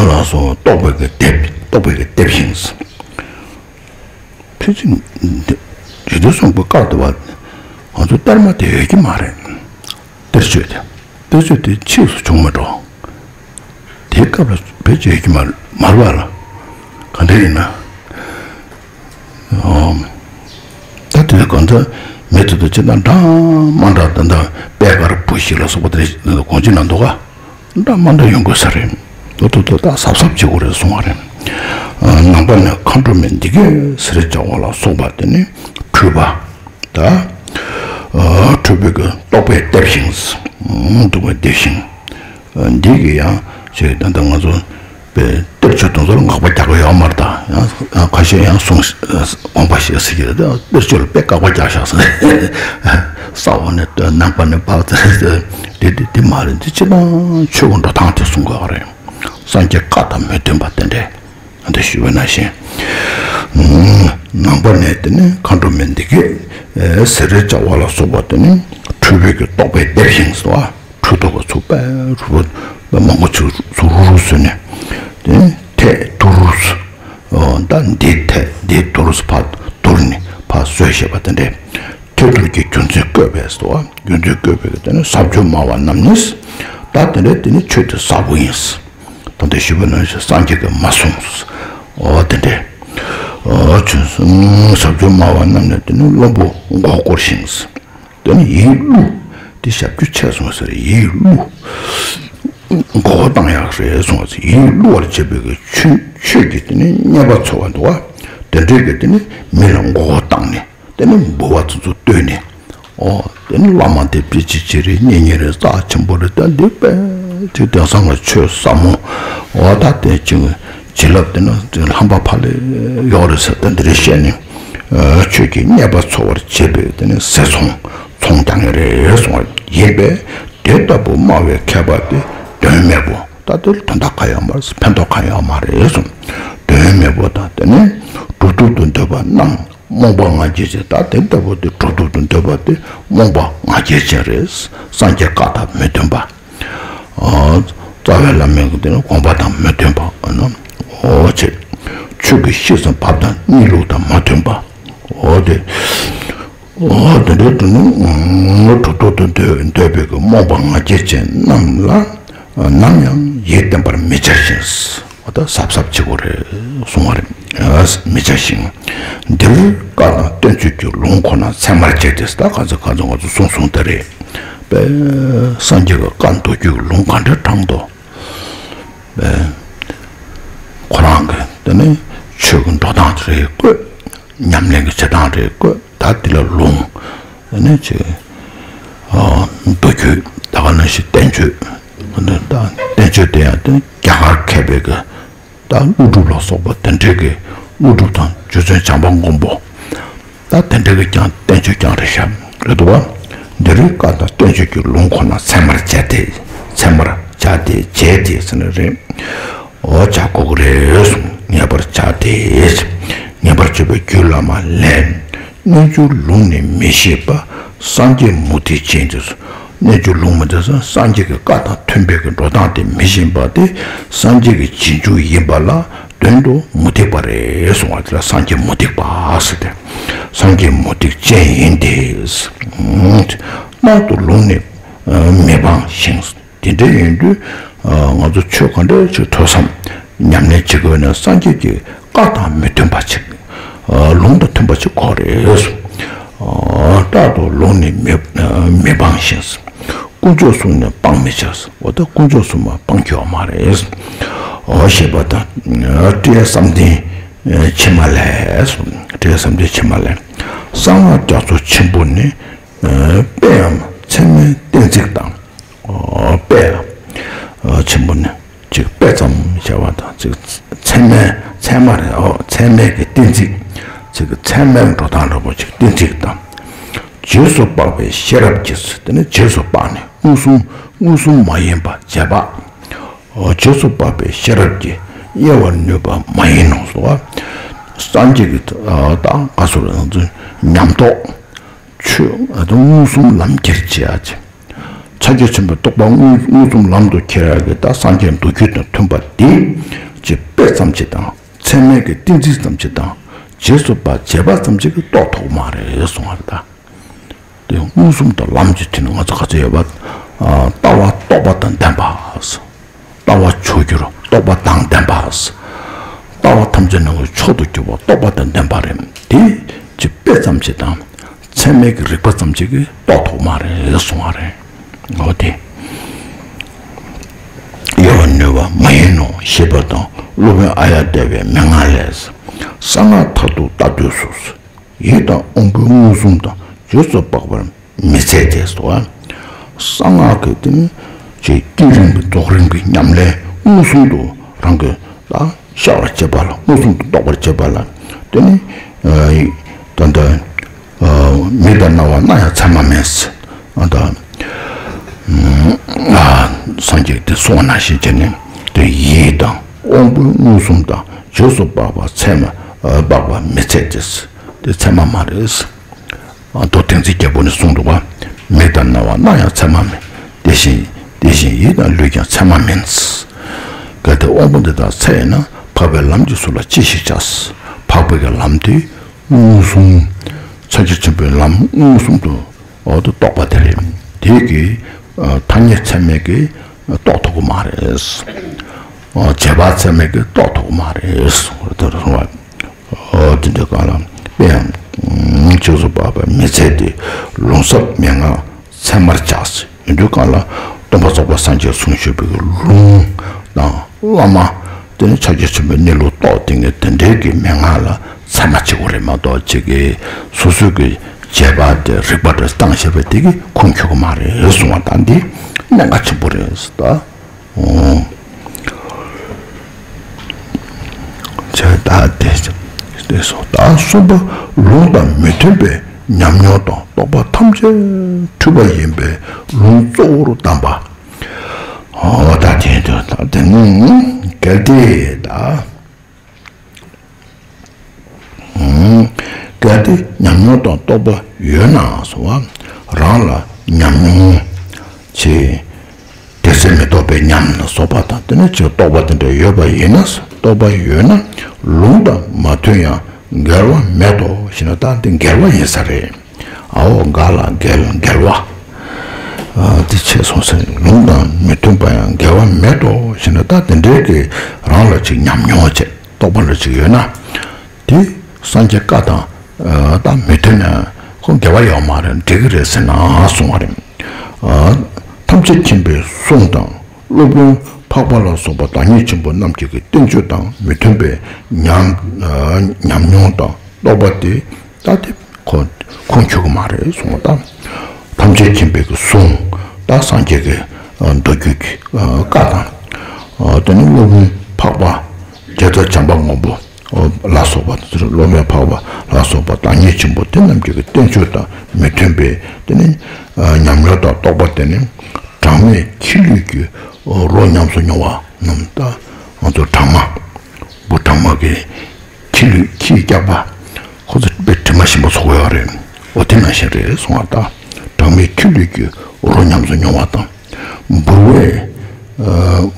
ལ་སོགས་རྟོག་པའི་གི་སྡེབ་རྟོག་པའི་གི་སྡེབ་ཞིང་། ཕལ་ཆེར་རིག་སྟོང་གསུམ་པོ་བཀག་ཏུ་བ། ང་ཚོ་གཏེར་མ་དེ་ཡོད་ཀྱི་མ་རེད། གཏེར་ཆོས་དེ། གཏེར་ཆོས་དེ་ཕྱིས་སུ་བྱུང་མ་འགྲོ། དེའི་སྐབས་ལ་བེད་སྤྱོད་ཀྱི་མ་མ་རུ་བ་ལ། ག་འདྲ་ཡིན་ན། ཨོ། ད་དེ་ལ་གང་ལྟར་མེད་དུ་དུ་ཅི་དང་འདྲ་མ་འདྲ་ད་ལྟ་པད་དཀར་བུ་ཞིག་ལ་སོགས་པ་དེ་གོང་ཆེན་ན་འདུག་ག་འདྲ་མ་འདྲ་ཡོང་དགོས་ས་རེད། དོ་དོ་དོ་ད་གཟབ་གཟབ་བྱེད་དགོས་རེད་གསུང་བ་རེད། ནང་པ་ནས་མཁའ་འགྲོ་མའི་འདི་སྐད་ཟེར་བྱ་བ་ལ་སོགས་པ་དེ་ནི་འཁྲུལ་པ། ད། འཁྲུལ་པའི་གི་རྟོག་པས་བསྡེབས་ཤིང་། འདུག་པས་བསྡེབས་ཤིང་། འདི་གི་ཡང་ཞེས་ད་ལྟ་ང་ཚོ་པའི་གཏེར་ཆོས་དེ་ཚོ་ལ་དགག་པ་རྒྱག་གི་ཡོད་མ་རེད། ད་ཡང་ཁ་ཤས་ཡང་གསུངས་དགོངས་པ་བཞེས་ཟེར་གྱི་རེད། གཏེར་ཆོས་ལ་དཔེ་དགག་པ་རྒྱག་བཞག་ཟེར། ས་འོག་ནས་ནང་པ་ནས་བག་དེ་དེ་དེ་མ་རེད། འདི་སྤྱིར་བཏང་ཆོས་ཀྱི་འགྲོ་སྟངས་དེ་གསུང་དགོས་པ་རེད། སངས་རྒྱས་བཀའ་དང་མི་མཐུན་པ་དེ་འདྲས། འདི་ཞུས་པ་ནང་བཞིན། ནང་པ་ནས་དེ་ནི་མཁའ་འགྲོ་མའི་འདི་སྐད་ཟེར་བྱ་བ་ལ་སོགས་པ་དེ་ནི་འཁྲུལ་པའི་གི་རྟོག་པས་བསྡེབས་ཤིང་སོ། འཁྲུལ་རྟོག་གི་ཚུལ་པས་རུ་བ་མང་པོ་ཚུལ་ཚུལ་རུ་རུ་བཟོས་ནས། དེ་ནི་ཐད་དུར་རུ། ད་འདི་ཐད་འདི་དུར་རུ་ཕར་དུར་ནས་ཕར་བཟོས་བྱས་པ་དེ་འདྲས། ཐད་དུར་གྱི་རྒྱུ་མཚན་བཀོད་པས་སོ། རྒྱུ་མཚན་བཀོད་པའི་གི་དེ་ནི་ཟབ་ཆོས་སྨྲ་བ་རྣམས་ནི། ད་དེ་འདྲས་དེ་ནི་ཆོས་དེ་ཟབ་པོ་ཡིན། ད་ལྟ་ཞུས་པ་ནང་བཞིན་སངས་རྒྱས་ཀྱིས་མ་གསུངས། འོ་དེ་འདྲས། འོ་ཆོས་ཟབ་ཆོས་སྨྲ་བ་རྣམས་ནི་དེ་ནི་བླུན་པོ་མགོ་བསྐོར་ཞིང་། དེ་ནི་ཡིད་བསླུ། དེ་ཞབས་ཀྱུ་ཆེ་སོང་ཟེར་ཡིད་བསླུ། མགོ་བོ་བཏང་ཡག་རེད་སོང་ཟེར་ཡིད་བསླུ་བར་བྱེད་པའི་གི་ཆོས་ཆོས་ཀྱི་དེ་ནི་བརྙས་པ་ཚོར་བ་འདུག་བ། དེ་འདྲས་ཀྱི་དེ་ནི་མི་ལ་མགོ་བོ་བཏང་ནས། དེ་ནི་འབུལ་བ་ཚོ་ཚོ་བཏོན་ནས། ཨོ། དེ་ནི་བླ་མ་དེ་དཔེ་ཆེ་ཆེ་རེད། གཉེན་ཉེ་རེད། རྩ་ཆེན་པོ་རེད། ད་འདི་དཔེ་དེ་དེང་སང་གི་ཆོས་ཟབ་མོ། ཨོ་ད་དེ་ཅིག་བྱིན་རླབས་དེ་ནི་དེ་རྣམ་པ་ཕ་ལས་ཡོག་རེད་ཟེར། ད་འདི་རེད་བཤད་ནས། ཨ་ཆོས་ཀྱི་བརྙས་པ་ཚོར་བར་བྱེད་པའི་དེ་ནི་ཟས་ཚོང་ཚོང་རྒྱག་མཁན་རེད་གསུངས་པ་ཡིན་པས། དེ་ལྟ་བུ་སྨྲ་བའི་མཁས་པ་དེ་དོན་མེད་པོ། ད་དེ་ལ་དོན་དག་གང་ཡང་མ་རེད། ཕན་ཐོགས་གང་ཡང་མ་རེད་གསུངས། དོན་མེད་པོ་དང་དེ་ནི་གྲུབ་ཐོབ་ཏུ་འདོད་པ་རྣམས། རྨོངས་པ་ང་རྒྱལ་ཅན། ད་དེ་ལྟ་བུ་དེ་གྲུབ་ཐོབ་ཏུ་འདོད་པ་དེ་རྨོངས་པ་ང་རྒྱལ་ཅན་རེད། སངས་རྒྱས་བཀའ་དང་མི་མཐུན་པ། ཨ་རྩ་བའི་བླ་མའི་གི་དེ་ནི་དགོངས་པ་དང་མི་མཐུན་པ། ཨ་ནི་འོ་ཆེ། ཆོས་ཀྱི་གཤིས་སུ་བབ་དང་གནས་ལུགས་དང་མ་མཐུན་པ། འོ་དེ། འོ་དེ་འདྲའི་དུ་ནི་གྲུབ་ཐོབ་ཏུ་འདོད་འདོད་པའི་གི་རྨོངས་པ་ང་རྒྱལ་ཅན་རྣམས་ལ་ནམ་ཡང་ཡིད་བརྟན་པར་མི་བྱ་ཞིང་། འོ་ད་གཟབ་གཟབ་བྱེད་དགོས་རེད་གསུང་བ་རེད། མི་བྱ་ཞིང་། འདིར་བཀའ་དང་བསྟན་བཅོས་ཀྱི་ལུང་ཁོ་ན་ཚད་མར་བྱས་ཏེ། ད་ག་ཚོད་ག་ཚོད་ང་ཚོ་གསུང་གསུང་ད་རེད། པས་སངས་རྒྱས་ཀྱི་བཀའ་མདོ་རྒྱུད་ཀྱི་ལུང་ག་འདྲ་དྲངས་འདུག་པས་ཁོ་རང་གི་དེ་ནི་ཆོས་ཀྱི་འགྲོ་སྟངས་རེ་བཀོད། ཉམས་ལེན་གྱི་བྱེད་སྟངས་རེ་བཀོད། ད་དེ་ལ་ལུང་། དེ་ནི་ཅིག་མདོ་རྒྱུད། ད་ག་ནང་བཞིན་བསྟན་བཅོས། ད་བསྟན་བཅོས་དེ་ཡང་དེ་རྒྱ་གར་མཁས་པའི་གི་ད་ཀླུ་སྒྲུབ་ལ་སོགས་པ་དེ་འདྲའི་གི་ཀླུ་སྒྲུབ་དང་རྗེ་བཙུན་བྱམས་པ་མགོན་པོ། ད་དེ་འདྲའི་གི་ཀྱང་བསྟན་བཅོས་ཀྱང་རེད་ཤག་རེད་འདུག་བ། འདི་རུ་བཀའ་དང་བསྟན་བཅོས་ཀྱི་ལུང་ཁོ་ན་ཚད་མར་བྱས་ཏེ། ཚད་མར་བྱས་ཏེ་བྱས་ཏེ་ཟེར་ན་རེད། འོ་བྱ་དགོས་ཀྱི་རེད་གསུངས། ངེས་པར་བྱ་སྟེ། ངེས་པར་བྱ་བའི་རྒྱུད་བླ་མ་ལས། རྣལ་འབྱོར་ལུང་ནི་མི་ཤེས་པ། སངས་རྒྱས་མུ་སྟེགས་ཅན་དེ། རྣལ་འབྱོར་ལུང་མི་འདི་སངས་རྒྱས་ཀྱི་བཀའ་དང་མཐུན་པའི་གི་འགྲོ་སྟངས་དེ་མི་ཤེས་པ་དེ་སངས་རྒྱས་ཀྱི་རྗེས་འཇུག་ཡིན་པ་ལ་དོན་དུ་མུ་སྟེགས་པ་རེད་གསུང་བ་དེ་ལ་སངས་རྒྱས་མུ་སྟེགས་པ་ཟེར་ཏེ། སངས་རྒྱས་མུ་སྟེགས་ཅན་ཡིན་ཏེ། རྟག་ཏུ་ལུང་ནི་མི་སྤང་ཞིང་། དེ་འདྲ་ཡིན་དུས་ང་ཚོ་ཆོས་ག་འདྲ་ཅིག་ཐོས་བསམ་ཉམས་ལེན་བྱེད་དགོས་ན་སངས་རྒྱས་ཀྱི་བཀའ་དང་མི་མཐུན་པ་ཅིག་ལུང་དང་མཐུན་པ་ཅིག་དགོས་རེད། རྟག་ཏུ་ལུང་ནི་མི་མི་སྤང་ཞིང་། དཀོན་མཆོག་གསུམ་ནི་སྤང་མི་བྱ། འོ་ད་དཀོན་མཆོག་གསུམ་མ་སྤང་རྒྱུ་ཡོད་མ་རེད། འོ་ཞེས་པ་དང་། ཏྲཊ་ཡ་བསམ་གཏན་ཕྱི་མ་ལས། ཏྲཊ་ཡ་བསམ་གཏན་ཕྱི་མ་ལས། གསང་སྔགས་རྒྱ་མཚོ་ཆེན་པོ་ནི། དཔེའམ་ཚད་མའི་གཏན་ཚིགས་དང་། དཔེ་ཆེན་པོ་ནི་ཅིག་དཔེ་ཙམ་བྱ་བ་དང་ཅིག་ཚད་མའི་ཚད་མ་རེད། འོ་ཚད་མའི་གི་གཏན་ཚིགས། ཅིག་ཚད་མའི་འགྲོ་སྟངས་འདྲ་པོ་ཅིག་གཏན་ཚིགས་དང་། རྗེས་སུ་དཔག་པའི་ཤེས་རབ་ཀྱིས། དེ་ནི་རྗེས་སུ་དཔག་ནས་མངོན་སུམ་མངོན་སུམ་མ་ཡིན་པ་རྗེས་དཔག་འོ་རྗེས་སུ་དཔག་པའི་ཤེས་རབ་ཀྱིས། དབྱེ་བར་ནུས་པ་མ་ཡིན་ནོ་ཟེར་བ། སངས་རྒྱས་ཀྱི་ད་ག་ཟེར་བ་ང་ཚོ་ཉམས་རྟོགས་ཆོས་ཨ་ད་མངོན་སུམ་ལམ་ཁྱེར་བྱེད་ཡ་ཆེ། ཕྱག་རྒྱ་ཆེན་པོའི་རྟོགས་པ་མངོན་མངོན་སུམ་ལམ་དུ་ཁྱེར་ཡ་གི་ད་སངས་རྒྱས་མདོ་རྒྱུད་དང་མཐུན་པ་འདི་ཅེས་དཔེ་ཙམ་ཞིག་དང་། ཚད་མའི་གི་གཏན་ཚིགས་ཙམ་ཞིག་དང་། རྗེས་སུ་དཔག་བྱས་པ་ཙམ་ཞིག་གིས་རྟོགས་ཐུབ་མ་རེད་གསུང་བ་རེད་ད། དེ་མངོན་སུམ་དང་ལམ་གྱི་དུས་ནི་ང་ཚོ་ག་ཚོད་ཡོད་པ། ལྟ་བ་རྟོགས་པ་དང་ལྡན་པ། ལྟ་བ་མཆོག་གྱུར་རྟོགས་པ་དང་ལྡན་པ། ལྟ་བ་ཐམས་ཅད་ནང་གི་མཆོག་ཏུ་གྱུར་པ་རྟོགས་པ་དང་ལྡན་པ་རེད། དེ་ཅི་དཔེ་ཙམ་ཞིག་དང་། ཚད་མའི་གི་རིགས་པ་ཙམ་ཞིག་གིས་རྟོགས་ཐུབ་མ་རེད་གསུང་བ་རེད། འོ་དེ། དབྱེ་བར་ནུས་པ་མ་ཡིན་ནོ་ཞེས་པ་དང་སློབ་དཔོན་ཨཱརྱ་དེ་བའི་མན་ངག་ལས། གསང་སྔགས་མཐར་ཐུག་ལྟ་དུས་སུ། ཡིད་དང་དབང་པོའི་མངོན་སུམ་དང་རྗེས་སུ་དཔག་པར་མི་འཚལ་ཏེ་སོ། གསང་སྔགས་ཀྱི་དེ་ནི་ཅེས་ཀུན་རིག་པའི་རྫོགས་རིམ་གྱི་ཉམས་ལེན་མངོན་སུམ་དུ་རང་གི་ལ་ཤར་བར་བྱེད་པ་ལ་མངོན་སུམ་དུ་རྟོགས་པར་བྱེད་པ་ལ་དེ་ནི་ད་ལྟ་མིག་དང་རྣ་བ་སྣ་ཡང་ཚད་མ་མིན། ད་སངས་རྒྱས་དེ་གསུངས་པ་ནང་བཞིན་བྱས་ནས་དེ་ཡིད་དང་དབང་པོའི་མངོན་སུམ་དང་རྗེས་སུ་དཔག་པ་ཚད་མ་དཔག་པ་མི་འཚལ་ཏེ། དེ་ཚད་མ་མ་རེད། མདོ་དོན་རྩིས་རྒྱལ་པོ་ནས་གསུངས་འདུག་པ། མིག་དང་རྣ་བ་སྣ་ཡང་ཚད་མ་མིན། དེ་བཞིན་དེ་བཞིན་ཡིད་དང་ལུས་ཀྱང་ཚད་མ་མིན། གལ་ཏེ་དབང་པོ་འདི་དག་ཚད་ཡིན་ན་འཕགས་པའི་ལམ་གྱི་ཚུལ་ལ་ཅི་ཞིག་བྱ། འཕགས་པའི་གི་ལམ་དེ་མངོན་སུམ། ཕྱག་རྒྱ་ཆེན་པོའི་ལམ་མངོན་སུམ་དུ་འོ་དུ་རྟོགས་པ་དེ་རེད། དེ་གི་ཐ་སྙད་ཚད་མས་གི་རྟོགས་ཐུབ་ཀྱི་མ་རེད། བྱས་པ་ཚད་མས་གི་རྟོགས་ཐུབ་ཀྱི་མ་རེད། དེ་རེད་སོང་བ། ཨོ་དེ་འདྲ་གང་ལ། དཔེ་ཡང་། ཆོས་སུ་བབ་པ་མི་ཚད་དེ། ལུང་ཟབ་མན་ངག་ཚད་མར་བྱ། ཡིན་དུས་གང་ལ། སྟོན་པ་རྫོགས་པ་སངས་རྒྱས་གསུང་ཞུས་པའི་ལུང་དང་བླ་མ། དེ་ནི་ཕྱག་རྒྱ་ཆེན་པོའི་གནས་ལུགས་རྟོགས་དེ་ངས་དེ་འདྲའི་གི་མན་ངག་ལ་ཚད་མ་བྱེད་དགོས་རེད་མ་གཏོགས་ཅིག་གི་སོ་སོའི་གི་བྱས་པ་དེ་རིགས་པ་དེ་བཏང་བྱས་པ་དེ་གི་ཁུངས་འཁྱོལ་གི་མ་རེད་གསུང་བ་དང་འདི་གནད་འགག་ཆེན་པོ་རེད་ད། ཨོ། ཇི་ལྟར་དེ་དེ་སོགས་དང་གསུམ་པ་ལུང་དང་མི་མཐུན་པའི་ཉམས་མྱོང་དང་རྟོག་པ་ཐམས་ཅད་འཁྲུལ་པ་ཡིན་པས་ལུང་གཙོ་བོར་བདམས་པ། ཨོ་ད་དེ་དུ་ད་དེ་ནི་གལ་ཏེ་ད། གལ་ཏེ་ཉམས་མྱོང་དང་རྟོག་པ་ཡོད་ན་སོང་བ་རང་ལ་ཉམས་མྱོང་ཆེ། དེ་ཚེ་མི་རྟོག་པའི་ཉམས་ལ་སོགས་པ་དང་དེ་ནས་ཅིག་རྟོག་པ་དེ་འདྲ་ཡོད་པ་ཡིན་ན་རྟོག་པ་ཡོད་ན་ལུང་དང་མ་མཐུན་ཡང་འགལ་བ་མེད་དོ་ཞེ་ན་ད་འདི་འགལ་བ་ཡིན་ས་རེད། ཨའོ་འགལ་ལ་འགལ་འགལ་བ། དེ་ཆེ་སོང་ཟེར་ལུང་དང་མི་མཐུན་པ་ཡང་འགལ་བ་མེད་དོ་ཞེ་ན་ད་དེ་འདྲའི་གི་རང་ལ་ཅིག་ཉམས་མྱོང་བྱས། རྟོག་པ་ལ་ཅིག་ཡོད་ན། དེ་སངས་རྒྱས་བཀའ་དང་ད་མི་མཐུན་ན་ཁོ་འགལ་བ་ཡོད་མ་རེད་འགྲིག་གི་རེད་ཟེར་ན་གསུང་བ་རེད། ཐམས་ཅད་མཁྱེན་པའི་གསུང་དང་སློབ་དཔོན་འཕགས་པ་ལ་སོགས་པ་བདག་ཉིད་ཆེན་པོ་རྣམས་ཀྱི་བསྟན་བཅོས་དང་མི་མཐུན་པའི་ཉམས་ཉམས་མྱོང་དང་རྟོག་པ་དེ་ད་དེ་ཁོ་ཁོང་ཆོད་གི་མ་རེད་གསུང་བ་དང་། ཐམས་ཅད་མཁྱེན་པའི་གི་གསུང་ད་སངས་རྒྱས་ཀྱི་མདོ་རྒྱུད་ཀྱི་བཀའ་དང་། དེ་ནི་སློབ་དཔོན་འཕགས་པ་རྒྱལ་ཚབ་བྱམས་པ་མགོན་པོ། ལ་སོགས་པ་སློབ་དཔོན་འཕགས་པ་ལ་སོགས་པ་བདག་ཉིད་ཆེན་པོ་དེ་རྣམས་ཀྱི་བསྟན་བཅོས་དང་མི་མཐུན་པའི་དེ་ནི་ཉམས་མྱོང་དང་རྟོག་པ་དེ་ནི་གྲངས་མེད་ཁྱི་ལུད་ཀྱི་རོ་ཉམས་སུ་མྱོང་བ་རྣམས་ད་ང་ཚོ་གྲང་མ་བུ་གྲང་མ་གི་ཁྱི་ལུད་ཁྱི་སྐྱག་པ་ཁོ་ཚོ་དཔེ་དྲི་མ་ཞིམ་པོ་ཚོ་གོ་ཡོད་རེད། འོ་དེ་ནང་བཞིན་རེད་གསུང་བ་དང་གྲངས་མེད་ཁྱི་ལུད་ཀྱི་རོ་ཉམས་སུ་མྱོང་བ་དང་། འབུར་བས།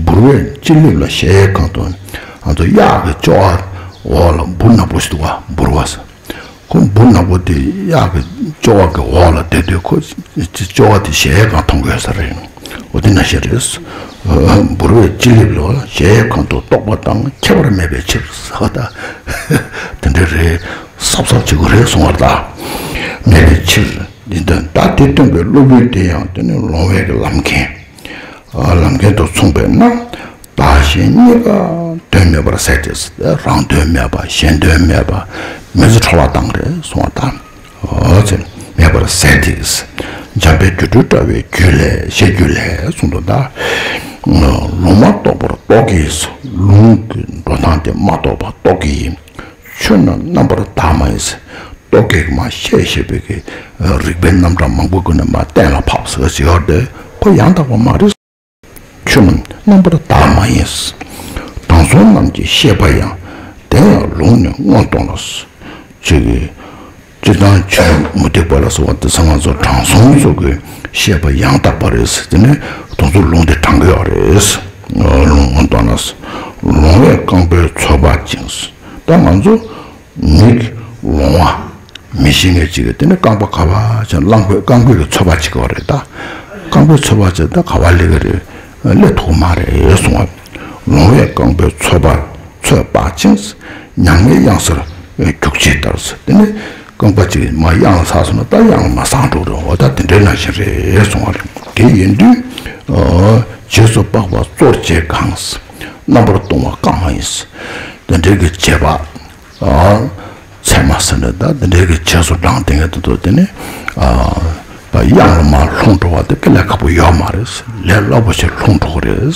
འབུར་བས་ལྕེ་ལེབ་ལ་གཞལ་ཡས་ཁང་དུ་ང་ཚོ་གཡག་གི་ཅོ་བ་འོག་ལ་འབུར་ནག་པོ་ཞིག་འདུག་བ་འབུར་བ་ཟེར། ཁོ་འབུར་ནག་པོ་དེ་གཡག་གི་ཅོ་བ་གི་འོག་ལ་བསྡད་དུས་ཁོ་ཅོ་བ་དེ་གཞལ་ཡས་ཁང་མཐོང་དགོས་ས་རེད། འོ་དེ་ནང་བཞིན་རེད། འབུར་བས་ལྕེ་ལེབ་ལ་གཞལ་ཡས་ཁང་དུ་རྟོག་པ་དང་ཁྱད་པར་མེད་པའི་ཕྱིར་ཟེར་བ་ད་དེ་འདྲ་རེད། སབ་སབ་བྱེད་དགོས་རེད་གསུང་བ་ད་མེད་པའི་ཕྱིར། འདི་འདྲ་ད་དེ་སྟོན་པའི་སློབ་དཔོན་དེ་ཡང་དེ་ནི་ལོང་བའི་གི་ལམ་མཁན། ལམ་མཁན་དུ་མཚུངས་པས་ན། བདག་གཞན་གཉིས་ཀ་དོན་མེད་པར་ཟད་དེ། རང་དོན་མེད་པ་གཞན་དོན་མེད་པ་མི་ཚེ་འཕྲོ་བརླག་བཏང་རེད་གསུང་བ་དང་། འོ་ཚེ་མེད་པར་ཟད་དེ། འཇམ་དཔལ་སྒྱུ་འཕྲུལ་དྲ་བའི་རྒྱུད་ལས་ཞེས་རྒྱུད་ལས་གསུངས་འདུག་ད། ལུང་མ་རྟོགས་པར་རྟོག་གེ། ལུང་གི་འགྲོ་སྟངས་དེ་མ་རྟོགས་པར་རྟོག་གེ་ཡིན། ཆོས་རྣམས་རྣམ་པར་དག་མ་ཡིན། རྟོག་གེས་མ་ཤེས་ཞེས་པའི་གི་རིགས་པའི་རྣམ་གྲངས་མང་པོ་ཀུན་ནས་མ་གཏན་ལ་ཕབ་ཟེར་ཞེས་པ་དེ་ཁོ་ཡང་དག་པ་མ་རེད། ཆོས་རྣམས་རྣམ་པར་དག་མ་ཡིན། དང་ སོང་རྣམས་ཀྱི་ཤེས་པ་ཡང་། དེ་ཡང་ལུང་ནི་མངོན་མཐོང་ལ། ཅེས་ཀྱི། སྤྱིར་བཏང་ཆོས་མུ་སྟེགས་པ་ལ་སོགས་པ་དེ་ཚོ་ང་ཚོ་དྲང་སྲོང་ཚོ་གི་བཤད་པ་ཡང་དག་པ་རེད། དེ་ནས་དེ་ཚོ་ལུང་དེ་དྲང་གི་ཡོད་རེད། ལུང་ལུང་དང་ན། ལོང་བས་རྐང་པའི་ཚོད་དཔག་ཅིང་། ད་ང་ཚོ་མིག་ལོང་བ་མི་ཤེས་མཁན་ཅིག་གིས་དེ་ནས་རྐང་པ་ག་པར་ཅིག་རླངས་པའི་རྐང་པའི་ཚོད་དཔག་བྱེད་ཀྱི་ཡོད་རེད། ད་རྐང་པའི་ཚོད་དཔག་བྱས་ད་ག་པར་སླེབས་ཀྱི་རེད། སླེབས་ཐུབ་མ་རེད་གསུང་བ། ལོང་བས་རྐང་པའི་ཚོད་དཔག་ཚོད་དཔག་ཅིང་། ཉམ་ངའི་གཡང་སར་རྒྱུག་བྱེད་ལྟར། དེ་ནས་རྐང་པ་གཅིག་མར་གཡང་ལ་ཟགས་སོང་ན་ད་གཡང་ལ་མར་ཟགས་འགྲོ་རེད། འོ་ད་དེ་འདྲའི་ནང་བཞིན་རེད་གསུང་བ་རེད། དེ་ཡིན་དུས། རྗེས་སུ་དཔག་པ་གཙོར་བྱེད་གང་། རྣམ་པར་ལྟུང་བ་བཀག་མ་ཡིན། དེ་འདྲའི་གི་བྱེད་པ། ཚད་མ་ཟེར་ན་ད་དེ་འདྲའི་གི་བྱས་སུ་འབྲངས་དེ་ངས་དེ་ཚོ་དེ་ནི། གཡང་ལ་མར་ལྷུང་འགྲོ་བ་དེ་དཀའ་ལས་ཁག་པོ་ཡོད་མ་རེད། ལས་སླ་པོ་ཞིག་ལྷུང་འགྲོ་གི་རེད།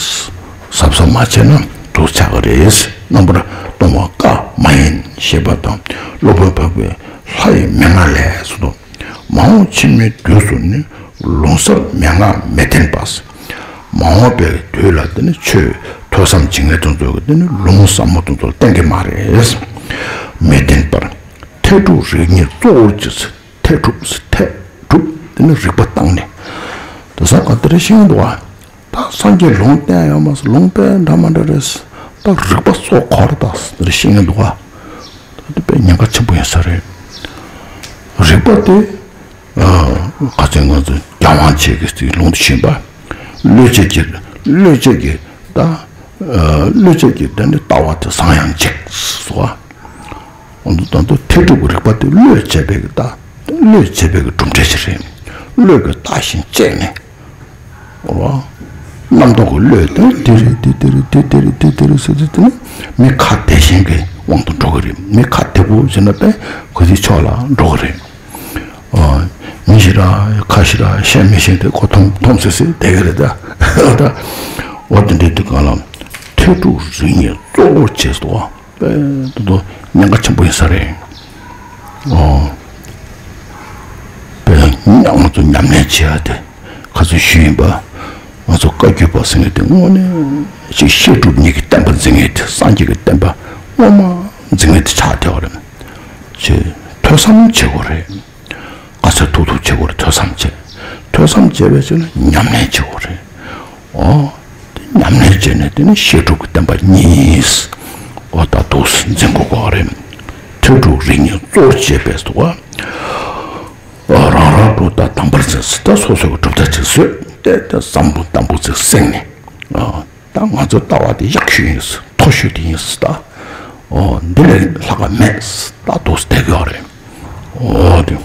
གཟབ་གཟབ་མ་བྱས་ན་སྡུག་ཆགས་ཀྱི་རེད། རྣམ་པར་ལྟུང་བ་བཀག་མ་ཡིན་ཞེས་པ་དང་། སློབ་དཔོན་འཕགས་པའི་ལྷ་ཡི་མན་ངག་ལས་སུ་དང་། མ་འོངས་ཕྱི་མའི་དུས་སུ་ནི། ལོང་བསམ་མན་ངག་མི་བསྟེན་པ། མ་འོངས་པའི་དུས་ལ་དེ་ནི་ཆོས་ཐོས་བསམ་བྱེད་མཁན་དེ་ཚོ་གི་དེ་ནི་ལོང་ཟབ་མོ་དེ་ཚོ་ལ་བསྟེན་གྱི་མ་རེད། མི་བསྟེན་པར། ཐེག་དྲུག་རིགས་གཉིས་གཙོ་བོར་བྱེད། ཐེག་དྲུག་ཐེག་དྲུག་དེ་ནི་རིགས་པ་བཏང་ནས། དེ་ས་ག་དེ་རེ་ཤེས་འདུག་བ། ད་སངས་རྒྱས་ལུང་བསྟན་ཡོད་མ་སོང་། ལུང་དཔེ་འདྲ་མ་འདྲ་རེད། ད་རིགས་པ་གཙོ་ཁོ་ར་ད་དེ་རེ་ཤེས་འདུག་བ། ད་དེ་དཔེ་ཉེན་ཁ་ཆེན་པོ་ཡིན་ས་རེད། རིགས་པ་དེ། ཁ་སང་ང་ཚོ་རྒྱལ་དབང་བྱེད་ཀྱི་སའི་ལུང་དུ་ཕྱིན་པ། བློས་བྱས་ཀྱི་བློས་བྱས་ཀྱི་ད། བློས་བྱས་ཀྱི་དེ་ནི་ལྟ་བ་དེ་བཟང་ཡང་འཇིགས་སོ། འོ་ད་དུང་ཐེག་དྲུག་གི་རིགས་པ་དེ་བློས་བྱས་པའི་གི་ད་བློས་བྱས་པའི་གི་གྲུབ་འབྲས་ཅིག་རེད། བློས་གི་བལྟ་ཞིང་དཔྱད་ནས། འོ། རྣམ་རྟོག་གི་བློས་དེ་དེ་རེད་དེ་དེ་རེད་དེ་དེ་རེད་དེ་དེ་རེད་ཟེར་དུས་དེ་ནི་མི་ཁ་བདེ་ཞིང་གི་དབང་དུ་འགྲོ་གི་རེད། མི་ཁ་བདེ་པོ་ཟེར་ན་དཔེ་གོ་དེ་ཕྱོགས་ལ་འགྲོ་གི་རེད། མི་ཞིག་ར་ཁ་ཞིག་ར་ཤེས་མི་ཤེས་དེ་ཁོ་མཐོང་མཐོང་སི་སི་བསྡད་ཀྱི་རེད་ད། ད་འོ་དེ་འདྲའི་དུས་གང་ལ་ཐེག་དྲུག་རིགས་གཉིས་གཙོ་བོར་བྱས་སོ། དཔེ་དེ་ཚོ་ཉེན་ཁ་ཆེན་པོ་ཡིན་ས་རེད། ཨོ། དཔེ་ང་ཚོ་ཉམས་ལེན་བྱེད་ཡ་དེ་ཁ་སང་ཞུས་ཡིན་པ། ང་ཚོ་བཀའ་བརྒྱུད་པ་ཟེར་མཁན་དེ་དངོས་གནས་ཅིག་བཤད་སྒྲུབ་གཉིས་ཀྱི་བསྟན་པ་འཛིན་མཁན་དེ་སངས་རྒྱས་ཀྱི་བསྟན་པ་དངོས་མ་འཛིན་མཁན་དེ་ཆགས་བསྡད་པ་རེད། ཅེས་ཐོས་བསམ་བྱེད་དགོས་རེད། དཀའ་ཚེགས་ཐུག་ཐུག་བྱེད་དགོས་རེད། ཐོས་བསམ་བྱེད། ཐོས་བསམ་བྱས་པའི་ཕྱིར་ན་ཉམས་ལེན་བྱེད་དགོས་རེད། ཨོ། དེ་ཉམས་ལེན་བྱས་ནས་དེ་ནི་བཤད་སྒྲུབ་ཀྱི་བསྟན་པ་གཉིས། ཨོ་ད་འདུག་འཛིན་དགོས་ཀྱི་རེད། ཐེག་དྲུག་རིགས་གཉིས་གཙོར་བྱས་པས་སོ། ཨོ་རང་རང་གྲུབ་མཐའ་དམ་པར་འཛིན། ད་སོ་སོ་གི་གྲུབ་མཐའ་ཅིག་བཟོས་ཏེ་ད་བསམ་བློ་དམ་པོ་ཅིག་བསྲེངས་ནས། ཨོ། ད་ང་ཚོའི་ལྟ་བ་དེ་ཡག་ཤོས་ཡིན། མཐོ་ཤོས་དེ་ཡིན་ད། ཨོ་འདི་ལས་ལྷག་པ་མེད་ད་འདུག་བསྡད་ཀྱི་ཡོད་རེད། ཨོ་དེ།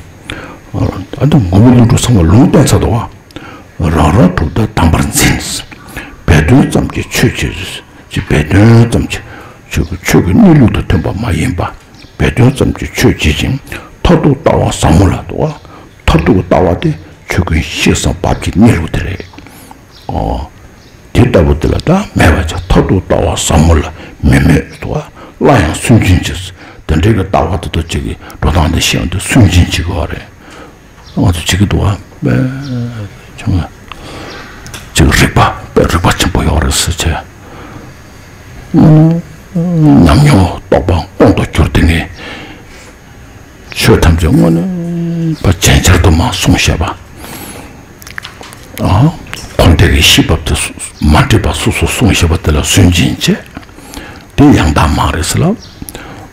ཨ་ད་མགོན་པོ་ཀླུ་སྒྲུབ་ཚང་མ་ལུང་བསྟན་ཚར་འདུག་བ། རང་རང་གྲུབ་མཐའ་དམ་པར་འཛིན། སྦས་དོན་ཙམ་གྱིས་ཆོས་བྱེད་ཅིང་། སྦས་དོན་ཙམ་གྱིས་ཆོས་ཀྱི་ཆོས་ཀྱི་གནས་ལུགས་དང་མཐུན་པ་མ་ཡིན་པ། སྦས་དོན་ཙམ་གྱིས་ཆོས་བྱེད་ཅིང་མཐར་ཐུག་ལྟ་བ་ཟབ་མོ་ལ་འདུག་བ། མཐར་ཐུག་ལྟ་བ་དེ་ཆོས་ཀུན་ཤེས་སམ་བབ་ཀྱི་གནས་ལུགས་དེ་རེད། ཨོ། དེ་ལྟ་བུ་དེ་ལ་ད་མེད་པ་ཅིག་མཐར་ཐུག་ལྟ་བ་ཟབ་མོ་ལ་མི་མོས་སོ། སླར་ཡང་སུན་འབྱིན་བྱེད། དེ་འདྲའི་གི་ལྟ་བ་དེ་ཚོ་ཅིག་གི་འགྲོ་སྟངས་དེ་ཤེས་ཡོང་དུས་སུན་འབྱིན་བྱེད་དགོས་པ་རེད། ང་ཚོ་བྱེད་ཀྱི་འདུག་བ། ཅུང་ཅིག་རིག་པ་རིག་པ་ཆེན་པོ་ཡོད་རེད་ཟེར་བྱས། ཉམས་མྱོང་རྟོགས་པ་དབང་དུ་གྱུར་དེ་ནས། ཆོས་ཐམས་ཅད་དངོས་གནས་པ་ཇེ་ཆེར་དུ་མར་སོང་ཤེས་པ། ཨ། འཁོར་འདས་ཀྱི་གཤིས་བབ་དེ་མ་འདྲེས་པ་སོ་སོ་སོང་ཤེས་པ་དེ་ལ་སུན་འབྱིན་བྱས། དེ་ཡང་དག་མ་རེད་ཟེར་ལ།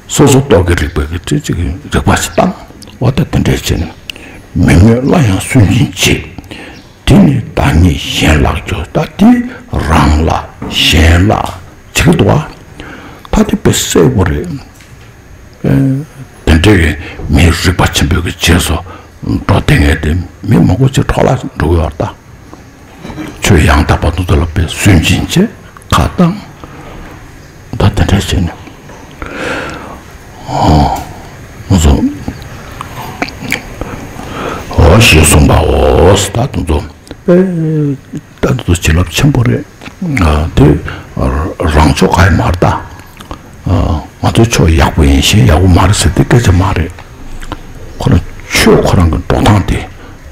སོ་སོ་རྟོག་གེ་རིག་པའི་གི་ཅི་ཅི་གི་རིག་པ་ཞིག་བཏང་། འོ་ད་དེ་འདྲས་བྱས་ནས་མི་མོས་སླར་ཡང་སུན་འབྱིན་བྱས། དེ་ནི་བདག་ཉིད་གཞན་ལགས་ཀྱང་། ད་དེ་རང་ལ་གཞན་ལ་བྱེད་ཀྱི་འདུག་བ། ད་དེ་དཔེ་གསལ་པོ་རེད། དེ་འདྲའི་མིའི་རིག་པ་ཆེན་པོའི་གི་རྗེས་སུ་འགྲོ་བསྡད་མཁན་དེ་མི་མང་པོ་ཅིག་འཕྲོ་བརླག་འགྲོ་གི་ཡོད་རེད་ད། ཆོས་ཡང་དག་པ་དེ་ཚོ་ལ་དཔེ་སུན་འབྱིན་བྱས་ཁ་བཏང་། ད་དེ་འདྲ་བྱས་ནས། ཨོ། ང་ཚོ། ཨོ་ཞེས་གསུངས་པའོ། ད་དེ་ཚོ། ཨེ། ད་དེ་ཚོ་བྱིན་རླབས་ཆེན་པོ་རེད། ཨ། དེ་རང་ཕྱོགས་ག་ཡི་མ་རེད་ད། ཨ། ང་ཚོའི་ཕྱོགས་ཡག་པོ་ཡིན་གཞན་ཡག་པོ་མ་རེད་ཟེར་དེ་སྐད་ཆ་མ་རེད། ཁོ་རང་ཆོས་ཁོ་རང་གི་འགྲོ་སྟངས་དེ་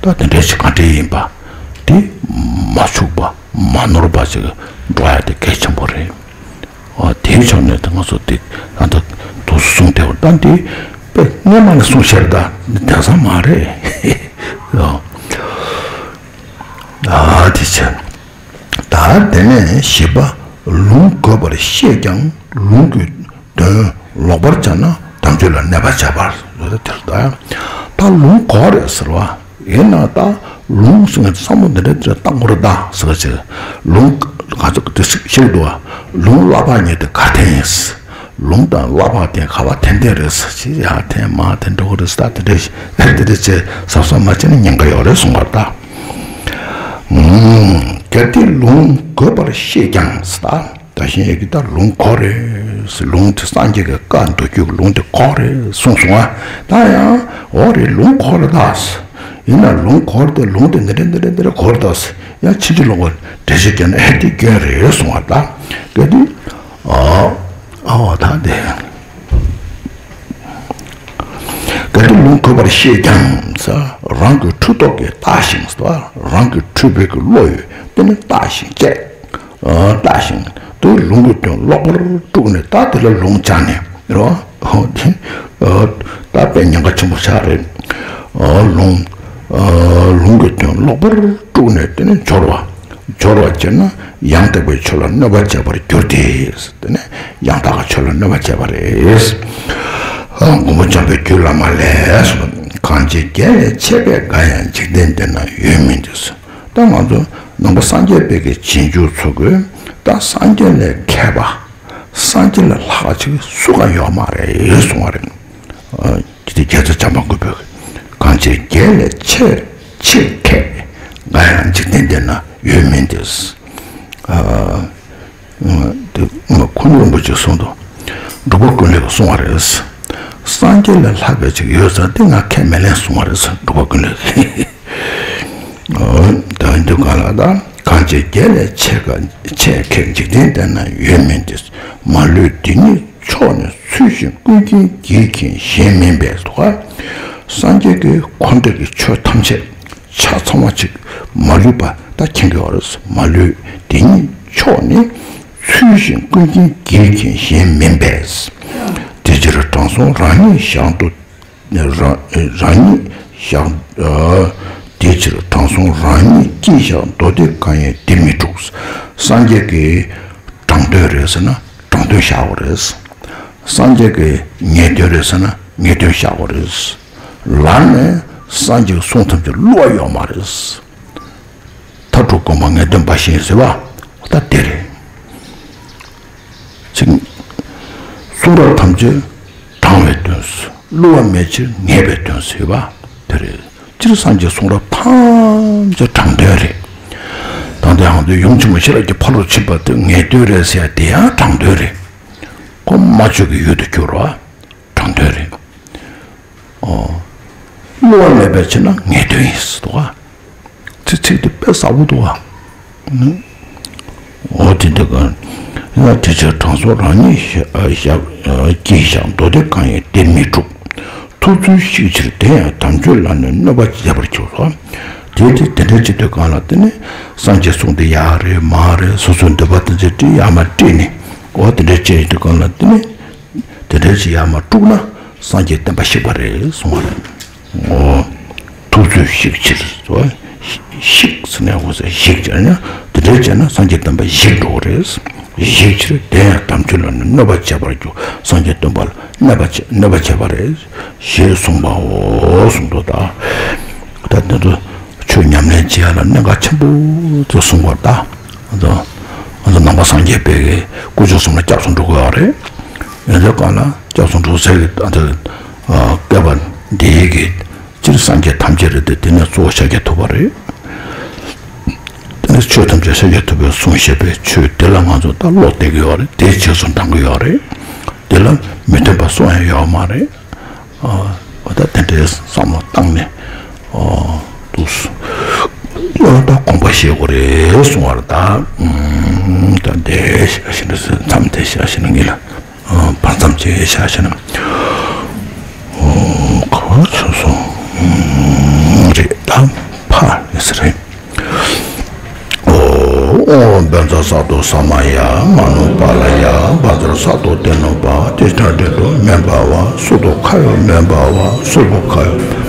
ད་དེ་འདྲ་ཞིག་ག་འདྲ་ཡིན་པ་དེ་མ་འཆུག་པ་མ་ནོར་བ་ཞིག་འགྲོ་ཡ་དེ་གལ་ཆེན་པོ་རེད། ཨ་དེའི་ཕྱོགས་ནས་ད་ང་ཚོ་དེ་ད་ལྟ་དུ་གསུངས་བསྡད་པ་ད་འདི་དཔེ་སྔོན་མ་ནས་གསུངས་ཤར་ད་འདི་དེང་སང་མ་རེད། ཨ་དེ་བྱས། ད་དེ་ནས་བཞི་པ། ལུང་དགོས་པར་ཤེས་ཀྱང་ལུང་གི་དོན་ལོག་པར་བྱས་ན་དམ་ཆོས་ལ་གནོད་པ་བྱེད་པར་ཟེར་ད། ད་ལུང་གོ་རེད་ཟེར་བ་ཡིན་ན་ད་ལུང་ཟེར་ན་བསམ་བློ་འདི་འདྲ་འདི་འདྲ་བཏང་དགོས་རེད་ད་ཟེར་བ་ཅིག་ལུང་ག་ཚོད་དེ་ཞིག་འདུག་བ། ལུང་གླ་ཕོགས་ཉོས་ཏེ་གར་འཐེན་ཡིན། ལུང་དང་གླ་ཕོགས་དེ་ག་པར་འཐེན་འཐེན་རེད་ཟེར་ཅིག་ཡར་འཐེན་མར་འཐེན་འགྲོ་གི་རེད་ཟེར་ད་དེ་འདྲ་ཞིག་དེ་འདྲ་བྱས་གཟབ་གཟབ་མ་བྱས་ན་ཉེན་ཁ་ཡོད་རེད་གསུངས་པ་རེད་ད། གལ་ཏེ་ལུང་དགོས་པར་ཤེས་ཀྱང་ཟེར་ད། ད་གཞན་ཡི་གེ་ད་ལུང་གོ་རེད། ལུང་དེ་སངས་རྒྱས་ཀྱི་བཀའ་མདོ་རྒྱུད་ཀྱི་ལུང་དེ་གོ་རེད་གསུངས་སོང་ང་། ད་ཡང་འོ་རེད་ལུང་གོ་རེད་ད། ཡིན་ན་ལུང་གོ་རེད་དེ་ལུང་དེ་འདི་འདྲ་འདི་འདྲ་འདི་འདྲ་གོ་རེད་ད། ཡང་ཕྱིན་ཅི་ལོག་གི་འགྲེལ་བཤད་བརྒྱབ་ན་ཨེ་དེ་སྐྱོན་རེད་གསུངས་པ་ད། གལ་ཏེ་ཨ་ཨ་འོ་ད་དེ། གལ་ཏེ་ལུང་གོ་བར་ཤེས་ཀྱང་ཟེར། རང་གི་འཁྲུལ་རྟོག་གིས་བརྟགས་ཤིང་ཟེར། རང་གི་འཁྲུལ་པའི་གི་བློ་ཡིས་དེ་ནི་བརྟགས་ཤིང་དཔྱད། ཨ་བརྟགས་ཤིང་དུ་ལུང་གི་དོན་ལོག་པར་དཀྲུགས་ནས་ད་དེ་ལ་ལུང་སྦྱར་ནས་རེད་བ། ཨོ་དེ་ཨ་ད་དཔེ་ཉེན་ཁ་ཆེན་པོ་ཆགས་རེད། ཨ་ལུང་ཨ་ལུང་གི་དོན་ལོག་པར་དཀྲུགས་ནས་དེ་ནི་སྦྱོར་བ། སྦྱོར་བ་བྱས་ན་ཡང་དག་པའི་ཆོས་ལ་གནོད་པ་བྱེད་པར་འགྱུར་ཏེ། དེ་ནས་ཡང་དག་ཆོས་ལ་གནོད་པ་བྱེད་པ་རེད། མགོན་པོ་འཇམ་དཔལ་རྒྱུད་བླ་མ་ལས། གང་ཕྱིར་བརྒྱད་ལས་ཆད་པས་འགའ་ཡང་འཇིག་རྟེན་འདི་ན་ཡོད་མིན་ཏེ། ད་ང་ཚོ་ནང་པ་སངས་རྒྱས་པའི་གི་རྗེས་འཇུག་ཚོ་གིས་ད་སངས་རྒྱས་ལས་མཁས་པ། སངས་རྒྱས་ལས་ལྷག་ཅིག་སུ་གང་ཡོད་མ་རེད་གསུང་བ་རེད། ཨ་དེ་རྒྱལ་སྲས་བྱམས་པ་མགོན་པོས་གང་ཕྱིར་བརྒྱད་ལས་ཆེར་ཆེར་མཁས་པས་འགའ་ཡང་འཇིག་རྟེན་འདི་ན་ཡོད་མིན་ཏེ། ཨ་དེ་ཁོ་ནི་རིན་པོ་ཆེ་གསུངས་འདུག་འབྲུག་པ་ཀུན་ལེགས་གསུང་བ་རེད། སངས་རྒྱས་ལས་ལྷག་པའི་ཅིག་ཡོད་ཟེར་དེ་ང་ཁས་མི་ལེན་གསུང་བ་རེད་འབྲུག་པ་ཀུན་ལེགས། ད་འདི་གང་ལ་ད་གང་ཕྱིར་བརྒྱད་ལས་ཆེ་ག་ཆེ་མཁས་འཇིག་རྟེན་འདི་ན་ཡོད་མིན་ཏེ། མ་ལུས་འདི་ཉིད་མཆོག་ནི་ཚུལ་བཞིན་ཀུན་མཁྱེན་གྱིས་མཁྱེན་གཞན་མིན་པས་དོ། སངས་རྒྱས་ཀྱིས་འཁོར་འདས་ཀྱི་ཆོས་ཐམས་ཅད་ཆ་ཚང་བ་ཅིག་མ་ལུས་པ་ད་མཁྱེན་གྱི་ཡོད་རེད། མ་ལུས་འདི་ཉིད་མཆོག་ནི་ཚུལ་བཞིན་ཀུན་མཁྱེན་གྱིས་མཁྱེན་གཞན་མིན་པས། དེ་ཕྱིར་དྲང་སྲོང་རང་ཉིད་བཞག་འདོད། རང་རང་ཉིད་བཞག་ཨ་དེ་ཕྱིར་དྲང་སྲོང་རང་ཉིད་ཀྱིས་བཞག་མདོ་སྡེ་གང་ཡིན་དེ་མི་འཁྲུགས། སངས་རྒྱས་ཀྱིས་དྲང་དོན་རེད་ཟེར་ན་དྲང་དོན་བཞག་དགོས་རེད། སངས་རྒྱས་ཀྱིས་ངེས་དོན་རེད་ཟེར་ན་ངེས་དོན་བཞག་དགོས་རེད། ལར་ནས་སངས་རྒྱས་ཀྱི་གསུང་ཐམས་ཅད་བསླུ་བ་ཡོད་མ་རེད། མཐར་ཐུག་དགོངས་པ་ངེས་དོན་འབའ་ཞིག་ཟེར་བ་ད་དེ་རེད། ཅིག་གསུང་རབ་ཐམས་ཅད་དྲང་བའི་དོན་ཟེར། བསླུ་བ་མེད་ཕྱིར་ངེས་པའི་དོན་ཟེར་བ་དེ་རེད། སྤྱིར་སངས་རྒྱས་གསུང་རབ་ཐམས་ཅད་དྲང་དོན་རེད། ད་ལྟའང་དུ་ཡུམ་ཆེན་མོ་ཤེས་རབ་ཀྱི་ཕ་ལོར་ཕྱིན་པ་དེ་ངེས་དོན་རེད་ཟེར་ཡ་དེ་ཡང་དྲང་དོན་རེད། ཁོ་མ་བཅོས་ཀྱི་ཡུལ་དུ་གྱུར་བ་དྲང་དོན་རེད། ཨོ། བསླུ་བ་མེད་པའི་ཕྱིར་ན་ངེས་དོན་ཡིན་ཟེར་འདུག་ག་ཚིག་ཚིག་དེ་དཔེ་གསལ་པོ་འདུག་ག་ཨོ་དེ་འདྲ་ག་ཡང་དེ་ཕྱིར་དྲང་སྲོང་རང་ཉིད་བཞག་ཀྱིས་བཞག་མདོ་སྡེ་གང་ཡིན་དེ་མི་འཁྲུགས། ཐུབ་ཚོད་ཤིག་ཕྱིར་དེ་ཡང་དམ་ཆོས་ལ་ནི་གནོད་པ་བྱེད་པར་འགྱུར་རོ། དེ་དེ་དེ་འདྲ་བྱེད་དུས་གང་ལ་དེ་ནི་སངས་རྒྱས་གསུང་དེ་ཡག་རེད་མ་རེད་སོ་སོའི་འདོད་པ་དེ་ཚོ་དེ་ཡར་མར་དཀྲིས་ནས་ཨོ་དེ་འདྲ་བྱེད་དུས་གང་ལ་དེ་ནི། དེ་འདྲ་ཞིག་ཡར་མར་དཀྲུགས་ན་སངས་རྒྱས་བསྟན་པ་བཤིག་པ་རེད་གསུངས་པ་རེད། ཨོ། ཐུབ་ཚོད་ཤིག་ཕྱིར། ཤིག་ཟེར་ནས་འོ་ཟེར་ཤིག་བྱས་ན་དེ་འདྲ་བྱས་ན་སངས་རྒྱས་བསྟན་པ་བཤིག་འགྲོ་གི་རེད། བཤིག་ཕྱིར་དེ་ཡང་དམ་ཆོས་ལ་ནི་གནོད་པ་བྱེད་པར་འགྱུར། སངས་རྒྱས་བསྟན་པ་ལ་གནོད་པ་བྱེད་གནོད་པ་བྱེད་པ་རེད། ཞེས་གསུངས་པའོ་གསུངས་འདུག་ད་ད་དེ་ཚོ་ཆོས་ཉམས་ལེན་བྱེད་ཡ་ལ་གནད་འགག་ཆེན་པོ་དེ་གསུངས་པ་རེད་ད། ང་ཚོ་ང་ཚོ་ནང་པ་སངས་རྒྱས་པའི་གི་དཀོན་མཆོག་གསུམ་ལ་སྐྱབས་སུ་འགྲོ་དགོས་པ་རེད། ཡོད་ཚད་གང་ལ་སྐྱབས་སུ་འགྲོ་ཟེར་གི་ཨ་ད་བསྐལ་པ་འདིའི་གི་སྤྱིར་སངས་རྒྱས་ཐམས་ཅད་རེད་དེ་དེ་ནས་གཙོ་བོ་ཤཱཀྱ་ཐུབ་པ་རེད། དེ་ནས་ཆོས་ཐམས་ཅད་ཤཱཀྱ་ཐུབ་པས་གསུངས་བཞག་པའི་ཆོས་དེ་ལ་ང་ཚོ་ད་བློ་གཏད་གི་ཡོད་རེད་དེའི་རྗེས་སུ་འབྲང་གི་ཡོད་རེད། དེ་ལ་མི་མཐུན་པ་གསུང་ཡ་ཡོད་མ་རེད། ཨ་ད་དེ་འདྲའི་བསམ་བློ་བཏང་ནས་ཨ་འདུག་སེ་ད་དགོངས་པ་བཞེས་དགོས་རེད་གསུང་བར་ད་ད་འདི་བཞག་བཞིན་མཚམས་འདི་བཞག་བཞིན་ངེད་ལ་བར་མཚམས་ཅིག་བཞག་བཞིན་ཨོ་ག་བ་ཚོ་སོང་རེད་ད་ཕ་ལས་སེ་རེད། ཨོ། ཨོཾ་བཛྲ་ས་ཏྭ་ས་མ་ཡ། མ་ནུ་པཱ་ལ་ཡ། བཛྲ་ས་ཏྭ་ཏེ་ནུ་པ། ཏིཥྛ་ཏེ་ཏོ་མེ་བྷ་ཝ། སུ་ཏོ་ཁ་ཡོ་མེ་བྷ་ཝ། སུ་ཏོ་ཁ་ཡོ།